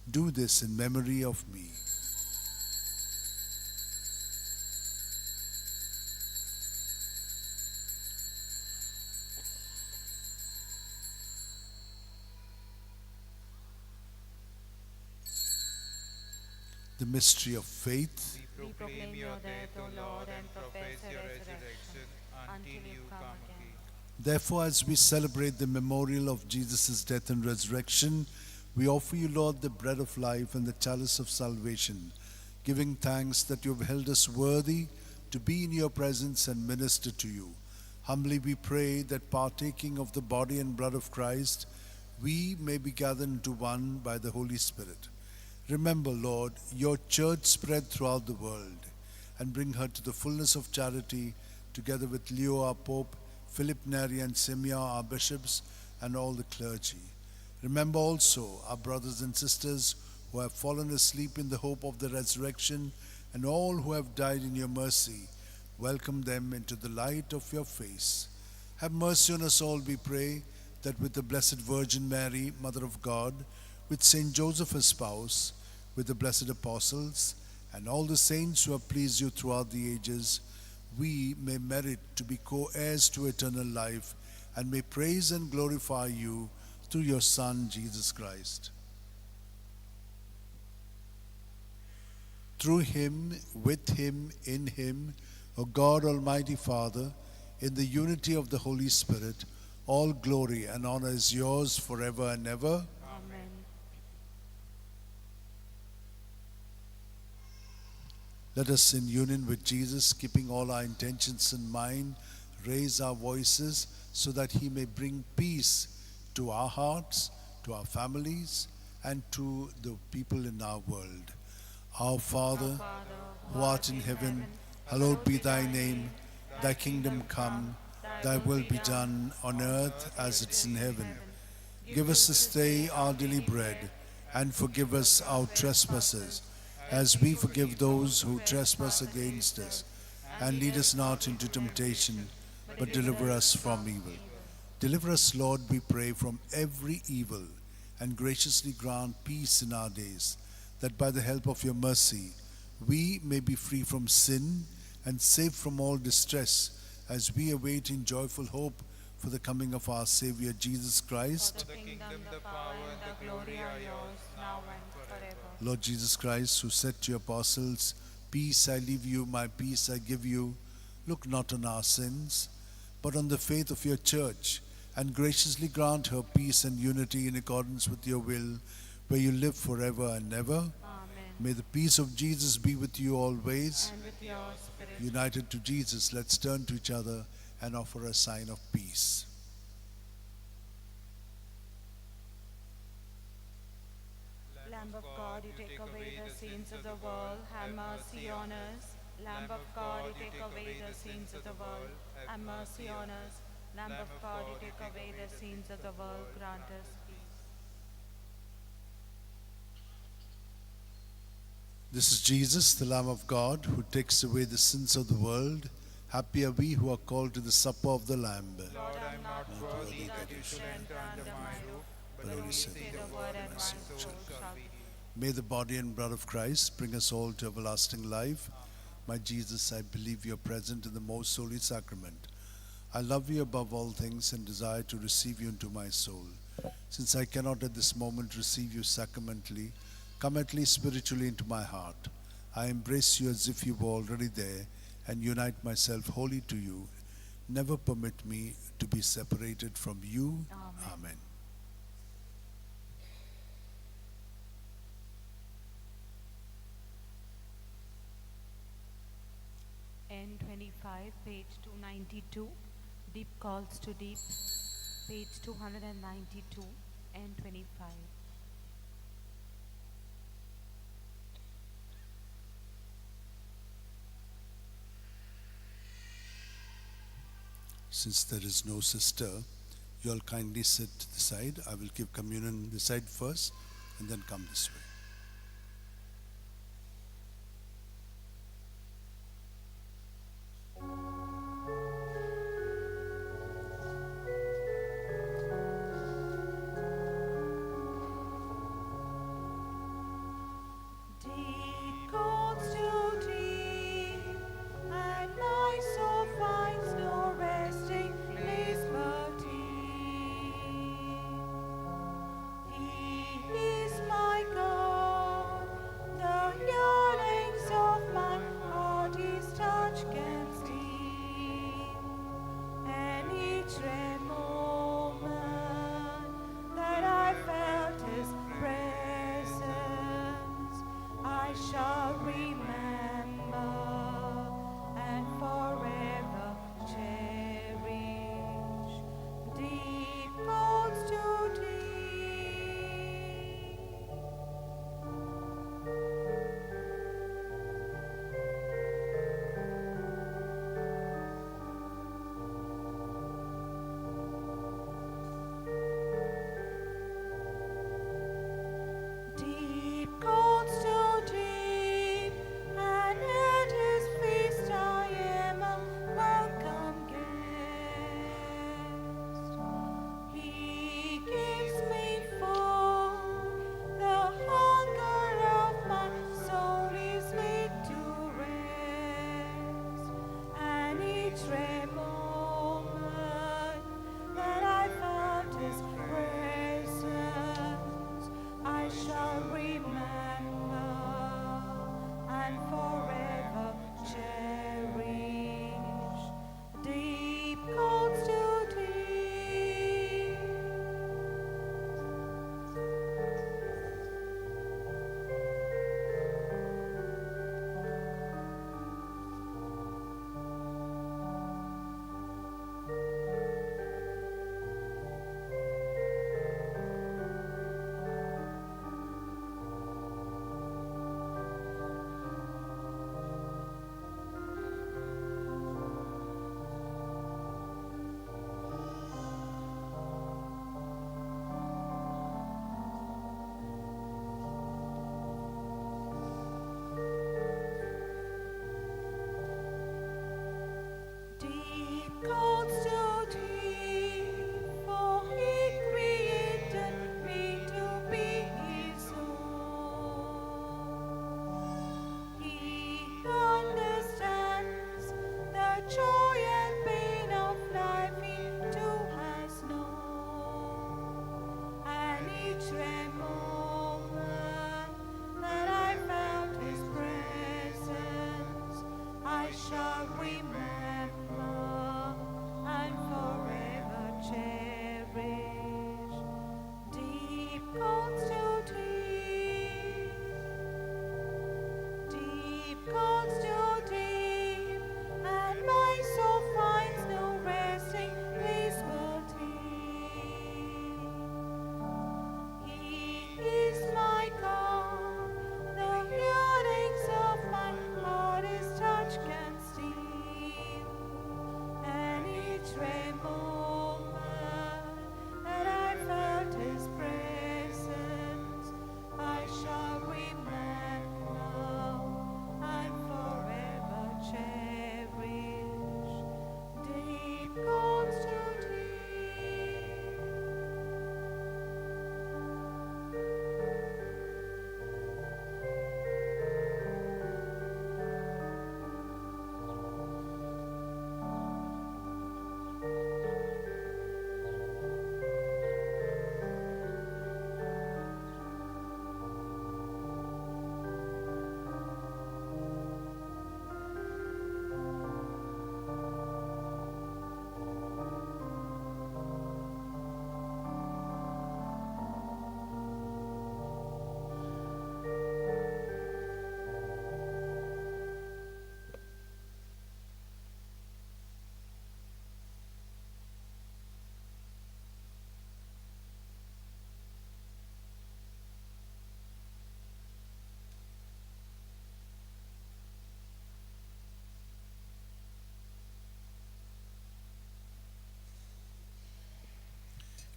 [SPEAKER 10] Do this in memory of me." The mystery of faith.
[SPEAKER 6] We proclaim your death, O Lord, and profess your resurrection until you come again.
[SPEAKER 10] Therefore, as we celebrate the memorial of Jesus' death and resurrection, we offer you, Lord, the bread of life and the chalice of salvation, giving thanks that you have held us worthy to be in your presence and minister to you. Humbly we pray that, partaking of the body and blood of Christ, we may be gathered into one by the Holy Spirit. Remember, Lord, your church spread throughout the world, and bring her to the fullness of charity, together with Leo our Pope, Philip Neri and Simeon our bishops, and all the clergy. Remember also our brothers and sisters who have fallen asleep in the hope of the resurrection, and all who have died in your mercy. Welcome them into the light of your face. Have mercy on us all, we pray, that with the Blessed Virgin Mary, Mother of God, with Saint Joseph, her spouse, with the blessed apostles, and all the saints who have pleased you throughout the ages, we may merit to be co-heirs to eternal life, and may praise and glorify you through your Son, Jesus Christ. Through him, with him, in him, O God, Almighty Father, in the unity of the Holy Spirit, all glory and honor is yours forever and ever.
[SPEAKER 6] Amen.
[SPEAKER 10] Let us, in union with Jesus, keeping all our intentions in mind, raise our voices so that he may bring peace to our hearts, to our families, and to the people in our world. Our Father, who art in heaven, hallowed be thy name. Thy kingdom come, thy will be done on earth as it is in heaven. Give us this day our daily bread, and forgive us our trespasses, as we forgive those who trespass against us. And lead us not into temptation, but deliver us from evil. Deliver us, Lord, we pray, from every evil, and graciously grant peace in our days, that by the help of your mercy we may be free from sin and safe from all distress, as we await in joyful hope for the coming of our Savior Jesus Christ.
[SPEAKER 6] For the kingdom, the power, and the glory are yours, now and forever.
[SPEAKER 10] Lord Jesus Christ, who said to your apostles, "Peace I leave you, my peace I give you," look not on our sins, but on the faith of your church, and graciously grant her peace and unity in accordance with your will, where you live forever and ever.
[SPEAKER 6] Amen.
[SPEAKER 10] May the peace of Jesus be with you always.
[SPEAKER 6] And with your spirit.
[SPEAKER 10] United to Jesus, let's turn to each other and offer a sign of peace.
[SPEAKER 6] Lamb of God, you take away the sins of the world, have mercy on us. Lamb of God, you take away the sins of the world, have mercy on us. Lamb of God, you take away the sins of the world, grant us peace.
[SPEAKER 10] This is Jesus, the Lamb of God, who takes away the sins of the world. Happy are we who are called to the supper of the Lamb.
[SPEAKER 6] Lord, I am not worthy that you should enter under my roof, but only say the word and my soul shall be healed.
[SPEAKER 10] May the body and blood of Christ bring us all to everlasting life. My Jesus, I believe you are present in the most holy sacrament. I love you above all things and desire to receive you into my soul. Since I cannot at this moment receive you sacramentally, come at least spiritually into my heart. I embrace you as if you were already there and unite myself wholly to you. Never permit me to be separated from you.
[SPEAKER 6] Amen.
[SPEAKER 10] Amen.
[SPEAKER 9] N25, page 292, Deep Calls to Deep, page 292, N25.
[SPEAKER 10] Since there is no sister, you all kindly sit to the side. I will give communion this side first and then come this way.
[SPEAKER 6] Deep calls to deep, and my soul finds no resting place but He. He is my God, the yearnings of my heart His touch can steal, and each rare moment that I felt His presence, I shall remember and forever cherish. Deep calls to deep. Deep calls to deep,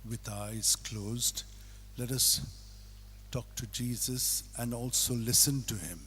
[SPEAKER 10] With our eyes closed, let us talk to Jesus and also listen to him.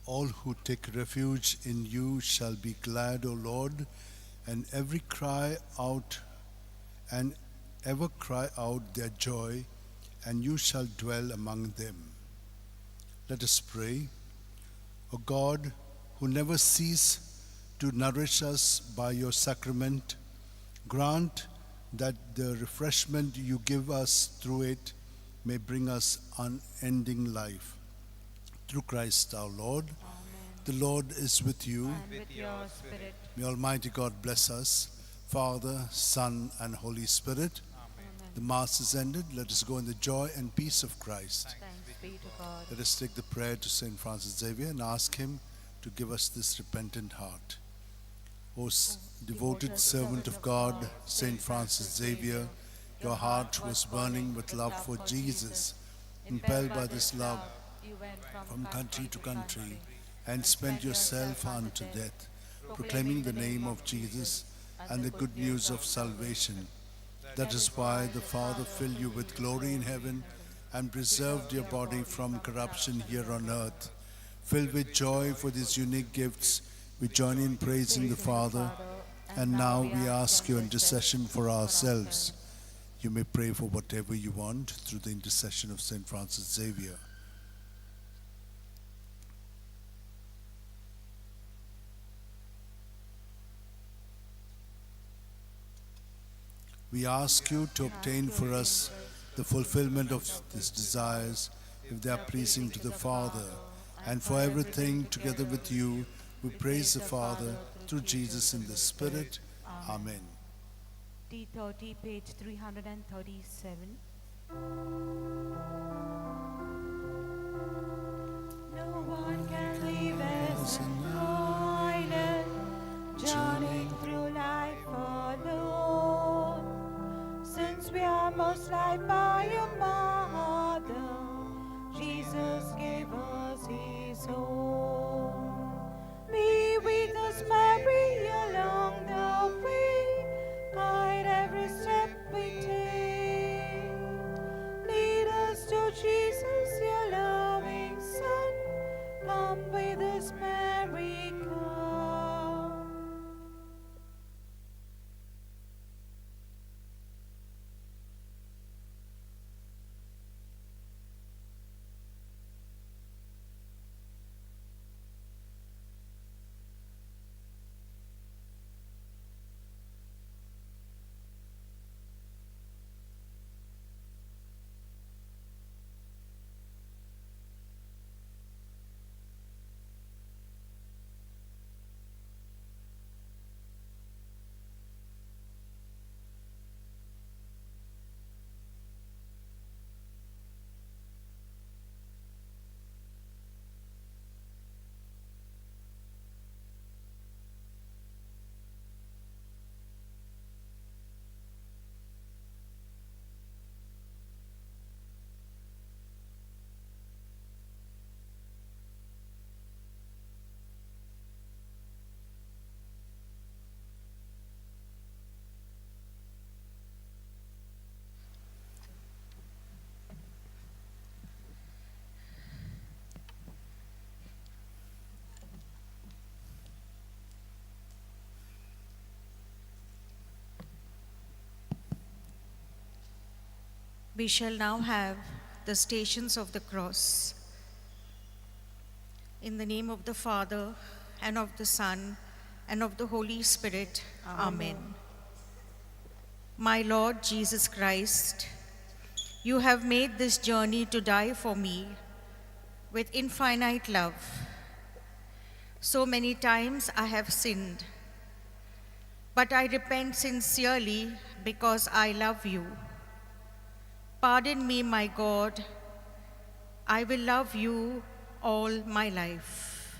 [SPEAKER 10] All who take refuge in you shall be glad, O Lord, and every cry out and ever cry out their joy, and you shall dwell among them. Let us pray. O God, who never cease to nourish us by your sacrament, grant that the refreshment you give us through it may bring us unending life. Through Christ our Lord.
[SPEAKER 6] Amen.
[SPEAKER 10] The Lord is with you.
[SPEAKER 6] And with your spirit.
[SPEAKER 10] May Almighty God bless us, Father, Son, and Holy Spirit.
[SPEAKER 6] Amen.
[SPEAKER 10] The Mass is ended. Let us go in the joy and peace of Christ.
[SPEAKER 6] Thanks be to God.
[SPEAKER 10] Let us take the prayer to Saint Francis Xavier and ask him to give us this repentant heart. O devoted servant of God, Saint Francis Xavier, your heart was burning with love for Jesus. Impelled by this love, from country to country, and spent yourself unto death, proclaiming the name of Jesus and the good news of salvation. That is why the Father filled you with glory in heaven and preserved your body from corruption here on earth. Filled with joy for these unique gifts, we join in praising the Father, and now we ask your intercession for ourselves. You may pray for whatever you want through the intercession of Saint Francis Xavier. We ask you to obtain for us the fulfillment of these desires, if they are pleasing to the Father. And for everything, together with you, we praise the Father through Jesus in the Spirit. Amen.
[SPEAKER 9] D30, page 337.
[SPEAKER 6] No one can leave us an island, journeying through life alone. Since we are most loved by a mother, Jesus gave us his own. Be with us, Mary, along the way, guide every step we take. Lead us to Jesus, your loving Son. Come with us, Mary, come. We shall now have the Stations of the Cross. In the name of the Father, and of the Son, and of the Holy Spirit. Amen. Amen. My Lord Jesus Christ, you have made this journey to die for me with infinite love. So many times I have sinned, but I repent sincerely because I love you. Pardon me, my God. I will love you all my life.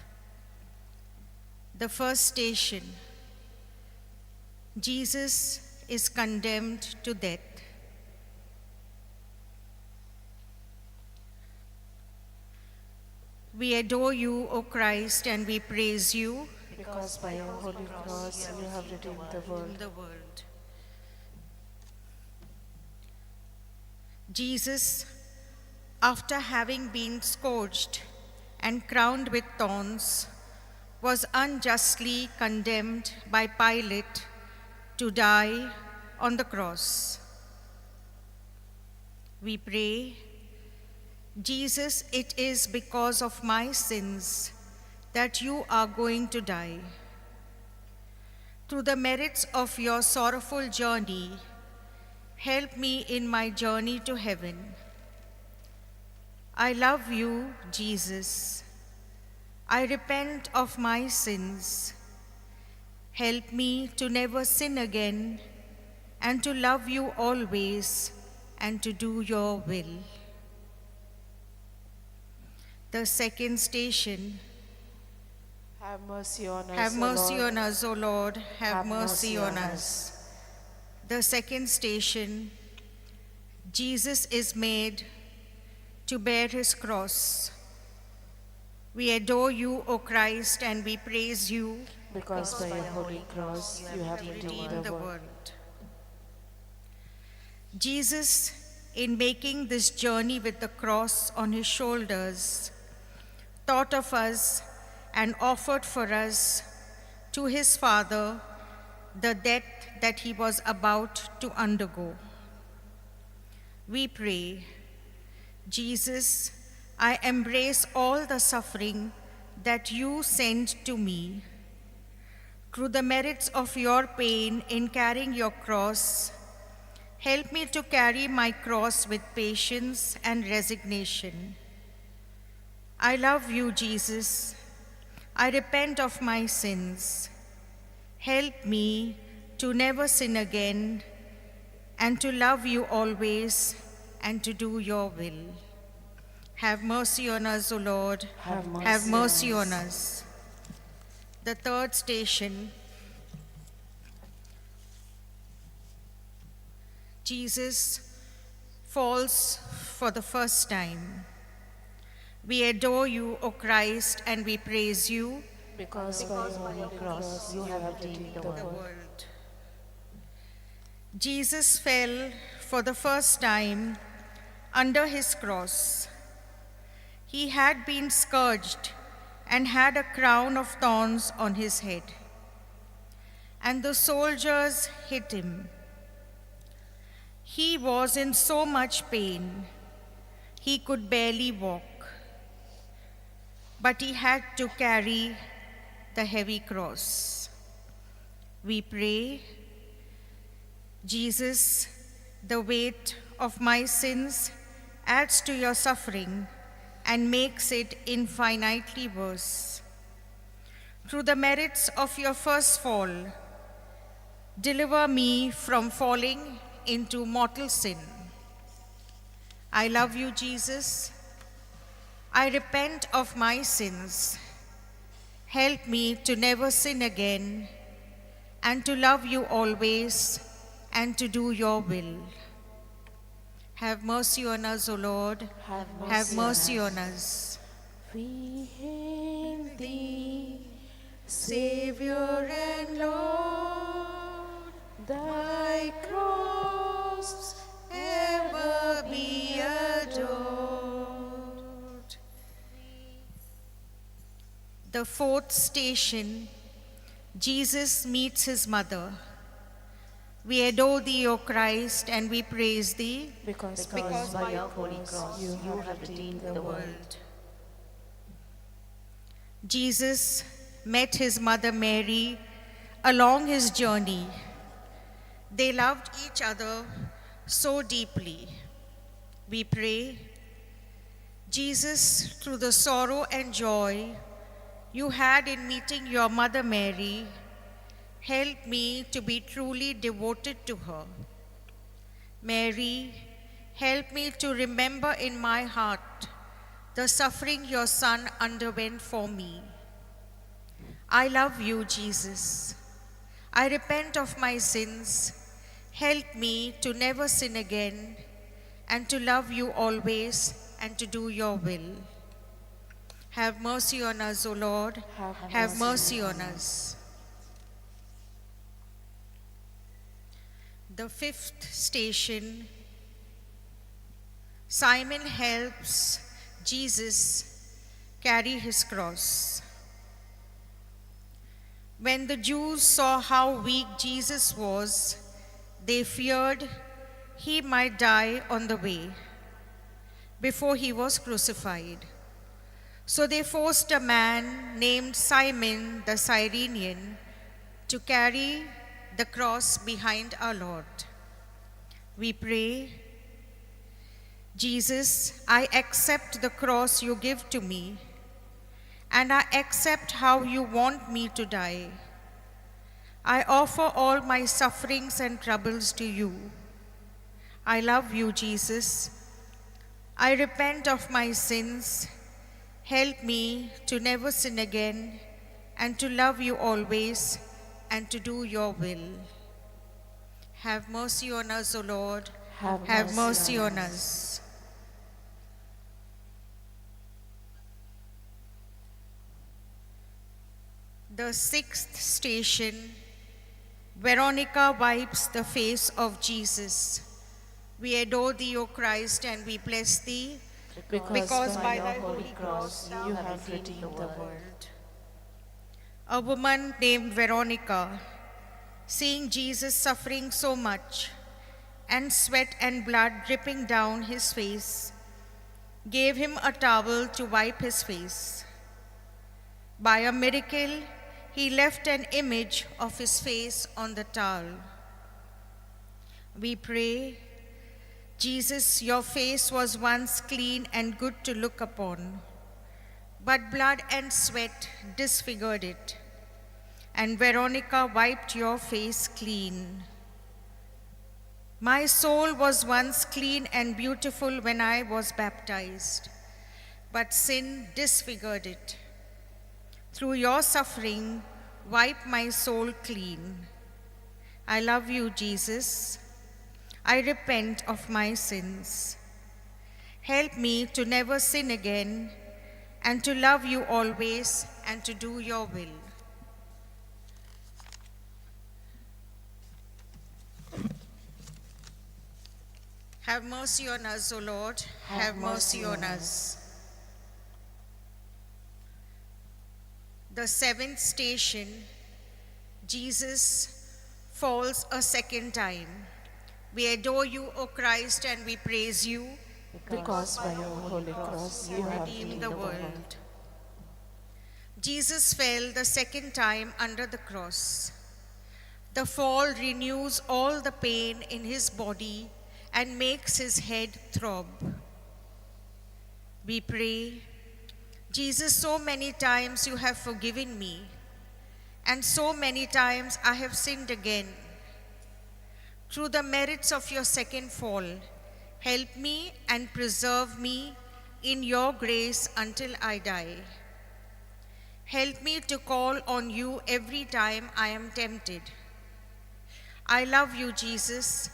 [SPEAKER 6] The first station, Jesus is condemned to death. We adore you, O Christ, and we praise you.
[SPEAKER 12] Because by your holy cross you have redeemed the world.
[SPEAKER 6] Jesus, after having been scourged and crowned with thorns, was unjustly condemned by Pilate to die on the cross. We pray, Jesus, it is because of my sins that you are going to die. Through the merits of your sorrowful journey, help me in my journey to heaven. I love you, Jesus. I repent of my sins. Help me to never sin again and to love you always and to do your will. The second station.
[SPEAKER 12] Have mercy on us,
[SPEAKER 6] Have mercy
[SPEAKER 12] O Lord.
[SPEAKER 6] on us, O Lord. Have mercy on us. The second station, Jesus is made to bear his cross. We adore you, O Christ, and we praise you.
[SPEAKER 12] Because by your holy cross you have redeemed the world.
[SPEAKER 6] Jesus, in making this journey with the cross on his shoulders, thought of us and offered for us to his Father the death that he was about to undergo. We pray, Jesus, I embrace all the suffering that you send to me. Through the merits of your pain in carrying your cross, help me to carry my cross with patience and resignation. I love you, Jesus. I repent of my sins. Help me to never sin again and to love you always and to do your will. Have mercy on us, O Lord.
[SPEAKER 12] Have
[SPEAKER 6] mercy on us. The third station, Jesus falls for the first time. We adore you, O Christ, and we praise you.
[SPEAKER 12] Because by your holy cross you have redeemed the world.
[SPEAKER 6] Jesus fell for the first time under his cross. He had been scourged and had a crown of thorns on his head. And the soldiers hit him. He was in so much pain, he could barely walk. But he had to carry the heavy cross. We pray, Jesus, the weight of my sins adds to your suffering and makes it infinitely worse. Through the merits of your first fall, deliver me from falling into mortal sin. I love you, Jesus. I repent of my sins. Help me to never sin again and to love you always and to do your will. Have mercy on us, O Lord.
[SPEAKER 12] Have
[SPEAKER 6] mercy on us.
[SPEAKER 12] We hail thee,
[SPEAKER 6] Savior and Lord,
[SPEAKER 12] thy cross
[SPEAKER 6] ever be adored. The fourth station, Jesus meets his mother. We adore thee, O Christ, and we praise thee,
[SPEAKER 12] because by your holy cross you have redeemed the world.
[SPEAKER 6] Jesus met his mother Mary along his journey. They loved each other so deeply. We pray, Jesus, through the sorrow and joy you had in meeting your mother Mary, help me to be truly devoted to her. Mary, help me to remember in my heart the suffering your Son underwent for me. I love you, Jesus. I repent of my sins. Help me to never sin again and to love you always and to do your will. Have mercy on us, O Lord. Have mercy on us. The fifth station, Simon helps Jesus carry his cross. When the Jews saw how weak Jesus was, they feared he might die on the way before he was crucified. So they forced a man named Simon the Cyrenian to carry the cross behind our Lord. We pray, Jesus, I accept the cross you give to me, and I accept how you want me to die. I offer all my sufferings and troubles to you. I love you, Jesus. I repent of my sins. Help me to never sin again and to love you always and to do your will. Have mercy on us, O Lord. Have mercy on us. The sixth station, Veronica wipes the face of Jesus. We adore thee, O Christ, and we bless thee,
[SPEAKER 12] because by thy holy cross you have redeemed the world.
[SPEAKER 6] A woman named Veronica, seeing Jesus suffering so much and sweat and blood dripping down his face, gave him a towel to wipe his face. By a miracle, he left an image of his face on the towel. We pray, Jesus, your face was once clean and good to look upon, but blood and sweat disfigured it, and Veronica wiped your face clean. My soul was once clean and beautiful when I was baptized, but sin disfigured it. Through your suffering, wipe my soul clean. I love you, Jesus. I repent of my sins. Help me to never sin again and to love you always and to do your will. Have mercy on us, O Lord. Have mercy on us. The seventh station, Jesus falls a second time. We adore you, O Christ, and we praise you,
[SPEAKER 12] because by your holy cross you have redeemed the world.
[SPEAKER 6] Jesus fell the second time under the cross. The fall renews all the pain in his body and makes his head throb. We pray, Jesus, so many times you have forgiven me, and so many times I have sinned again. Through the merits of your second fall, help me and preserve me in your grace until I die. Help me to call on you every time I am tempted. I love you, Jesus.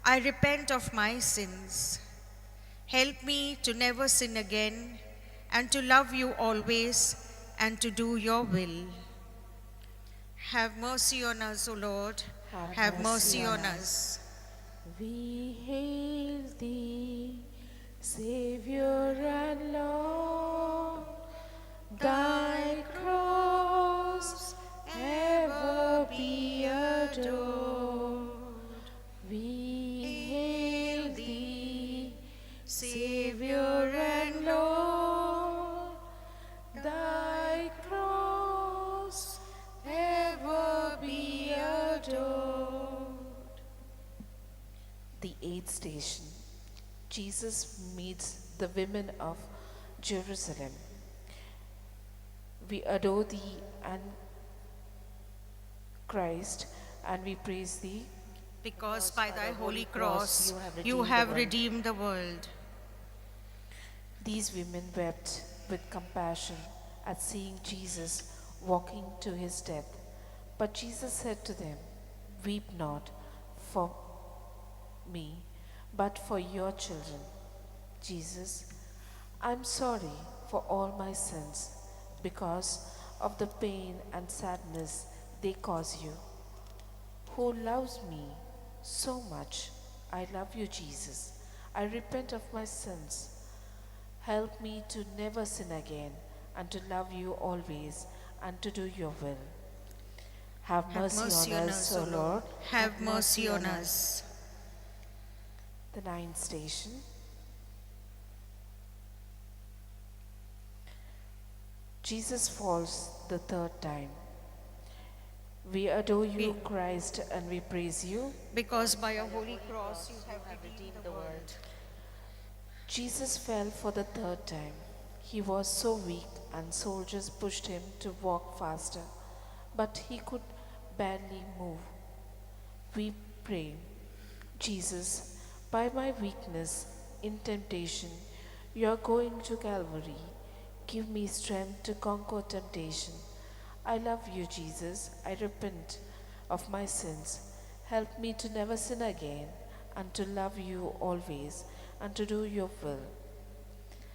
[SPEAKER 6] I repent of my sins. Help me to never sin again and to love you always and to do your will. Have mercy on us, O Lord. Have mercy on us.
[SPEAKER 12] We hail thee, Savior and Lord. Thy cross ever be adored. 18th station. Jesus meets the women of Jerusalem. We adore thee and Christ, and we praise thee.
[SPEAKER 6] Because by thy holy cross you have redeemed the world.
[SPEAKER 12] These women wept with compassion at seeing Jesus walking to his death. But Jesus said to them, "Weep not for me, but for your children." Jesus, I'm sorry for all my sins because of the pain and sadness they cause you. Who loves me so much? I love you, Jesus. I repent of my sins. Help me to never sin again and to love you always and to do your will. Have mercy on us, O Lord.
[SPEAKER 6] Have mercy on us.
[SPEAKER 12] The ninth station. Jesus falls the third time. We adore you, Christ, and we praise you.
[SPEAKER 6] Because by your holy cross you have redeemed the world.
[SPEAKER 12] Jesus fell for the third time. He was so weak, and soldiers pushed him to walk faster, but he could barely move. We pray, Jesus, by my weakness in temptation, you are going to Calvary. Give me strength to conquer temptation. I love you, Jesus. I repent of my sins. Help me to never sin again and to love you always and to do your will.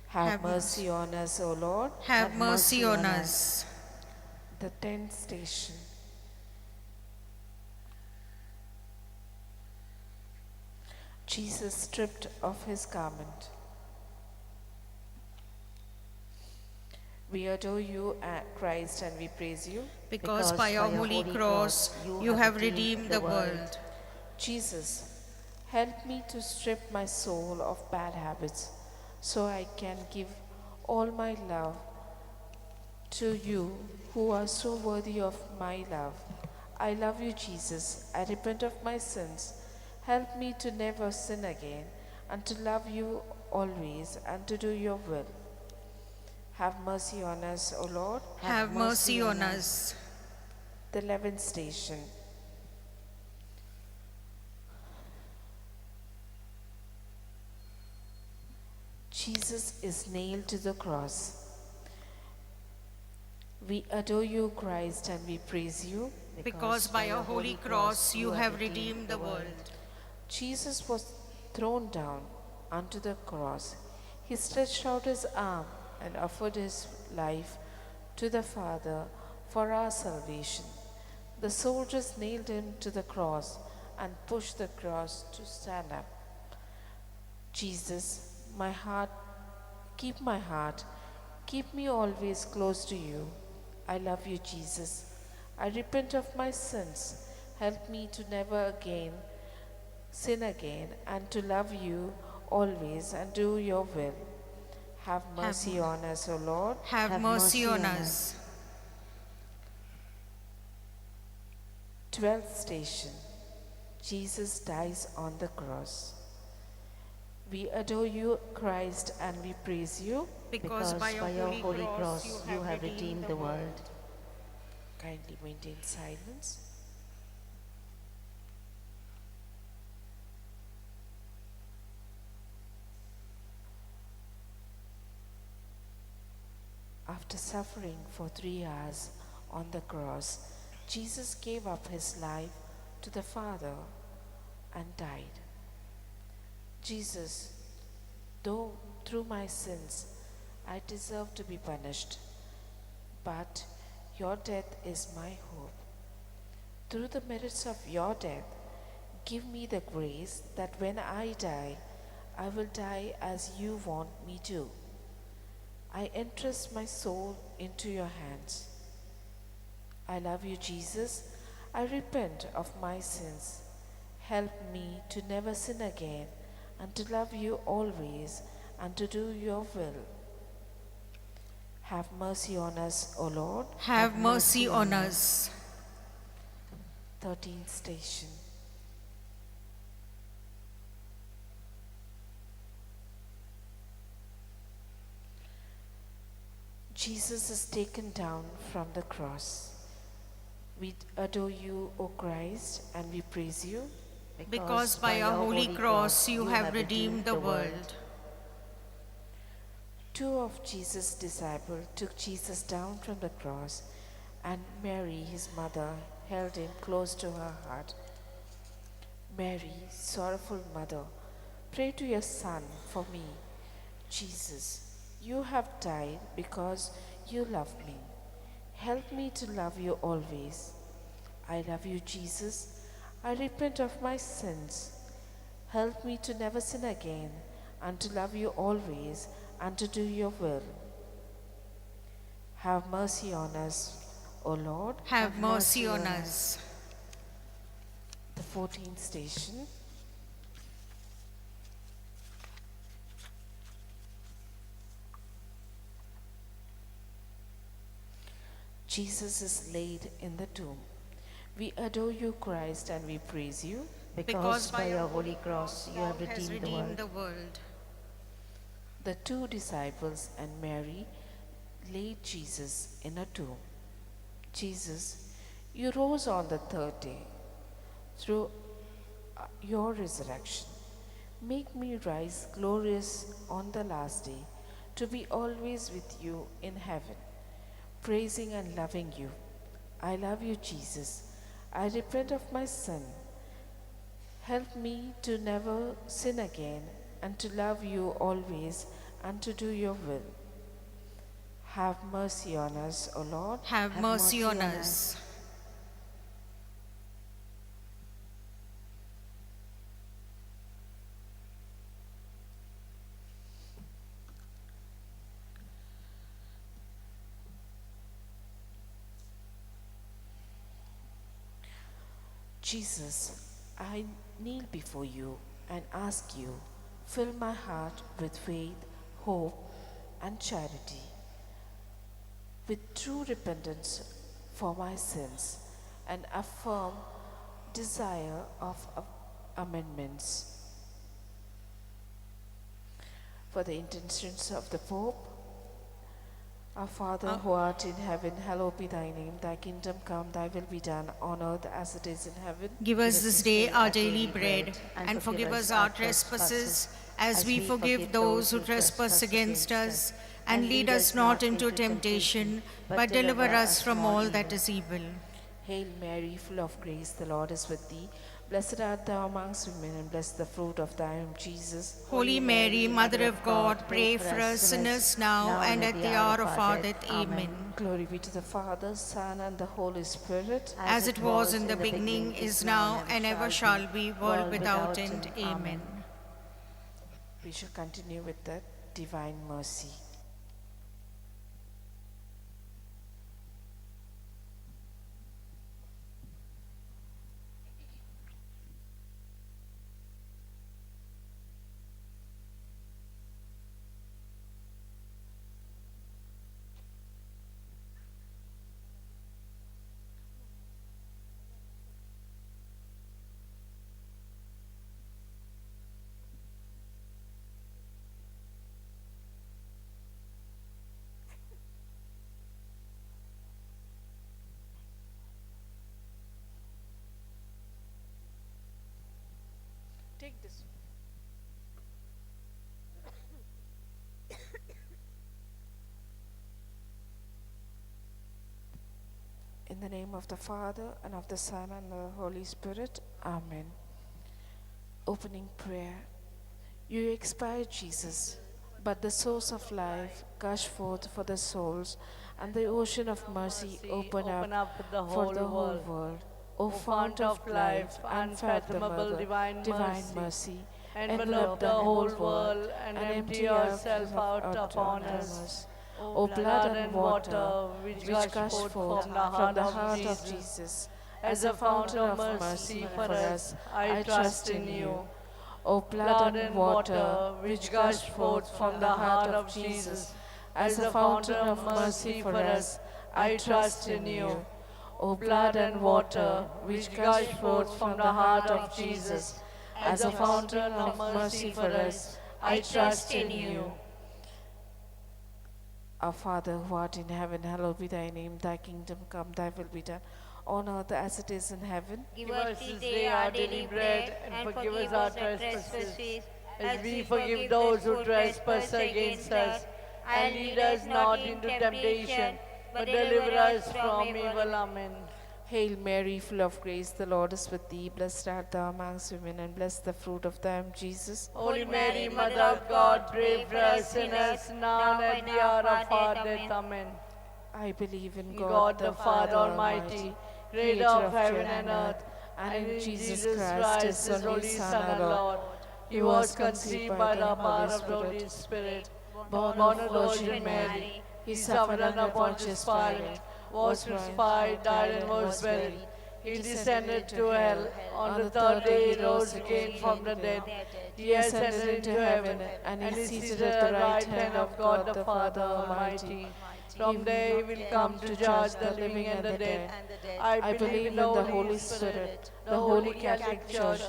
[SPEAKER 12] Have mercy on us, O Lord.
[SPEAKER 6] Have mercy on us.
[SPEAKER 12] The 10th station. Jesus stripped of his garment. We adore you, Christ, and we praise you.
[SPEAKER 6] Because by your holy cross you have redeemed the world.
[SPEAKER 12] Jesus, help me to strip my soul of bad habits so I can give all my love to you who are so worthy of my love. I love you, Jesus. I repent of my sins. Help me to never sin again and to love you always and to do your will. Have mercy on us, O Lord.
[SPEAKER 6] Have mercy on us.
[SPEAKER 12] The 11th station. Jesus is nailed to the cross. We adore you, Christ, and we praise you.
[SPEAKER 6] Because by your holy cross you have redeemed the world.
[SPEAKER 12] Jesus was thrown down onto the cross. He stretched out his arm and offered his life to the Father for our salvation. The soldiers nailed him to the cross and pushed the cross to stand up. Jesus, my heart, keep my heart, keep me always close to you. I love you, Jesus. I repent of my sins. Help me to never again sin again and to love you always and do your will. Have mercy on us, O Lord.
[SPEAKER 6] Have mercy on us.
[SPEAKER 12] 12th station. Jesus dies on the cross. We adore you, Christ, and we praise you.
[SPEAKER 6] Because by your holy cross you have redeemed the world.
[SPEAKER 12] Kindly maintain silence. After suffering for 3 hours on the cross, Jesus gave up his life to the Father and died. Jesus, though through my sins I deserve to be punished, but your death is my hope. Through the merits of your death, give me the grace that when I die, I will die as you want me to. I entrust my soul into your hands. I love you, Jesus. I repent of my sins. Help me to never sin again and to love you always and to do your will. Have mercy on us, O Lord.
[SPEAKER 6] Have mercy on us.
[SPEAKER 12] 13th station. Jesus is taken down from the cross. We adore you, O Christ, and we praise you.
[SPEAKER 13] Because by your holy cross you have redeemed the world.
[SPEAKER 12] Two of Jesus' disciples took Jesus down from the cross, and Mary, his mother, held him close to her heart. Mary, sorrowful mother, pray to your Son for me. Jesus, you have died because you love me. Help me to love you always. I love you, Jesus. I repent of my sins. Help me to never sin again, and to love you always, and to do your will. Have mercy on us, O Lord.
[SPEAKER 13] Have mercy on us.
[SPEAKER 12] The 14th station. Jesus is laid in the tomb. We adore you, Christ, and we praise you.
[SPEAKER 13] Because by your holy cross you have redeemed the world.
[SPEAKER 12] The two disciples and Mary laid Jesus in a tomb. Jesus, you rose on the third day. Through your resurrection, make me rise glorious on the last day, to be always with you in heaven, praising and loving you. I love you, Jesus. I repent of my sin. Help me to never sin again, and to love you always, and to do your will. Have mercy on us, O Lord.
[SPEAKER 13] Have mercy on us.
[SPEAKER 12] Jesus, I kneel before you and ask you, fill my heart with faith, hope, and charity, with true repentance for my sins, and a firm desire of amendments. For the intentions of the Pope, our Father who art in heaven, hallowed be thy name. Thy kingdom come, thy will be done, on earth as it is in heaven.
[SPEAKER 13] Give us this day our daily bread, and forgive us our trespasses, as we forgive those who trespass against us. And lead us not into temptation, but deliver us from all that is evil.
[SPEAKER 12] Hail Mary, full of grace, the Lord is with thee. Blessed art thou amongst women, and blessed the fruit of thy womb, Jesus.
[SPEAKER 13] Holy Mary, Mother of God, pray for us sinners now and at the hour of our death. Amen.
[SPEAKER 12] Glory be to the Father, Son, and the Holy Spirit.
[SPEAKER 13] As it was in the beginning, is now, and ever shall be, world without end. Amen.
[SPEAKER 12] We shall continue with the Divine Mercy. Take this. In the name of the Father, and of the Son, and the Holy Spirit. Amen. Opening prayer. You expired, Jesus, but the source of life gushed forth for the souls, and the ocean of mercy open up for the whole world. O fount of life, unfathomable divine mercy, envelop the whole world and empty yourself out upon us. O blood and water, which gush forth from the heart of Jesus, as a fountain of mercy for us, I trust in you. O blood and water, which gush forth from the heart of Jesus, as a fountain of mercy for us, I trust in you. O blood and water, which gush forth from the heart of Jesus, as a fountain of mercy for us, I trust in you. Our Father who art in heaven, hallowed be thy name. Thy kingdom come, thy will be done, on earth as it is in heaven.
[SPEAKER 14] Give us this day our daily bread, and forgive us our trespasses,
[SPEAKER 15] as we forgive those who trespass against us. And lead us not into temptation, but deliver us from evil. Amen.
[SPEAKER 12] Hail Mary, full of grace, the Lord is with thee. Blessed art thou amongst women, and blessed the fruit of thy womb, Jesus.
[SPEAKER 15] Holy Mary, Mother of God, pray for us sinners, now and at the hour of our death. Amen.
[SPEAKER 12] I believe in
[SPEAKER 15] God, the Father Almighty, creator of heaven and earth,
[SPEAKER 12] and in Jesus Christ, his only Son, our Lord.
[SPEAKER 15] He was conceived by the power of the Holy Spirit, born of Virgin Mary. He suffered under Pontius Pilate, was crucified, died, and was buried. He descended to hell. On the third day he rose again from the dead. He ascended into heaven, and is seated at the right hand of God the Father Almighty. From there he will come to judge the living and the dead. I believe in the Holy Spirit, the Holy Catholic Church,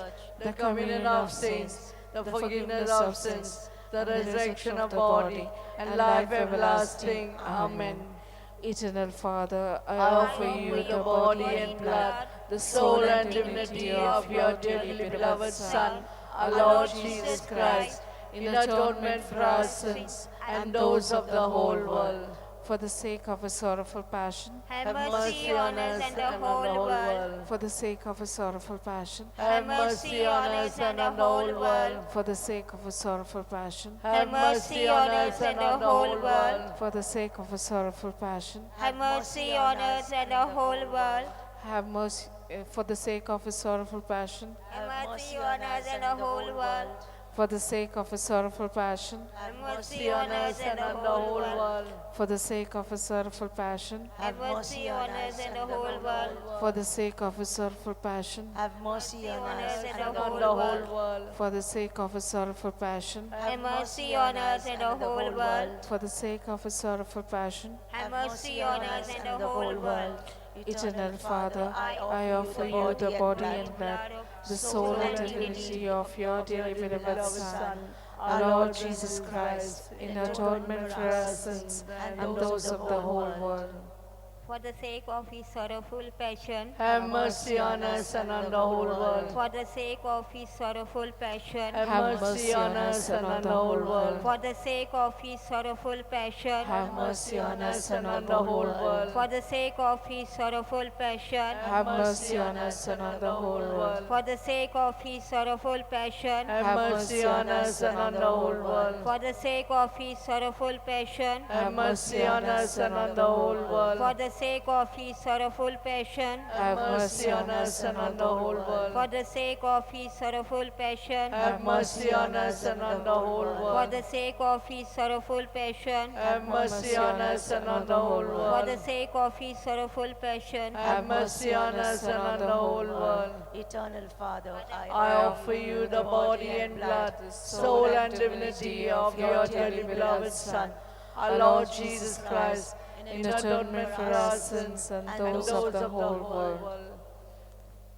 [SPEAKER 15] the communion of saints, the forgiveness of sins, the resurrection of body, and life everlasting. Amen.
[SPEAKER 12] Eternal Father, I offer you the body and blood, the soul and divinity of your dearly beloved Son, our Lord Jesus Christ, in atonement for our sins and those of the whole world. For the sake of a sorrowful passion,
[SPEAKER 14] have mercy on us and the whole world.
[SPEAKER 12] For the sake of a sorrowful passion,
[SPEAKER 15] have mercy on us and on the whole world.
[SPEAKER 12] For the sake of a sorrowful passion,
[SPEAKER 14] have mercy on us and the whole world.
[SPEAKER 12] For the sake of a sorrowful passion,
[SPEAKER 14] have mercy on us and the whole world.
[SPEAKER 12] Have mercy for the sake of a sorrowful passion,
[SPEAKER 14] have mercy on us and the whole world.
[SPEAKER 12] For the sake of a sorrowful passion,
[SPEAKER 14] have mercy on us and on the whole world.
[SPEAKER 12] For the sake of a sorrowful passion,
[SPEAKER 14] have mercy on us and the whole world.
[SPEAKER 12] For the sake of a sorrowful passion,
[SPEAKER 16] have mercy on us and
[SPEAKER 15] on the whole world.
[SPEAKER 12] For the sake of a sorrowful passion,
[SPEAKER 14] have mercy on us and the whole world.
[SPEAKER 12] For the sake of a sorrowful passion,
[SPEAKER 14] have mercy on us and the whole world.
[SPEAKER 12] Eternal Father, I offer you the body and blood, the soul and divinity of your dearly beloved Son, our Lord Jesus Christ, in atonement for our sins and those of the whole world.
[SPEAKER 14] For the sake of his sorrowful passion,
[SPEAKER 15] have mercy on us and on the whole world.
[SPEAKER 14] For the sake of his sorrowful passion,
[SPEAKER 15] have mercy on us and on the whole world.
[SPEAKER 14] For the sake of his sorrowful passion,
[SPEAKER 12] have mercy on us and on
[SPEAKER 15] the whole world.
[SPEAKER 14] For the sake of his sorrowful passion,
[SPEAKER 12] have mercy on us and on the whole world.
[SPEAKER 14] For the sake of his sorrowful passion,
[SPEAKER 15] have mercy on us and on the whole world.
[SPEAKER 14] For the sake of his sorrowful passion,
[SPEAKER 15] have mercy on us and on the whole world.
[SPEAKER 14] For the sake of his sorrowful passion,
[SPEAKER 12] have mercy on us and on the whole world.
[SPEAKER 14] For the sake of his sorrowful passion,
[SPEAKER 15] have mercy on us and on the whole world.
[SPEAKER 14] For the sake of his sorrowful passion,
[SPEAKER 15] have mercy on us and on the whole world.
[SPEAKER 14] For the sake of his sorrowful passion,
[SPEAKER 15] have mercy on us and on the whole world.
[SPEAKER 16] Eternal Father,
[SPEAKER 15] I offer you the body and blood, soul and divinity of your dearly beloved Son, our Lord Jesus Christ,
[SPEAKER 12] in atonement for our sins and those of the whole world.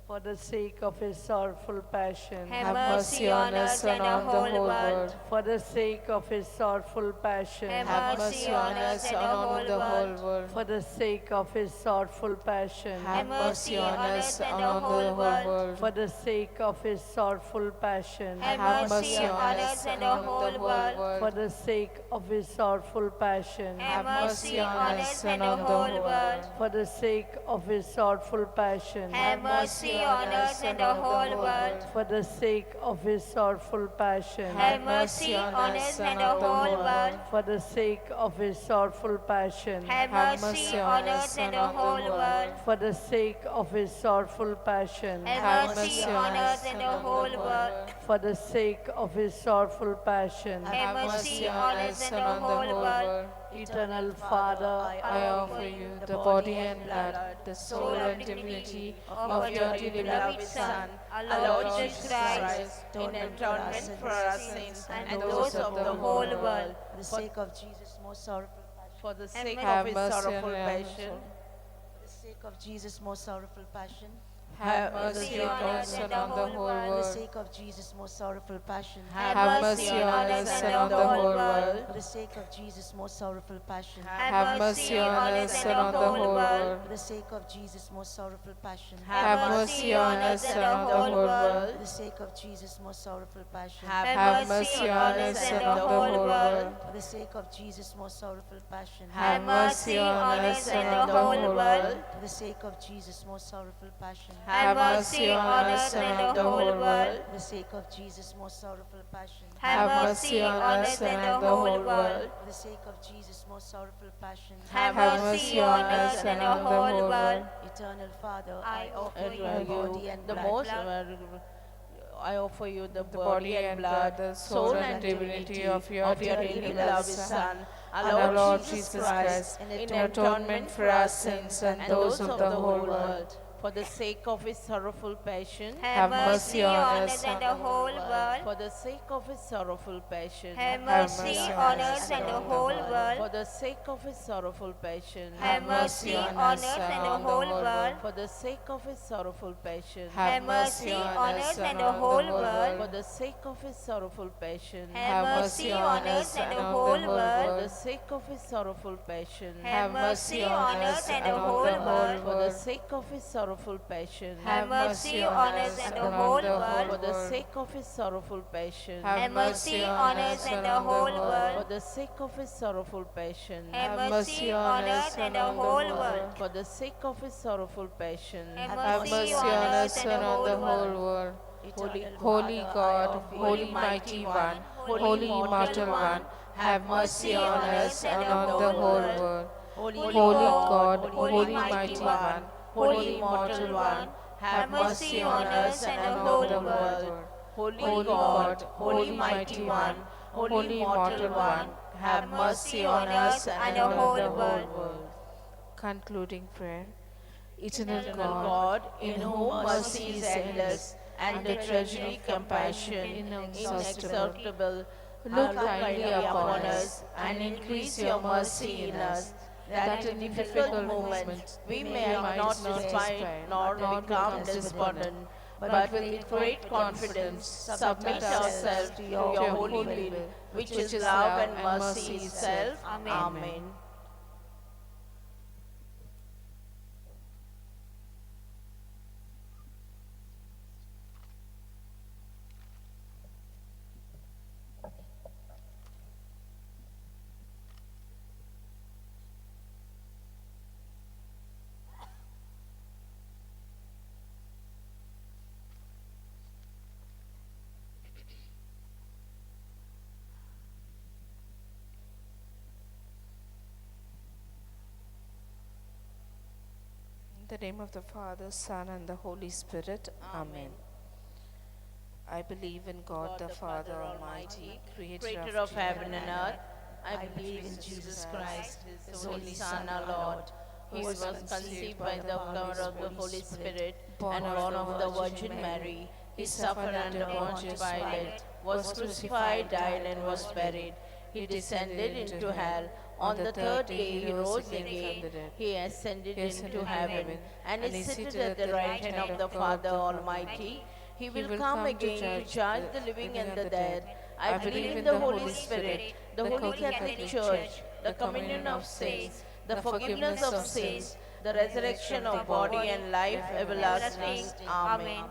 [SPEAKER 15] For the sake of his sorrowful passion,
[SPEAKER 14] have mercy on us and on the whole world.
[SPEAKER 15] For the sake of his sorrowful passion,
[SPEAKER 12] have mercy on us and on the whole world.
[SPEAKER 15] For the sake of his sorrowful passion,
[SPEAKER 12] have mercy on us and on the whole world.
[SPEAKER 15] For the sake of his sorrowful passion,
[SPEAKER 14] have mercy on us and the whole world.
[SPEAKER 15] For the sake of his sorrowful passion,
[SPEAKER 14] have mercy on us and the whole world.
[SPEAKER 15] For the sake of his sorrowful passion,
[SPEAKER 14] have mercy on us and the whole world.
[SPEAKER 15] For the sake of his sorrowful passion,
[SPEAKER 14] have mercy on us and the whole world.
[SPEAKER 15] For the sake of his sorrowful passion,
[SPEAKER 14] have mercy on us and the whole world.
[SPEAKER 15] For the sake of his sorrowful passion,
[SPEAKER 14] have mercy on us and the whole world.
[SPEAKER 15] For the sake of his sorrowful passion,
[SPEAKER 14] have mercy on us and the whole world.
[SPEAKER 15] Eternal Father,
[SPEAKER 12] I offer you the body and blood, the soul and divinity of your dearly beloved Son,
[SPEAKER 11] our Lord Jesus Christ, in atonement for our sins and those of the whole world.
[SPEAKER 16] For the sake of Jesus' most sorrowful passion,
[SPEAKER 11] for the sake of his sorrowful passion,
[SPEAKER 16] for the sake of Jesus' most sorrowful passion,
[SPEAKER 15] Have mercy on us and on the whole
[SPEAKER 16] For the
[SPEAKER 15] world.
[SPEAKER 16] sake of Jesus' most sorrowful passion,
[SPEAKER 15] Have mercy on us and on the whole world.
[SPEAKER 16] For the sake of Jesus' most sorrowful passion,
[SPEAKER 15] Have mercy on us and on the whole world.
[SPEAKER 16] For the sake of Jesus' most sorrowful passion,
[SPEAKER 15] Have mercy on us and on the whole world.
[SPEAKER 16] For the sake of Jesus' most sorrowful passion,
[SPEAKER 15] Have mercy on us and on the whole world.
[SPEAKER 16] For the sake of Jesus' most sorrowful passion,
[SPEAKER 15] Have mercy on us and on the whole world.
[SPEAKER 16] For the sake of Jesus' most sorrowful passion,
[SPEAKER 15] Have mercy on us and on the whole world.
[SPEAKER 16] For the sake of Jesus' most sorrowful passion,
[SPEAKER 15] Have mercy on us and on the whole world.
[SPEAKER 16] For the sake of Jesus' most sorrowful passion,
[SPEAKER 15] Have mercy on us and on the whole world.
[SPEAKER 16] Eternal Father, I offer you
[SPEAKER 11] you
[SPEAKER 16] body and
[SPEAKER 11] the
[SPEAKER 16] blood,
[SPEAKER 11] most I offer you the body and blood,
[SPEAKER 15] the soul and divinity of your
[SPEAKER 11] dearly beloved Son,
[SPEAKER 15] our Lord Jesus Christ, in atonement for our sins and those of the whole world.
[SPEAKER 11] For the sake of his sorrowful passion,
[SPEAKER 15] Have mercy on us
[SPEAKER 14] and the whole world.
[SPEAKER 11] For the sake of his sorrowful passion,
[SPEAKER 14] Have mercy on us and the whole world.
[SPEAKER 11] For the sake of his sorrowful passion,
[SPEAKER 14] Have mercy on us and the whole world.
[SPEAKER 11] For the sake of his sorrowful passion,
[SPEAKER 15] Have mercy on us and the whole world.
[SPEAKER 11] For the sake of his sorrowful passion,
[SPEAKER 14] Have mercy on us and the whole world.
[SPEAKER 11] For the sake of his sorrowful passion,
[SPEAKER 15] Have mercy on us and the whole world.
[SPEAKER 11] For the sake of his sorrowful passion,
[SPEAKER 14] Have mercy on us and the whole world.
[SPEAKER 11] For the sake of his sorrowful passion,
[SPEAKER 14] Have mercy on us and the whole world.
[SPEAKER 11] For the sake of his sorrowful passion,
[SPEAKER 14] Have mercy on us and the whole world.
[SPEAKER 11] For the sake of his sorrowful passion,
[SPEAKER 15] Have mercy on us and on the whole world. Holy God, Holy Mighty One, Holy Immortal One, have mercy on us and on the whole world. Holy God, Holy Mighty One, Holy Immortal One, have mercy on us and on the whole world.
[SPEAKER 11] Holy God, Holy Mighty One, Holy Immortal One, have mercy on us and
[SPEAKER 14] the
[SPEAKER 11] on
[SPEAKER 14] whole
[SPEAKER 11] the
[SPEAKER 14] world.
[SPEAKER 11] whole world.
[SPEAKER 12] Concluding prayer. Eternal
[SPEAKER 11] Eternal
[SPEAKER 12] God,
[SPEAKER 11] God, in whom mercy is endless and the treasury compassion inexhaustible,
[SPEAKER 12] look kindly upon us
[SPEAKER 11] and increase your mercy in us, that in difficult moments we may not despair nor become despondent, but with great confidence submit ourselves to your holy will, which is love and mercy itself. Amen.
[SPEAKER 12] In the name of the Father, Son, and the Holy Spirit. Amen. I believe in God, the Father Almighty, creator
[SPEAKER 11] of heaven and earth. I believe in Jesus Christ, his only Son, our Lord, who was conceived by the power of the Holy Spirit and born of the Virgin Mary. He suffered under Pontius Pilate, was crucified, died, and was buried. He descended into hell. On the third day he rose again. He ascended into heaven and is seated at the right hand of the Father Almighty. He will come again to judge the living and the dead. I believe in the Holy Spirit, the Holy Catholic Church, the communion of saints, the forgiveness of sins, the resurrection of body and life everlasting. Amen.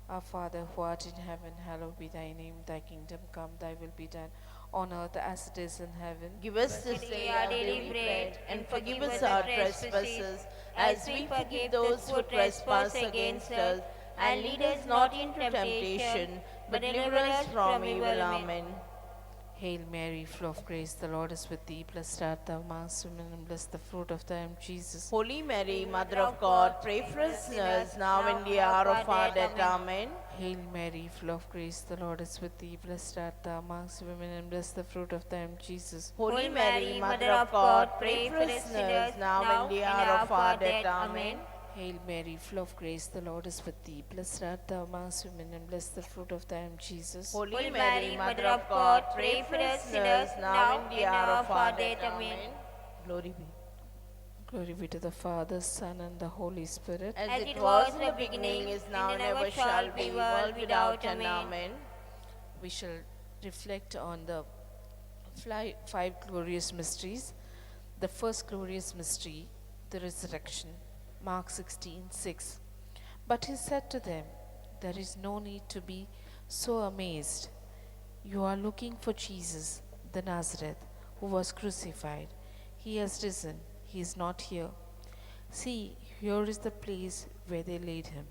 [SPEAKER 12] Our Father, who art in heaven, hallowed be thy name. Thy kingdom come, thy will be done, on earth as it is in heaven.
[SPEAKER 11] Give us this day our daily bread, and forgive us our trespasses, as we forgive those who trespass against us. And lead us not into temptation, but deliver us from evil. Amen.
[SPEAKER 12] Hail Mary, full of grace, the Lord is with thee. Blessed art thou amongst women, and blessed the fruit of thy womb, Jesus.
[SPEAKER 11] Holy Mary, Mother of God, pray for us sinners, now and in the hour of our death. Amen.
[SPEAKER 12] Hail Mary, full of grace, the Lord is with thee. Blessed art thou amongst women, and blessed the fruit of thy womb, Jesus.
[SPEAKER 11] Holy Mary, Mother of God, pray for us sinners, now and in the hour of our death. Amen.
[SPEAKER 12] Hail Mary, full of grace, the Lord is with thee. Blessed art thou amongst women, and blessed the fruit of thy womb, Jesus.
[SPEAKER 11] Holy Mary, Mother of God, pray for us sinners, now and in the hour of our death. Amen. Glory be.
[SPEAKER 12] Glory be to the Father, Son, and the Holy Spirit.
[SPEAKER 14] As it was in the beginning, is now, and ever shall be, world without end. Amen.
[SPEAKER 12] We shall reflect on the five glorious mysteries. The first glorious mystery, the resurrection. Mark 16:6. But he said to them, "There is no need to be so amazed. You are looking for Jesus, the Nazareth, who was crucified. He has risen. He is not here. See, here is the place where they laid him."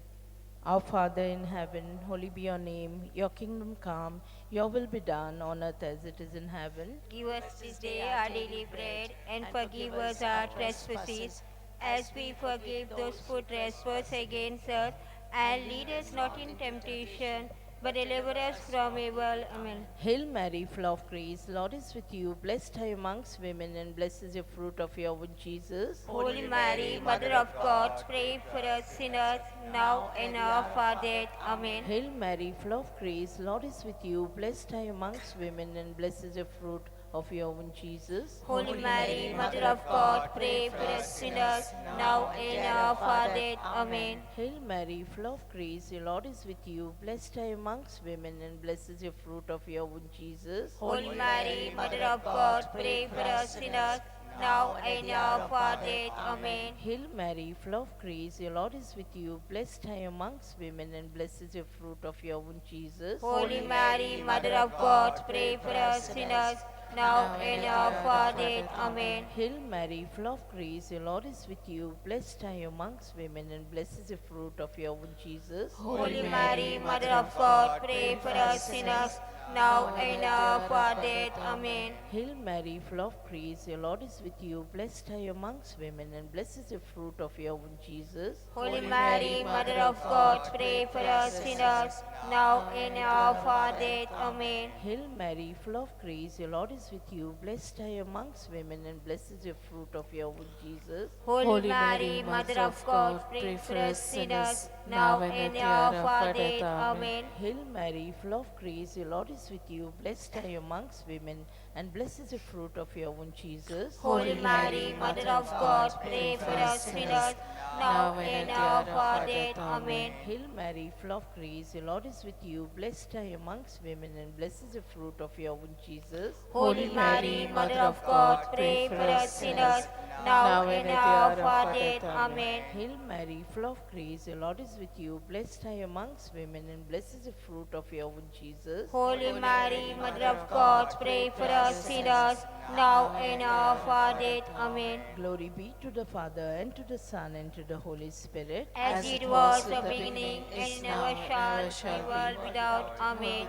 [SPEAKER 11] Our Father in heaven, holy be your name. Your kingdom come, your will be done on earth as it is in heaven.
[SPEAKER 14] Give us this day our daily bread, and forgive us our trespasses, as we forgive those who trespass against us. And lead us not in temptation, but deliver us from evil. Amen.
[SPEAKER 11] Hail Mary, full of grace, Lord is with you. Blessed are you amongst women, and blessed is the fruit of your womb, Jesus.
[SPEAKER 14] Holy Mary, Mother of God, pray for us sinners, now and at our death. Amen.
[SPEAKER 11] Hail Mary, full of grace, Lord is with you. Blessed are you amongst women, and blessed is the fruit of your womb, Jesus.
[SPEAKER 14] Holy Mary, Mother of God, pray for us sinners, now and at our death. Amen.
[SPEAKER 11] Hail Mary, full of grace, the Lord is with you. Blessed are you amongst women, and blessed is the fruit of your womb, Jesus.
[SPEAKER 14] Holy Mary, Mother of God, pray for us sinners, now and at our death. Amen.
[SPEAKER 11] Hail Mary, full of grace, the Lord is with you. Blessed are you amongst women, and blessed is the fruit of your womb, Jesus.
[SPEAKER 14] Holy Mary, Mother of God, pray for us sinners, now and at our death. Amen.
[SPEAKER 11] Hail Mary, full of grace, the Lord is with you. Blessed are you amongst women, and blessed is the fruit of your womb, Jesus.
[SPEAKER 14] Holy Mary, Mother of God, pray for us sinners, now and at our death. Amen.
[SPEAKER 11] Hail Mary, full of grace, the Lord is with you. Blessed are you amongst women, and blessed is the fruit of your womb, Jesus.
[SPEAKER 14] Holy Mary, Mother of God, pray for us sinners, now and at our death. Amen.
[SPEAKER 11] Hail Mary, full of grace, the Lord is with you. Blessed are you amongst women, and blessed is the fruit of your womb, Jesus.
[SPEAKER 14] Holy Mary, Mother of God, pray for us sinners, now and at our death. Amen.
[SPEAKER 11] Hail Mary, full of grace, the Lord is with you. Blessed are you amongst women, and blessed is the fruit of your womb, Jesus.
[SPEAKER 14] Holy Mary, Mother of God, pray for us sinners, now and at our death. Amen.
[SPEAKER 11] Hail Mary, full of grace, the Lord is with you. Blessed are you amongst women, and blessed is the fruit of your womb, Jesus.
[SPEAKER 14] Holy Mary, Mother of God, pray for us sinners, now and at our death. Amen.
[SPEAKER 11] Hail Mary, full of grace, the Lord is with you. Blessed are you amongst women, and blessed is the fruit of your womb, Jesus.
[SPEAKER 14] Holy Mary, Mother of God, pray for us sinners, now and at our death. Amen.
[SPEAKER 11] Glory be to the Father, and to the Son, and to the Holy Spirit.
[SPEAKER 14] As it was in the beginning, and never shall be, world without. Amen.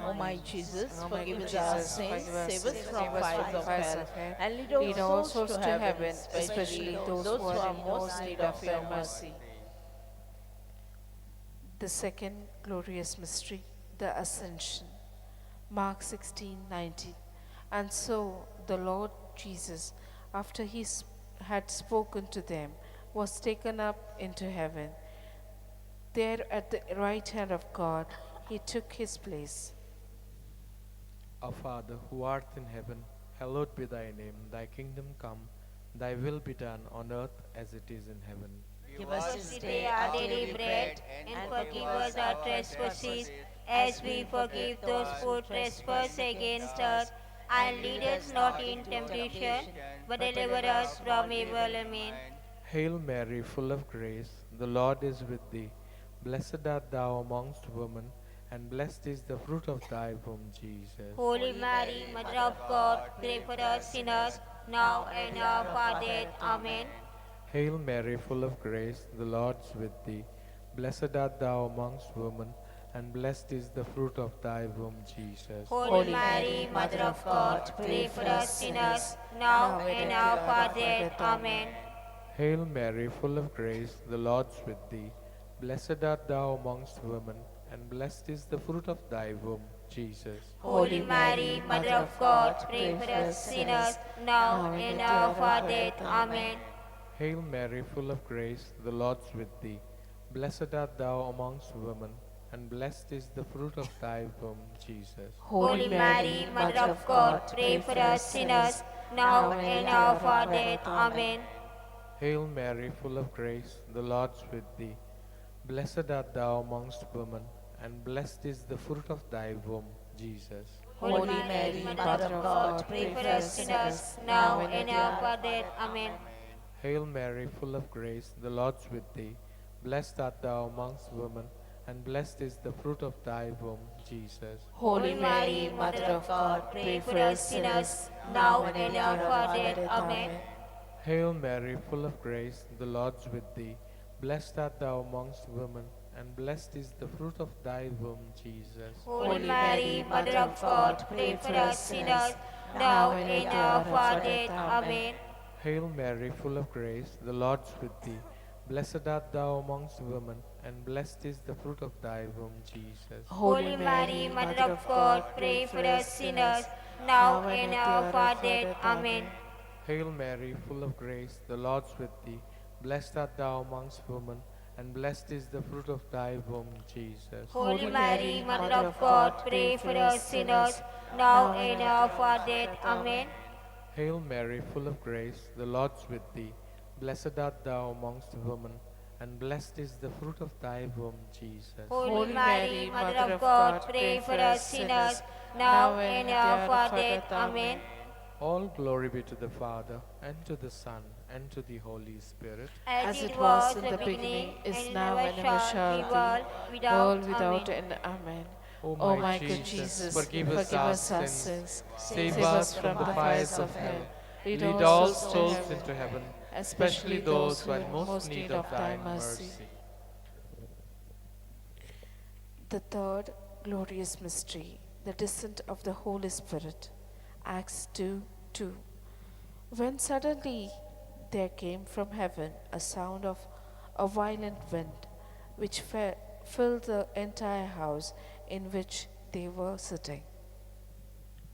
[SPEAKER 11] O my Jesus, forgive us our sins, save us from fires of hell, and lead all souls to heaven,
[SPEAKER 12] especially those who are in most need of your mercy. The second glorious mystery, the Ascension. Mark 16:19. And so the Lord Jesus, after he had spoken to them, was taken up into heaven. There at the right hand of God, he took his place.
[SPEAKER 17] Our Father, who art in heaven, hallowed be thy name. Thy kingdom come, thy will be done on earth as it is in heaven.
[SPEAKER 14] Give us this day our daily bread, and forgive us our trespasses, as we forgive those who trespass against us. And lead us not in temptation, but deliver us from evil. Amen.
[SPEAKER 17] Hail Mary, full of grace, the Lord is with thee. Blessed art thou amongst women, and blessed is the fruit of thy womb, Jesus.
[SPEAKER 14] Holy Mary, Mother of God, pray for us sinners, now and at our death. Amen.
[SPEAKER 17] Hail Mary, full of grace, the Lord is with thee. Blessed art thou amongst women, and blessed is the fruit of thy womb, Jesus.
[SPEAKER 14] Holy Mary, Mother of God, pray for us sinners, now and at our death. Amen.
[SPEAKER 17] Hail Mary, full of grace, the Lord is with thee. Blessed art thou amongst women, and blessed is the fruit of thy womb, Jesus.
[SPEAKER 14] Holy Mary, Mother of God, pray for us sinners, now and at our death. Amen.
[SPEAKER 17] Hail Mary, full of grace, the Lord is with thee. Blessed art thou amongst women, and blessed is the fruit of thy womb, Jesus.
[SPEAKER 14] Holy Mary, Mother of God, pray for us sinners, now and at our death. Amen.
[SPEAKER 17] Hail Mary, full of grace, the Lord's with thee. Blessed art thou amongst women, and blessed is the fruit of thy womb, Jesus.
[SPEAKER 14] Holy Mary, Mother of God, pray for us sinners, now and at the hour of our death. Amen.
[SPEAKER 17] Hail Mary, full of grace, the Lord's with thee. Blessed art thou amongst women, and blessed is the fruit of thy womb, Jesus.
[SPEAKER 12] Holy Mary, Mother of God, pray for us sinners, now and at the hour of our death.
[SPEAKER 14] Amen.
[SPEAKER 17] Hail Mary, full of grace, the Lord's with thee. Blessed art thou amongst women, and blessed is the fruit of thy womb, Jesus.
[SPEAKER 14] Holy Mary, Mother of God, pray for us sinners, now and at the hour of our death. Amen.
[SPEAKER 17] Hail Mary, full of grace, the Lord's with thee. Blessed art thou amongst women, and blessed is the fruit of thy womb, Jesus.
[SPEAKER 14] Holy Mary, Mother of God, pray for us sinners, now and at the hour of our death. Amen.
[SPEAKER 17] Hail Mary, full of grace, the Lord's with thee. Blessed art thou amongst women, and blessed is the fruit of thy womb, Jesus.
[SPEAKER 14] Holy Mary, Mother of God, pray for us sinners, now and at the hour of our death. Amen.
[SPEAKER 17] Hail Mary, full of grace, the Lord's with thee. Blessed art thou amongst women, and blessed is the fruit of thy womb, Jesus.
[SPEAKER 14] Holy Mary, Mother of God, pray for us sinners, now and at the hour of our death. Amen.
[SPEAKER 17] All glory be to the Father, and to the Son, and to the Holy Spirit.
[SPEAKER 12] As it was in the beginning, is now, and ever shall be, world without end. Amen.
[SPEAKER 17] O my good Jesus, forgive us our sins, save us from the fires of hell, lead all souls into heaven, especially those who are in most need of thy mercy.
[SPEAKER 12] The third glorious mystery, the descent of the Holy Spirit. Acts 2:2. When suddenly there came from heaven a sound of a violent wind, which filled the entire house in which they were sitting.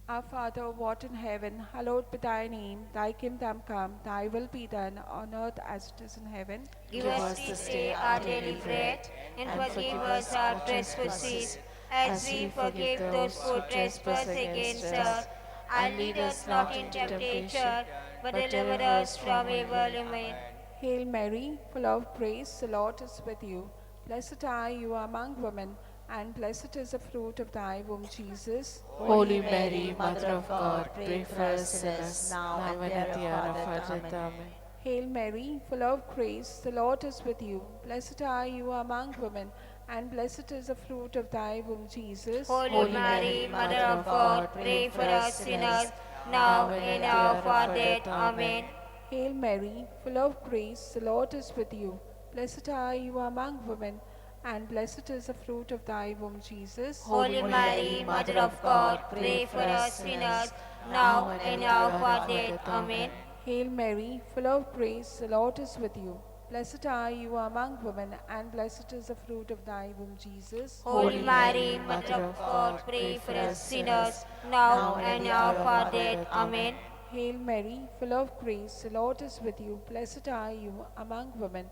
[SPEAKER 6] Our Father, who art in heaven, hallowed be thy name. Thy kingdom come, thy will be done, on earth as it is in heaven.
[SPEAKER 14] Give us this day our daily bread, and forgive us our trespasses, as we forgive those who trespass against us. And lead us not into temptation, but deliver us from evil. Amen.
[SPEAKER 6] Hail Mary, full of grace, the Lord is with you. Blessed are you among women, and blessed is the fruit of thy womb, Jesus.
[SPEAKER 12] Holy Mary, Mother of God, pray for us sinners, now and at the hour of our death. Amen.
[SPEAKER 6] Hail Mary, full of grace, the Lord is with you. Blessed are you among women, and blessed is the fruit of thy womb, Jesus.
[SPEAKER 14] Holy Mary, Mother of God, pray for us sinners, now and at the hour of our death. Amen.
[SPEAKER 6] Hail Mary, full of grace, the Lord is with you. Blessed are you among women, and blessed is the fruit of thy womb, Jesus.
[SPEAKER 14] Holy Mary, Mother of God, pray for us sinners, now and at the hour of our death. Amen.
[SPEAKER 6] Hail Mary, full of grace, the Lord is with you. Blessed are you among women, and blessed is the fruit of thy womb, Jesus.
[SPEAKER 14] Holy Mary, Mother of God, pray for us sinners, now and at the hour of our death. Amen.
[SPEAKER 6] Hail Mary, full of grace, the Lord is with you. Blessed are you among women,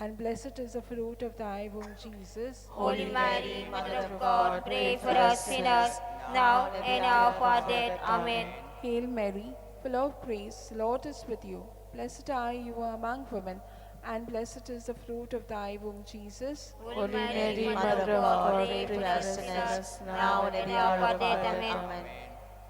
[SPEAKER 6] and blessed is the fruit of thy womb, Jesus.
[SPEAKER 14] Holy Mary, Mother of God, pray for us sinners, now and at the hour of our death. Amen.
[SPEAKER 6] Hail Mary, full of grace, the Lord is with you. Blessed are you among women, and blessed is the fruit of thy womb, Jesus.
[SPEAKER 12] Holy Mary, Mother of God, pray for us sinners, now and at the hour of our death. Amen.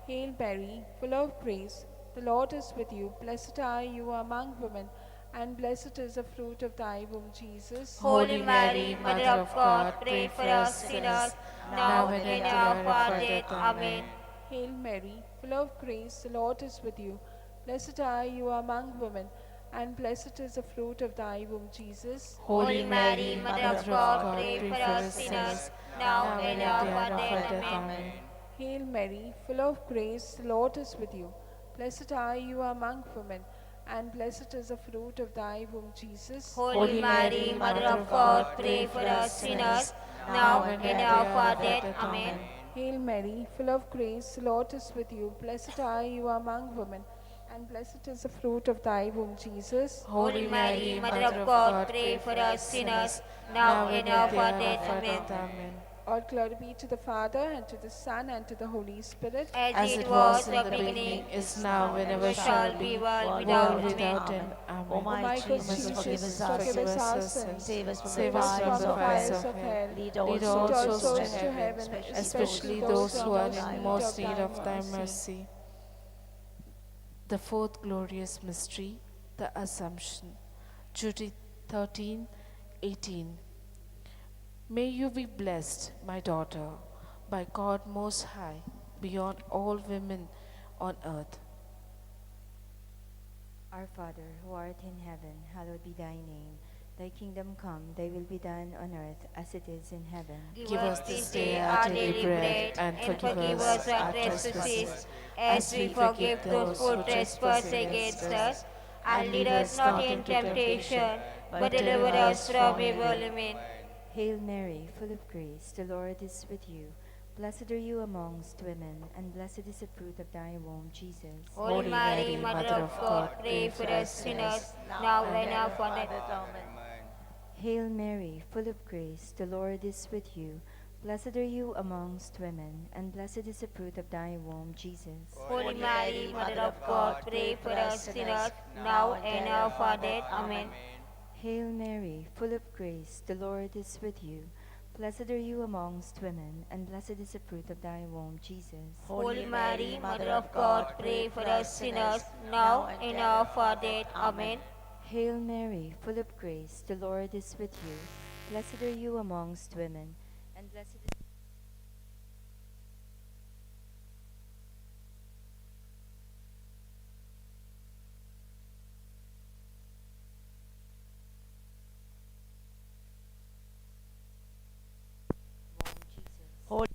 [SPEAKER 6] Hail Mary, full of grace, the Lord is with you. Blessed are you among women, and blessed is the fruit of thy womb, Jesus.
[SPEAKER 14] Holy Mary, Mother of God, pray for us sinners, now and at the hour of our death. Amen.
[SPEAKER 6] Hail Mary, full of grace, the Lord is with you. Blessed are you among women, and blessed is the fruit of thy womb, Jesus.
[SPEAKER 12] Holy Mary, Mother of God, pray for us sinners, now and at the hour of our death. Amen.
[SPEAKER 6] Hail Mary, full of grace, the Lord is with you. Blessed are you among women, and blessed is the fruit of thy womb, Jesus.
[SPEAKER 14] Holy Mary, Mother of God, pray for us sinners, now and at the hour of our death. Amen.
[SPEAKER 6] Hail Mary, full of grace, the Lord is with you. Blessed are you among women, and blessed is the fruit of thy womb, Jesus.
[SPEAKER 14] Holy Mary, Mother of God, pray for us sinners, now and at the hour of our death. Amen.
[SPEAKER 6] All glory be to the Father, and to the Son, and to the Holy Spirit.
[SPEAKER 14] As it was in the beginning,
[SPEAKER 12] is now, and ever shall be, world without end. Amen.
[SPEAKER 16] O my Jesus, forgive us our sins, save us from the fires of hell, lead all souls to heaven,
[SPEAKER 12] especially those who are in most need of thy mercy. The fourth glorious mystery, the Assumption. Judith 13:18. May you be blessed, my daughter, by God Most High, beyond all women on earth.
[SPEAKER 18] Our Father, who art in heaven, hallowed be thy name. Thy kingdom come, thy will be done on earth as it is in heaven.
[SPEAKER 12] Give us this day our daily bread, and forgive us our trespasses,
[SPEAKER 14] as we forgive those who trespass against us. And lead us not into temptation, but deliver us from evil. Amen.
[SPEAKER 18] Hail Mary, full of grace, the Lord is with you. Blessed are you amongst women, and blessed is the fruit of thy womb, Jesus.
[SPEAKER 14] Holy Mary, Mother of God, pray for us sinners, now and at our death. Amen.
[SPEAKER 18] Hail Mary, full of grace, the Lord is with you. Blessed are you amongst women, and blessed is the fruit of thy womb, Jesus.
[SPEAKER 14] Holy Mary, Mother of God, pray for us sinners, now and at our death. Amen.
[SPEAKER 18] Hail Mary, full of grace, the Lord is with you. Blessed are you amongst women, and blessed is the fruit of thy womb, Jesus.
[SPEAKER 14] Holy Mary, Mother of God, pray for us sinners, now and at our death. Amen.
[SPEAKER 18] Hail Mary, full of grace, the Lord is with you. Blessed are you amongst women, and blessed is
[SPEAKER 16] Holy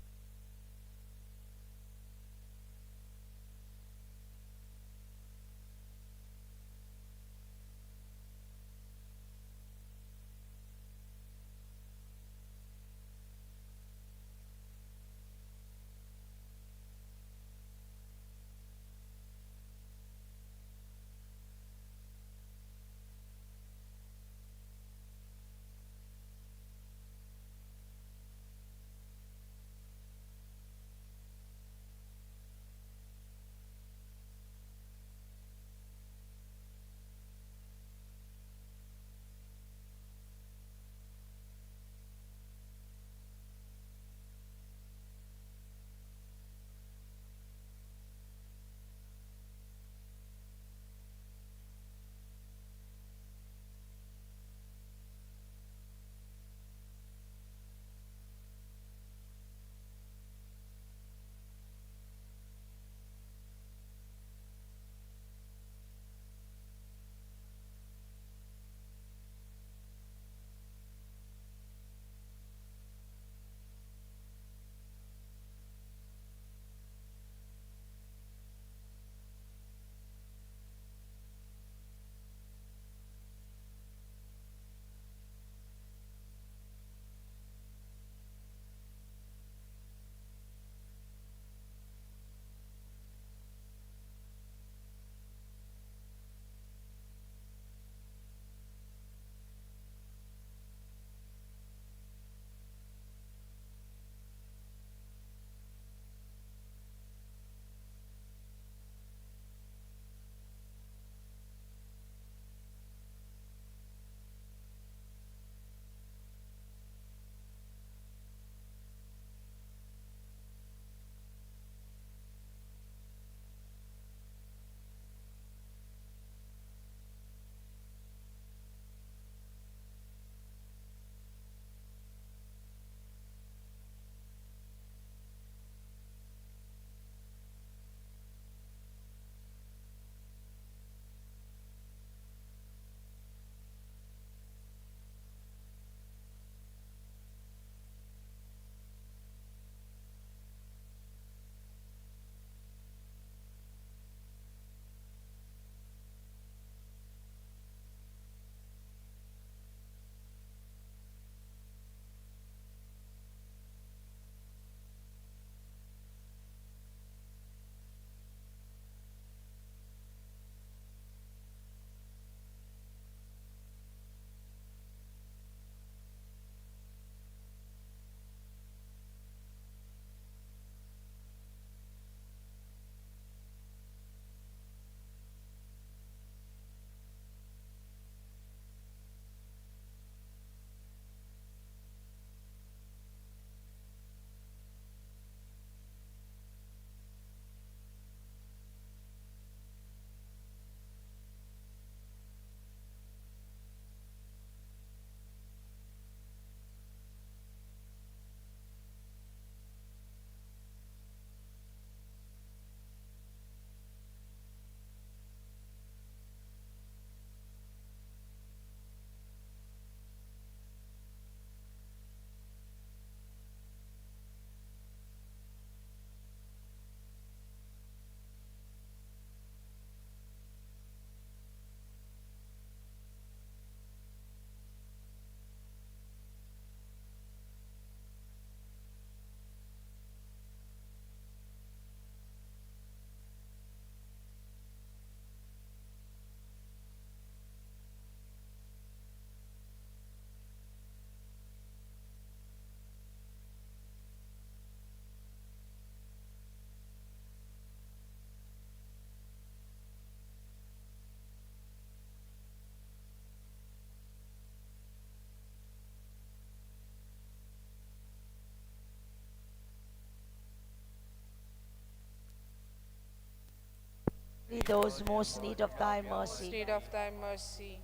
[SPEAKER 15] Those most need of thy mercy.
[SPEAKER 6] Need of thy mercy.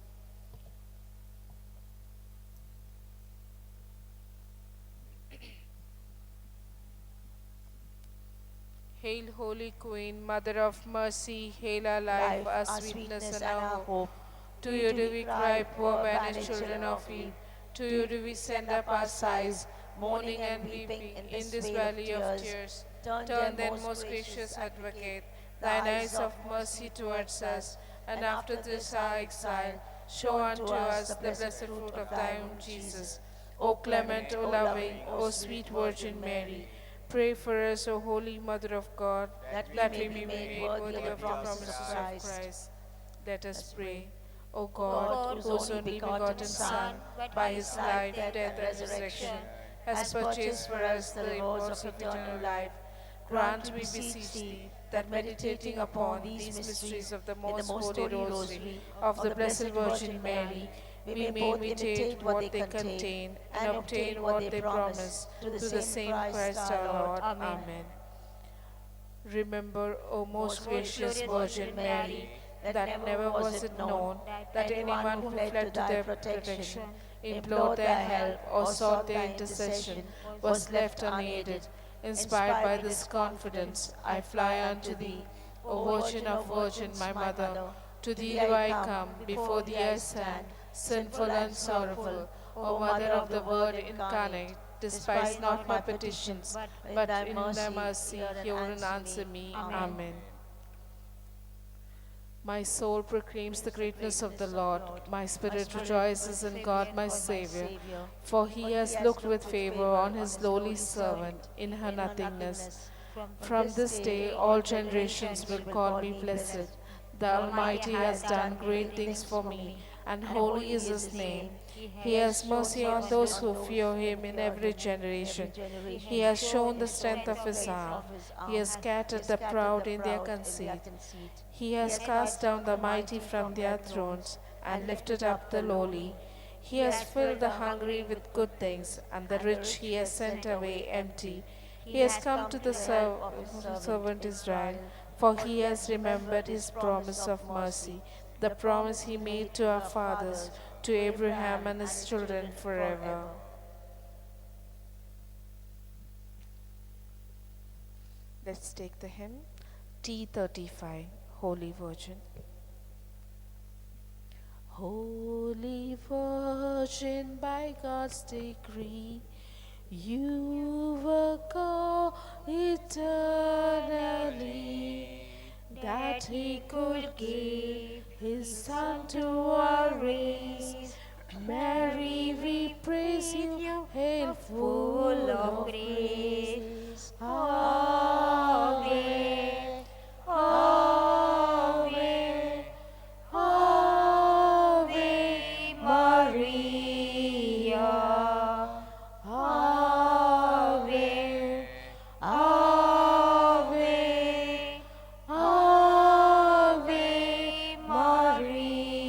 [SPEAKER 6] Hail, Holy Queen, Mother of Mercy, hail our life, our sweetness, and our hope. To you do we cry, poor banished children of Eve. To you do we send up our sighs, mourning and weeping in this valley of tears. Turn then, most gracious Advocate, thine eyes of mercy towards us, and after this our exile, show unto us the blessed fruit of thy womb, Jesus. O clement, O loving, O sweet Virgin Mary, pray for us, O Holy Mother of God, that we may be made worthy of the promises of Christ. Let us pray. O God, whose only begotten Son, by his life, death, and resurrection, has purchased for us the rewards of eternal life, grant, we beseech thee, that meditating upon these mysteries of the most holy Rosary of the Blessed Virgin Mary, we may imitate what they contain and obtain what they promise, through the same Christ our Lord. Amen. Remember, O most gracious Virgin Mary, that never was it known that anyone who fled to their protection, implored their help, or sought their intercession was left unaided. Inspired by this confidence, I fly unto thee, O Virgin of Virgin, my Mother. To thee do I come, before thee I stand, sinful and sorrowful. O Mother of the Word incarnate, despise not my petitions, but in thy mercy hear and answer me. Amen. My soul proclaims the greatness of the Lord. My spirit rejoices in God my Savior, for he has looked with favor on his lowly servant in her nothingness. From this day all generations will call me blessed. The Almighty has done great things for me, and holy is his name. He has mercy on those who fear him in every generation. He has shown the strength of his arm. He has scattered the proud in their conceit. He has cast down the mighty from their thrones and lifted up the lowly. He has filled the hungry with good things, and the rich he has sent away empty. He has come to the servant Israel, for he has remembered his promise of mercy, the promise he made to our fathers, to Abraham and his children forever. Let's take the hymn T35, Holy Virgin. Holy Virgin, by God's decree, you were called eternally, that he could give his Son to our race. Mary, we praise you, hail, full of grace. Ave, Ave, Ave Maria. Ave, Ave, Ave Maria.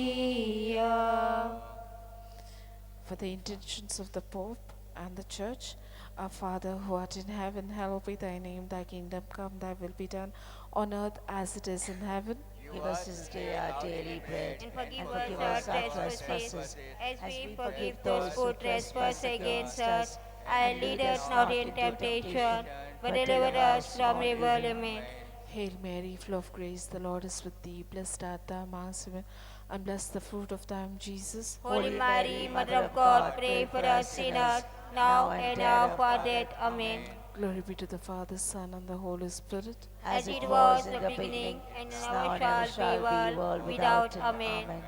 [SPEAKER 6] For the intentions of the Pope and the Church, our Father who art in heaven, hallowed be thy name. Thy kingdom come, thy will be done on earth as it is in heaven.
[SPEAKER 15] Give us this day our daily bread,
[SPEAKER 14] and forgive us our trespasses, as we forgive those who trespass against us. And lead us not in temptation, but deliver us from evil. Amen.
[SPEAKER 12] Hail Mary, full of grace, the Lord is with thee. Blessed art thou amongst women, and blessed the fruit of thy womb, Jesus.
[SPEAKER 14] Holy Mary, Mother of God, pray for us sinners, now and at our death. Amen.
[SPEAKER 12] Glory be to the Father, Son, and the Holy Spirit.
[SPEAKER 14] As it was in the beginning, and now shall be, world without. Amen.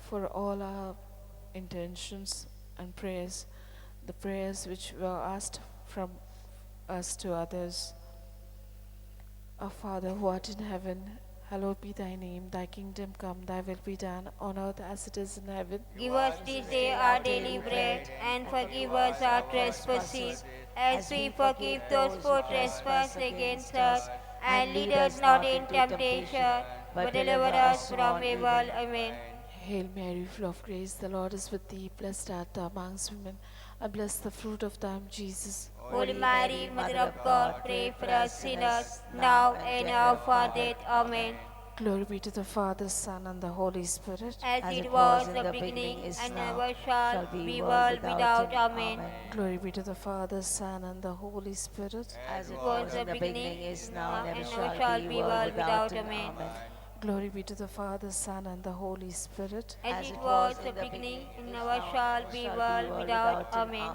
[SPEAKER 12] For all our intentions and prayers, the prayers which were asked from us to others. Our Father who art in heaven, hallowed be thy name. Thy kingdom come, thy will be done, on earth as it is in heaven.
[SPEAKER 14] Give us this day our daily bread, and forgive us our trespasses, as we forgive those who trespass against us. And lead us not in temptation, but deliver us from evil. Amen.
[SPEAKER 12] Hail Mary, full of grace, the Lord is with thee. Blessed art thou amongst women, and blessed the fruit of thy womb, Jesus.
[SPEAKER 14] Holy Mary, Mother of God, pray for us sinners, now and at our death. Amen.
[SPEAKER 12] Glory be to the Father, Son, and the Holy Spirit.
[SPEAKER 14] As it was in the beginning, and never shall be, world without. Amen.
[SPEAKER 12] Glory be to the Father, Son, and the Holy Spirit.
[SPEAKER 14] As it was in the beginning, is now, and never shall be, world without. Amen.
[SPEAKER 12] Glory be to the Father, Son, and the Holy Spirit.
[SPEAKER 14] As it was in the beginning, and never shall be, world without. Amen.